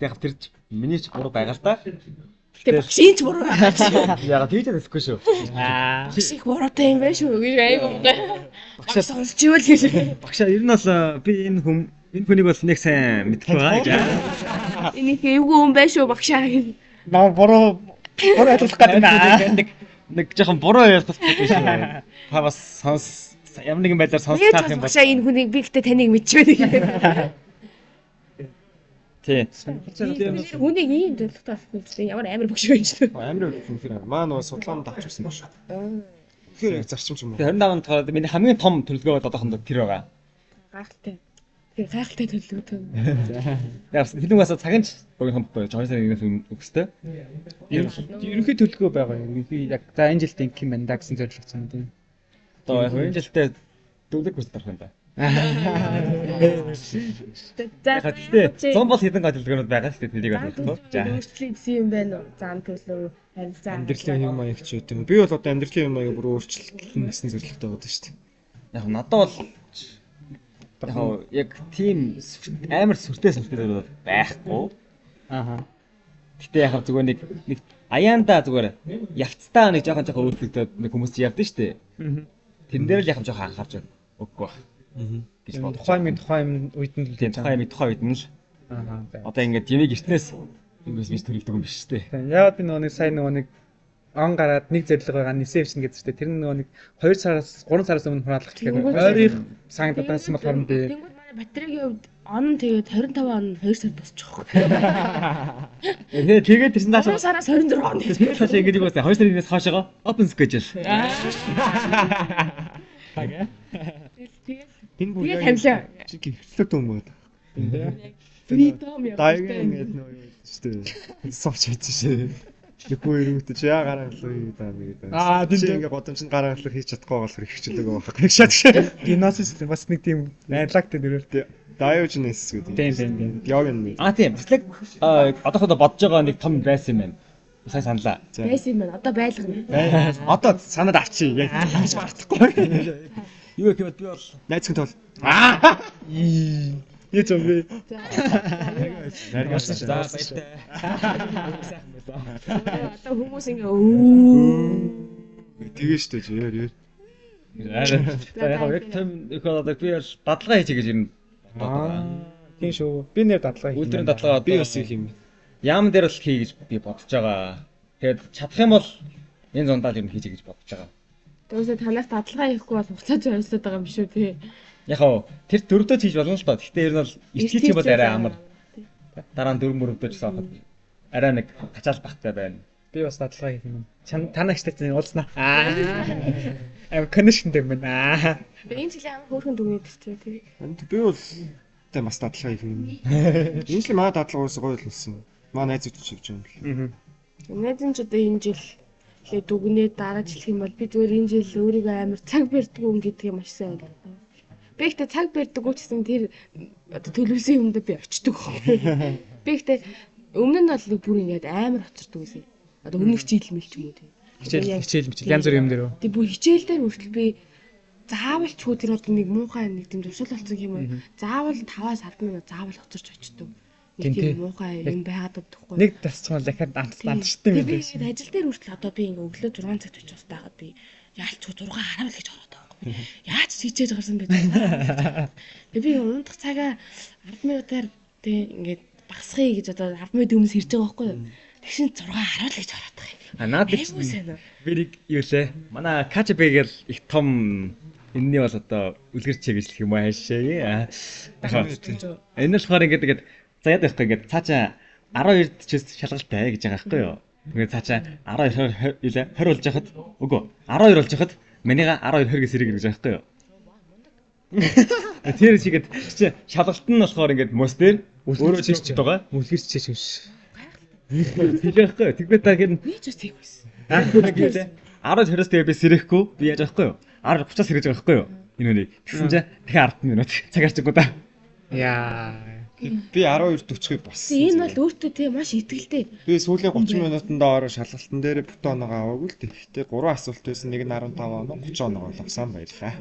Яг тэр ч миний ч буруу байгаа л да. Гэтэ багшийн ч буруу байгаа. Яг тэгж хэлэхгүй шүү. Аа. Багш их буруутай юм байна шүү гэж айгүй муухай. Багшаа Багш сонсч ивэл гэж. багшаа ер нь бол би энэ хүн энэ хүнийг бол нэг сайн мэдэхгүй байгаа гэж. Энэ их эвгүй хүн байна шүү багшаа гэж. Наа буруу ойлгох гэдэг наа. Нэг жоохон буруу ойлгох биш үү? Та бас сонс ямар нэгэн байдлаар Тэгээд сонсцаах бас юм бол багшаа энэ хүнийг би гэтэ таныг мэдчихвэ гэж. тий. Тэр хүнийг ийм зорилготой болох юм чинь ямар амар багш байж тээ. Амар үлдсэн тэр. Маа нөгөө судалгаанд авч ирсэн баг шүү. Тэгэхээр яг зарчим ч юм уу. 25 онд болохоор миний хамгийн том төлөвлөгөө бол одоохондоо тэр байгаа. Гайхалтай. Тэр гайхалтай төлөвлөгөө. Яг тэрнээс бас цагийн ч богино хамттай 2 сарын 1-ээс өгстэй. Ерөнхий төлөвлөгөө байгаа юм. Ерөнхий яг за энэ жилд ингэх юм байна да гэсэн зорилго цан тийм. Одоо яг энэ жилдээ дөрөвдөг курст орох юм да. За Яг гэхдээ 100 бол хэдэн гол төлөвлөгөөнүүд байгаа л дээ тэрийг бол бодохгүй. За. өөрчлөлт гэсэн юм байна уу? Зам төлөв, харилцаа. Амьдралын хэв маяг ч юм. Би бол одоо амьдралын хэв маяг бүр өөрчлөлт гэсэн зорилготой байгаа шүү дээ. Яг надад бол яг тийм амар сүртэй сүртэй зүйл байхгүй. Ааха. Гэтэ яг зүгээр нэг нэг аяанда зүгээр явцдаа нэг жоохон жоохон өөрчлөгдөд нэг хүмүүс чи явдсан шүү дээ. Тэрэн дээр л яг жоохон анхаарч өгөхгүй байх гэж бодож. Тухайн юм тухайн юм үед нь л Тийм тухайн юм тухайн үед нь л Ааха. одоо ингээд ямиг эртнээс ингээс биш төрөлдөг юм биш шүү дээ. Тийм. Яагаад би нөгөө нэг сайн нөгөө нэг он гараад нэг зорилго байгаа нисээ бичнэ гэдэг чинь тэр нь нөгөө нэг 2 сараас 3 сараас өмнө хураалах гэхээр ойрын санагдаад байсан болохоор би Тэнгүүд манай батарейгийн хувьд он нь тэгээд 25 он 2 сар босчих. Тэгээ тэгээд тэрсэн 3 цааш сараас 26 он. тэр цааш ингээд юу гэсэн 2 сарын 1-ээс хойшоогоо open schedule. Тэгээд Энэ бүр тэгээд тамлаа. Чи гэрчлэг юм байна. Freedom яа. Дайгийн ингээд нөө юу шүү дээ. Сувч хийсэн шээ. Тэгэхгүй эргүүтэ чи яа гаргалаа юу даа нэг даа. Аа, тийм, чи тийм. ингээд годамжинд гаргалах хийж чадахгүй болохоор их хичээлэг байгаа байхгүй шат шээ. Геносис бас нэг тийм найрлагтай нэрэлтэй. Diogenes гэдэг. Тийм тийм тийм. Diogenes мэд. А тийм бас л одоохондоо бодож байгаа нэг том байсан юм байна. Сайн саналаа. Байсан юм байна. Одоо байлгана. Одоо санаад авчи. Яг тааш мартахгүй. Юу гэх юм би бол Найз хүн тол. Юу ч юм бэ? За баяртай. Сайхан байлаа. Одоо хүмүүс ингээ өө. Тэгээ шүү дээ чи яар яар. За яг яг том их одоо би бол дадлага хийж гэж юм бодоод байгаа. Тийм шүү. Би нэр дадлага хийх. Үйлдвэрийн дадлага Би бас их юм. Яам дээр бол хий гэж би бодож байгаа. Тэгээд чадах юм бол энэ зундаа л ер нь хийж гэж бодож байгаа. Тэгвэл танаас дадлага хийхгүй бол хугацаа зориулаад байгаа юм шүү тий. Яг хав тэр дөрөвдөө хийж болно л доо. Гэхдээ ер нь бол эрт хийх юм бол арай амар. Дараа нь дөрөв мөрөвдөө ч гэсэн авахд арай нэг тачаал багтай байна. Би бас дадлага хийх юм. Танаа ихтэй чинь уулзнаа. Аа. Амар connection юм байна. Аа. Би энэ жилийн амар хөөрхөн дүгнээд ирчихэ тий. Би бол тэ бас дадлага хийх юм. Энэ жил манай дадлага уус гоё л болсон. Манай найзууд ч явж байгаа юм л. Найз нь ч одоо энэ жил лээ дүгнээд дараа жилх юм бол би зүгээр энэ жил өөрийгөө амар цаг барьдгүй юм гэдгийг маш сайн ойлголоо. Би ихтэй цаг барьдаггүй ч гэсэн тэр одоо төлөвлөсөн юмдаа би очдөг. Би ихтэй өмнө нь бол нэг бүр ингээд амар хоцордог байсан. Одоо өмнөх жил мэл ч юм уу тий. Хичээл хичээл мичээл янз бүрийн юм дээр үү? Тэг бүр хичээл дээр хүртэл би заавал ч хүү тэр одоо нэг муухай нэг тийм зуршил болсон юм уу. Заавал 5-аас 10 минут заавал хоцорч очдөг. Нэг Тийм, тийм тий. муухай юм байгаад байдаг хгүй. Нэг тасцсан бол дахиад андчтай юм Би байна. ингээд ажил дээр хүртэл одоо би ингээ өглөө 6 цагт очих хэрэгтэй байхад би яалч 6 10 л гэж ороод байгаа байхгүй. Яаж ч хичээж гарсан бэ? Тэгээ би унтах цагаа 10 минутаар тэг ингээд багасхыг гэж одоо 10 минут өмнө сэрж байгаа байхгүй юу? Тэгшин 6 10 л гэж ороод байгаа юм. А наад Айгуу сайн уу? би нэг юу лээ. Манай КЧБ гэл их том энэний бол одоо үлгэр чиг гэж хэлэх юм аа хаашаа. Энэ нь болохоор ингээд ингээд за яа байхгүй ингээд цаашаа 12-д ч шалгалтай гэж байгаа байхгүй юу? Тэгээд цаашаа 12 20 20 болж яхад үгүй 12 болж яхад манийга 12 20 гэж сэрэг гэж байгаа байхгүй юу? Тэр чигээд чи шалгалт нь болохоор ингээд мөс дээр өөрөө чийж байгаа. Үлгэрч чийж юм шиг. Тэглэхгүй. Тэгвэл та хэн Би ч бас тийх байсан. Анх 10:20-оос тэгээ би сэрэхгүй би яаж байхгүй юу? 10:30-аас сэрэж байгаа байхгүй юу? Энэ үнийг. Тэгсэн чинь дахин 10 минут цаг арчгүй да. Яа. Би 12:40-ыг болсон. Энэ бол өөртөө тий маш итгэлтэй. Би сүүлийн 30 минутанд ороо шалгалтан дээр бүтэн оноогоо аваагүй л дээ. Гэхдээ 3 асуулт байсан. Нэг нь 15 оноо, 30 оноогоо л авсан баярлаа.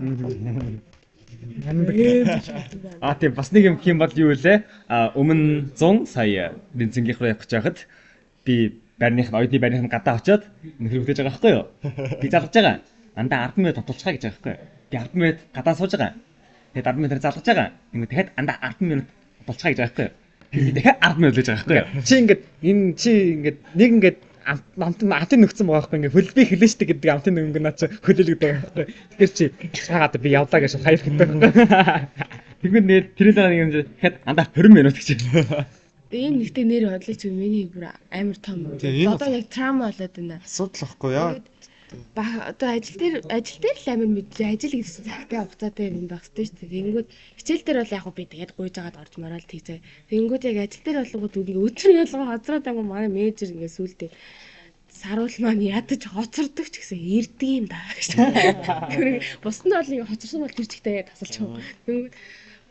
А тийм бас нэг юм хэм бол юу вэ? А өмнө 100 сая бензингийнх руу явах гэж байхад би байрных нь оюутны байрных нь гадаа очиод нөхөр хөтөж байгаа байхгүй юу? Би залгаж байгаа. Андаа 10 минут тотолцгаа гэж байгаа байхгүй юу? Би 10 минут гадаа сууж байгаа. Тэгээд 10 минутаар залгаж байгаа. Ингээд дахиад андаа 10 минут тотолцгаа гэж байгаа байхгүй юу? Би дахиад 10 минут лэж байгаа байхгүй юу? Чи ингээд энэ чи ингээд нэг ингээд амтын нөхцөн байгаа байхгүй ингээд хөлбий хөлөө штэ гэдэг амтын нөнгө наа чи хөлөөлөд байгаа байхгүй. Тэгэхээр чи цаагаад би явлаа гэж хаяр гэдэг байхгүй. Тэгмэд нэр тэрний дараа нэг юм дахиад андаа 20 минут гэж. Тэгээ энэ нэгтэй нэр бодлоо чи миний бүр амар том. Одоо яг траума болоод байна. Асуудал واخгүй яа. Одоо ажил дээр л амар мэдлээ. Ажил гэсэн цагтай хугацаатай юм байх хэрэгтэй шүү дээ. Тэнгүүд хичээл дээр бол яг би тэгээд гуйж агаад орж мараад тийзээ. Тэнгүүд яг ажил дээр болонгууд ингээ өдөр болгон хоцроод ангуу манай менежер ингээ сүултээ саруул маань ядаж хоцордог ч гэсэн ирдэг юм да гэж. Бус нь бол ингээ хоцорсон бол тэр чигтээ тасалж байгаа. Тэнгүүд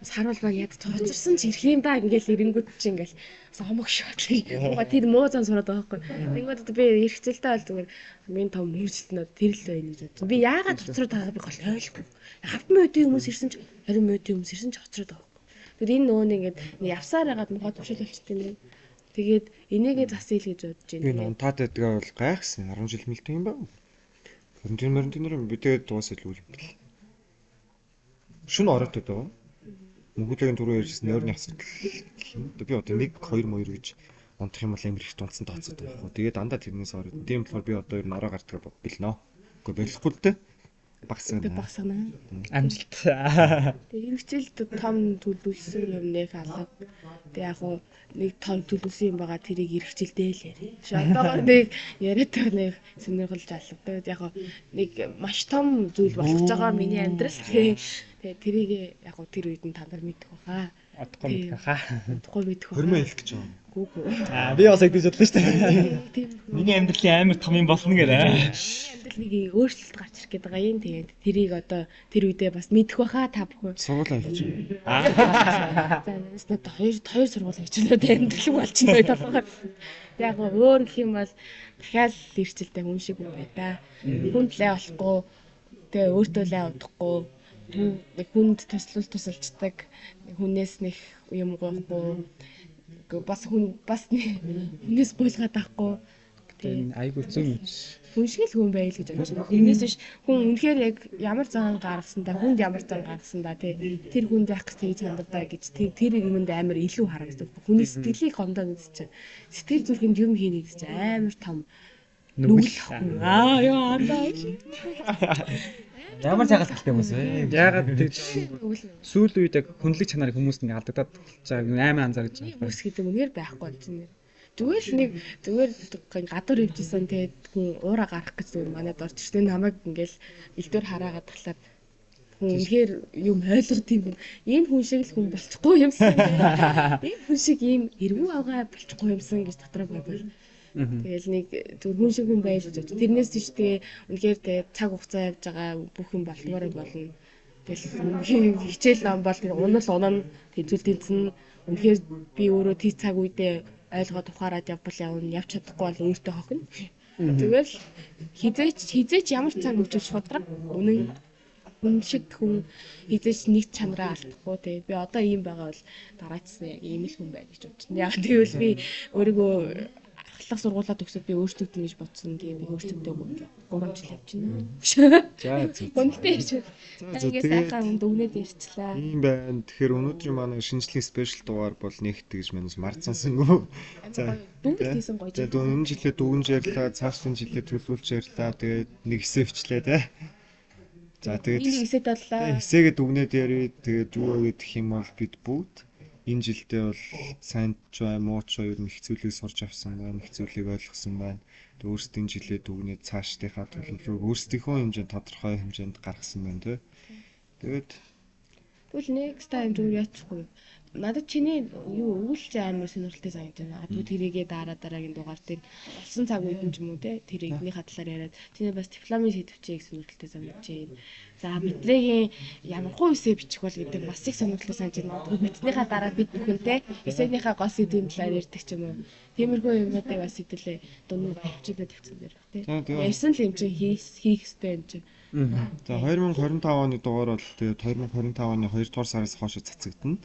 саруул маань ядаж хоцорсон ч ирэх юм да ингээл эренгүүд чи ингээл сомог шот. Уга тэр муу зан сураад байгаа байхгүй. Тэнгүүд одоо би эрх зэлтэй бол зүгээр хамгийн том хөржилт нь тэр л байна гэж бодсон. Би яагаад хоцроод байгааг би гол ойлгохгүй. 10 минутын хүмүүс ирсэн ч 20 минутын хүмүүс ирсэн ч хоцроод байгаа байхгүй. Тэгэд энэ нөгөө нэг ингээд явсаар байгаад мухад тушил болчихд юм байна. Тэгээд энийгээ засъя л гэж бодож байна. Би унтаад байдгаа бол гайхсан. 10 жил мэлдэг юм байна. Карантин марантинаар би тэгээд дуусал үл юм бэл. Шүн ороод байдаг. Мөнгөлийн түрүү ярьжсэн нойрны асуудал гэх юм. Би одоо 1 2 2 гэж унтах юм бол амар их дунцсан тооцоод байгаа байхгүй. Тэгээд дандаа тэрнээс ороод. Тийм болохоор би одоо ер нь ороо гардгаа бэлнэ. Үгүй болохгүй л дээ. Багсгана. Багсгана. Амжилт. Тэгээ эргэжил том төлөвлөсөн юм нэг алга. Тэгээ яг хуу нэг том төлөвлөсөн юм байгаа тэрийг эргэжилдээ л яриа. Одоогоор нэг яриад байгаа нэг сонирхолж алга. Тэгээд яг хуу нэг маш том зүйл болгож байгаа миний амьдрал. Тэгээ тэрийг яг хуу тэр үед нь та нар мэдэх баха. Одохгүй мэдэх баха. Одохгүй мэдэх баха. Хөрмөө хэлэх гэж байгаа. Гүү. Аа би бас яг тийж бодлоо шүү дээ. Тийм. Миний амьдралын амар том юм болно гэрээ. Амьдрал нэг өөрчлөлт гарч ирэх гээд байгаа юм. Тэгээд тэрийг одоо тэр үедээ бас мэдэх баха та бүхэн. Сургуулаа хийж. За надад одоо хоёр сургууль хийчихлээ. Амьдрал болчихно толгой. Яг өөр гэх юм бол дахиад ирчэлтэй хүн шиг хүн бай та. Хүнд лай болохгүй. Тэгээ өөртөө лай удахгүй. Нэг хүнд туслал тусалцдаг. Хүнээс нэг юм гоохгүй. Бас хүн бас хүнээс гуйлгаад авахгүй. Тийм айгүй зүүн юм. Хүн шиг л хүн байл гэж бодож байна. Энэс биш хүн үнэхээр яг ямар зан гаргасан да хүнд ямар зан гаргасан да тий тэр хүнд яах гэж тэгж ханддаг гэж тэр юмд амар илүү харагддаг. Хүний сэтгэлийг гомдоо гэдэг чинь сэтгэл зүрхэнд юм хийнэ гэж чинь амар том нүгэл. Аа ёо андаа. Ямар цагаас гэлтэй хүмүүс вэ? Яагаад тэгж сүүл үед яг хүндлэг чанарыг хүмүүс ингээ алдагдаад байгаа юм амар анзаарч байгаа. Хүмүүс гэдэг үнээр байхгүй болж байна. Зүгээр л нэг зүгээр гадуур явжсэн тэгээд хүн уура гарах гэж зүгээр манад орж ирсэн намайг ингээл элдвэр хараагаад тахлаар хүн үнэхээр юм ойлгох юм. Энэ хүн шиг л хүн болчихгүй юмсан. Энэ хүн шиг ийм эргүү авгаа болчихгүй юмсан гэж дотроо бодвол. Тэгэл нэг зүгээр хүн шиг хүн байж гэж бодож. Тэрнээс тийш тэгээ үнэхээр тэгээ цаг хугацаа явж байгаа бүх юм болдмоор болно. Тэгэл хичээл ном бол тэр унал унана тэнцвэл тэнцэн. Үнэхээр би өөрөө тий цаг үедээ ойлгоод ухаарад явбал явна, явж чадахгүй бол өөртөө хохино. Зүгээр л хизээч ямар цаг өгч шудраг үнэн хүн шиг хүн хизээч нэг чанараа алдахгүй тий. Би одоо ийм байгаа бол дараачсан яг ийм л хүн байна гэж бодож байна. Яг тэгвэл би өөрийгөө ахлах сургуулаа төгсөөд би өөрчлөгдөн гэж бодсон. Тэгээ би өөрчлөгдөөгүй 3 жил явчихна. За зөв. Гонхтой ярьж. За Тэгээ сайхан дүгнээд ярьчлаа. Ийм байна. Тэгэхээр өнөөдрийн манай шинжлэлийн спешиал дугаар бол нэгт гэж манайс марцсансангүй. За дүгнэлт хийсэн гоё. За энэ жилээ дүгнж ярьлаа, цаашдын жилээ төлөвлөж ярьлаа. Тэгээд нэг эсэ бичлээ те. За тэгээд нэг эсэд боллоо. Эсэгээ дүгнээд ярив. Тэгээд юу гэх юм бол бид бүгд энэ жилдээ бол сайн ч бай, муу ч бай ер нь их зүйлийг сурч авсан байна, их зүйлийг ойлгосон байна. Тэгээд өөрсдийн жилээ дүгнээд цаашдынхаа төлөвлөгөөг өөрсдийнхөө хэмжээнд тодорхой хэмжээнд гаргасан байна тий. Тэгээд Тэгвэл next time зүгээр яачихгүй юу? Надад чиний юу өгүүлж амар сонирхолтой санагдаж байна. Магадгүй тэрийгээ дараа дараагийн дугаар дээр болсон цаг үед нь ч юм уу те тэрийгнийхээ талаар яриад чиний бас дипломын сэдвчийг сонирхолтой санагдаж байна. За Митрэгийн ямар хуу эсэ бичих бол гэдэг бас их сонирхолтой санагдаж байна. Магадгүй бичснийхаа дараа бид бүхэн те эсэнийхээ гол сэдвийн талаар ярьдаг ч юм уу. Тиймэрхүү юмнуудыг бас хэдүүлээ дунд авчиад тавьсан дээр те. Ярьсан л юм чинь хийх ёстой юм чинь. За 2025 оны дугаар бол тэгээд 2025 оны 2 дугаар сараас хойш цацагдана.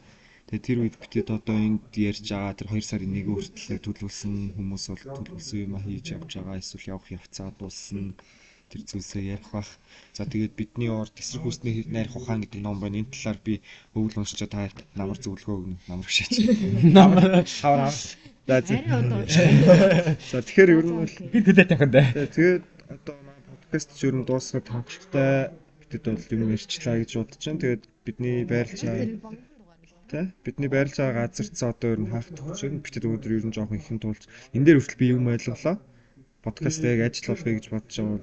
Тэгээд тэр үед битэд одоо энд ярьж байгаа тэр 2 сарын 1 хүртэл төлөвлөсөн хүмүүс бол төлөвлөсөн юм хийж явж байгаа эсвэл явах явцаа дууссан тэр зүйлсээ ярих бах. За тэгээд бидний орд эсрэг хүсний найрах ухаан гэдэг ном байна. Энэ талаар би өвөл уншичаа та нарт намар зөвлөгөө өгнө. Намар биш ээ. Намар хавар. За За тэгэхээр ер нь бол би төлөө тавих юм да. Тэгээд одоо манай подкаст ч ер нь дуусгаад хангалттай битэд бол юм ярьчлаа гэж бодож байна. Тэгээд бидний байрлаж байгаа тэ бидний байрлаж байгаа газар ч одоо ер нь хаах төгч байна. Битэд өнөөдөр ер нь жоохон ихэн туулж энэ дээр хүртэл би юм ойлголоо. Подкаст яг ажил болгоё гэж бодож байгаа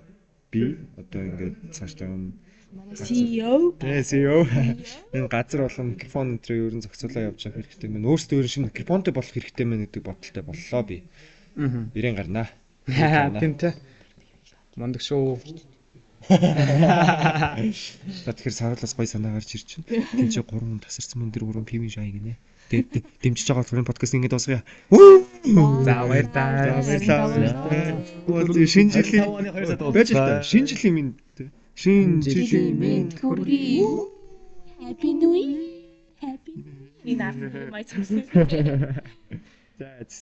би одоо ингээд цаашдаа юм CEO Тэ CEO энэ газар болон микрофон энэ төр ер нь зохицуулаа явж явах хэрэгтэй мэн. Өөрсдөө ер нь шинэ микрофонтой болох хэрэгтэй мэн гэдэг бодолтой боллоо би. Аа. Ирэн гарнаа. Тийм тэ. Мундаг шүү. За тэгэхээр саруулаас гоё санаа гарч ирж байна. Тин чи 3 хүн тасарсан мөн тэр 3 пивийн шай гинэ. Тэгээд дэмжиж байгаа болохоор энэ подкаст ингээд дуусгая. За баярлалаа. За баярлалаа. Шинэ жилийн байж л та. Шинэ жилийн минь шинэ жилийн минь хүргэе. Happy New Year. Happy. Энэ ард маяг цогсон. За.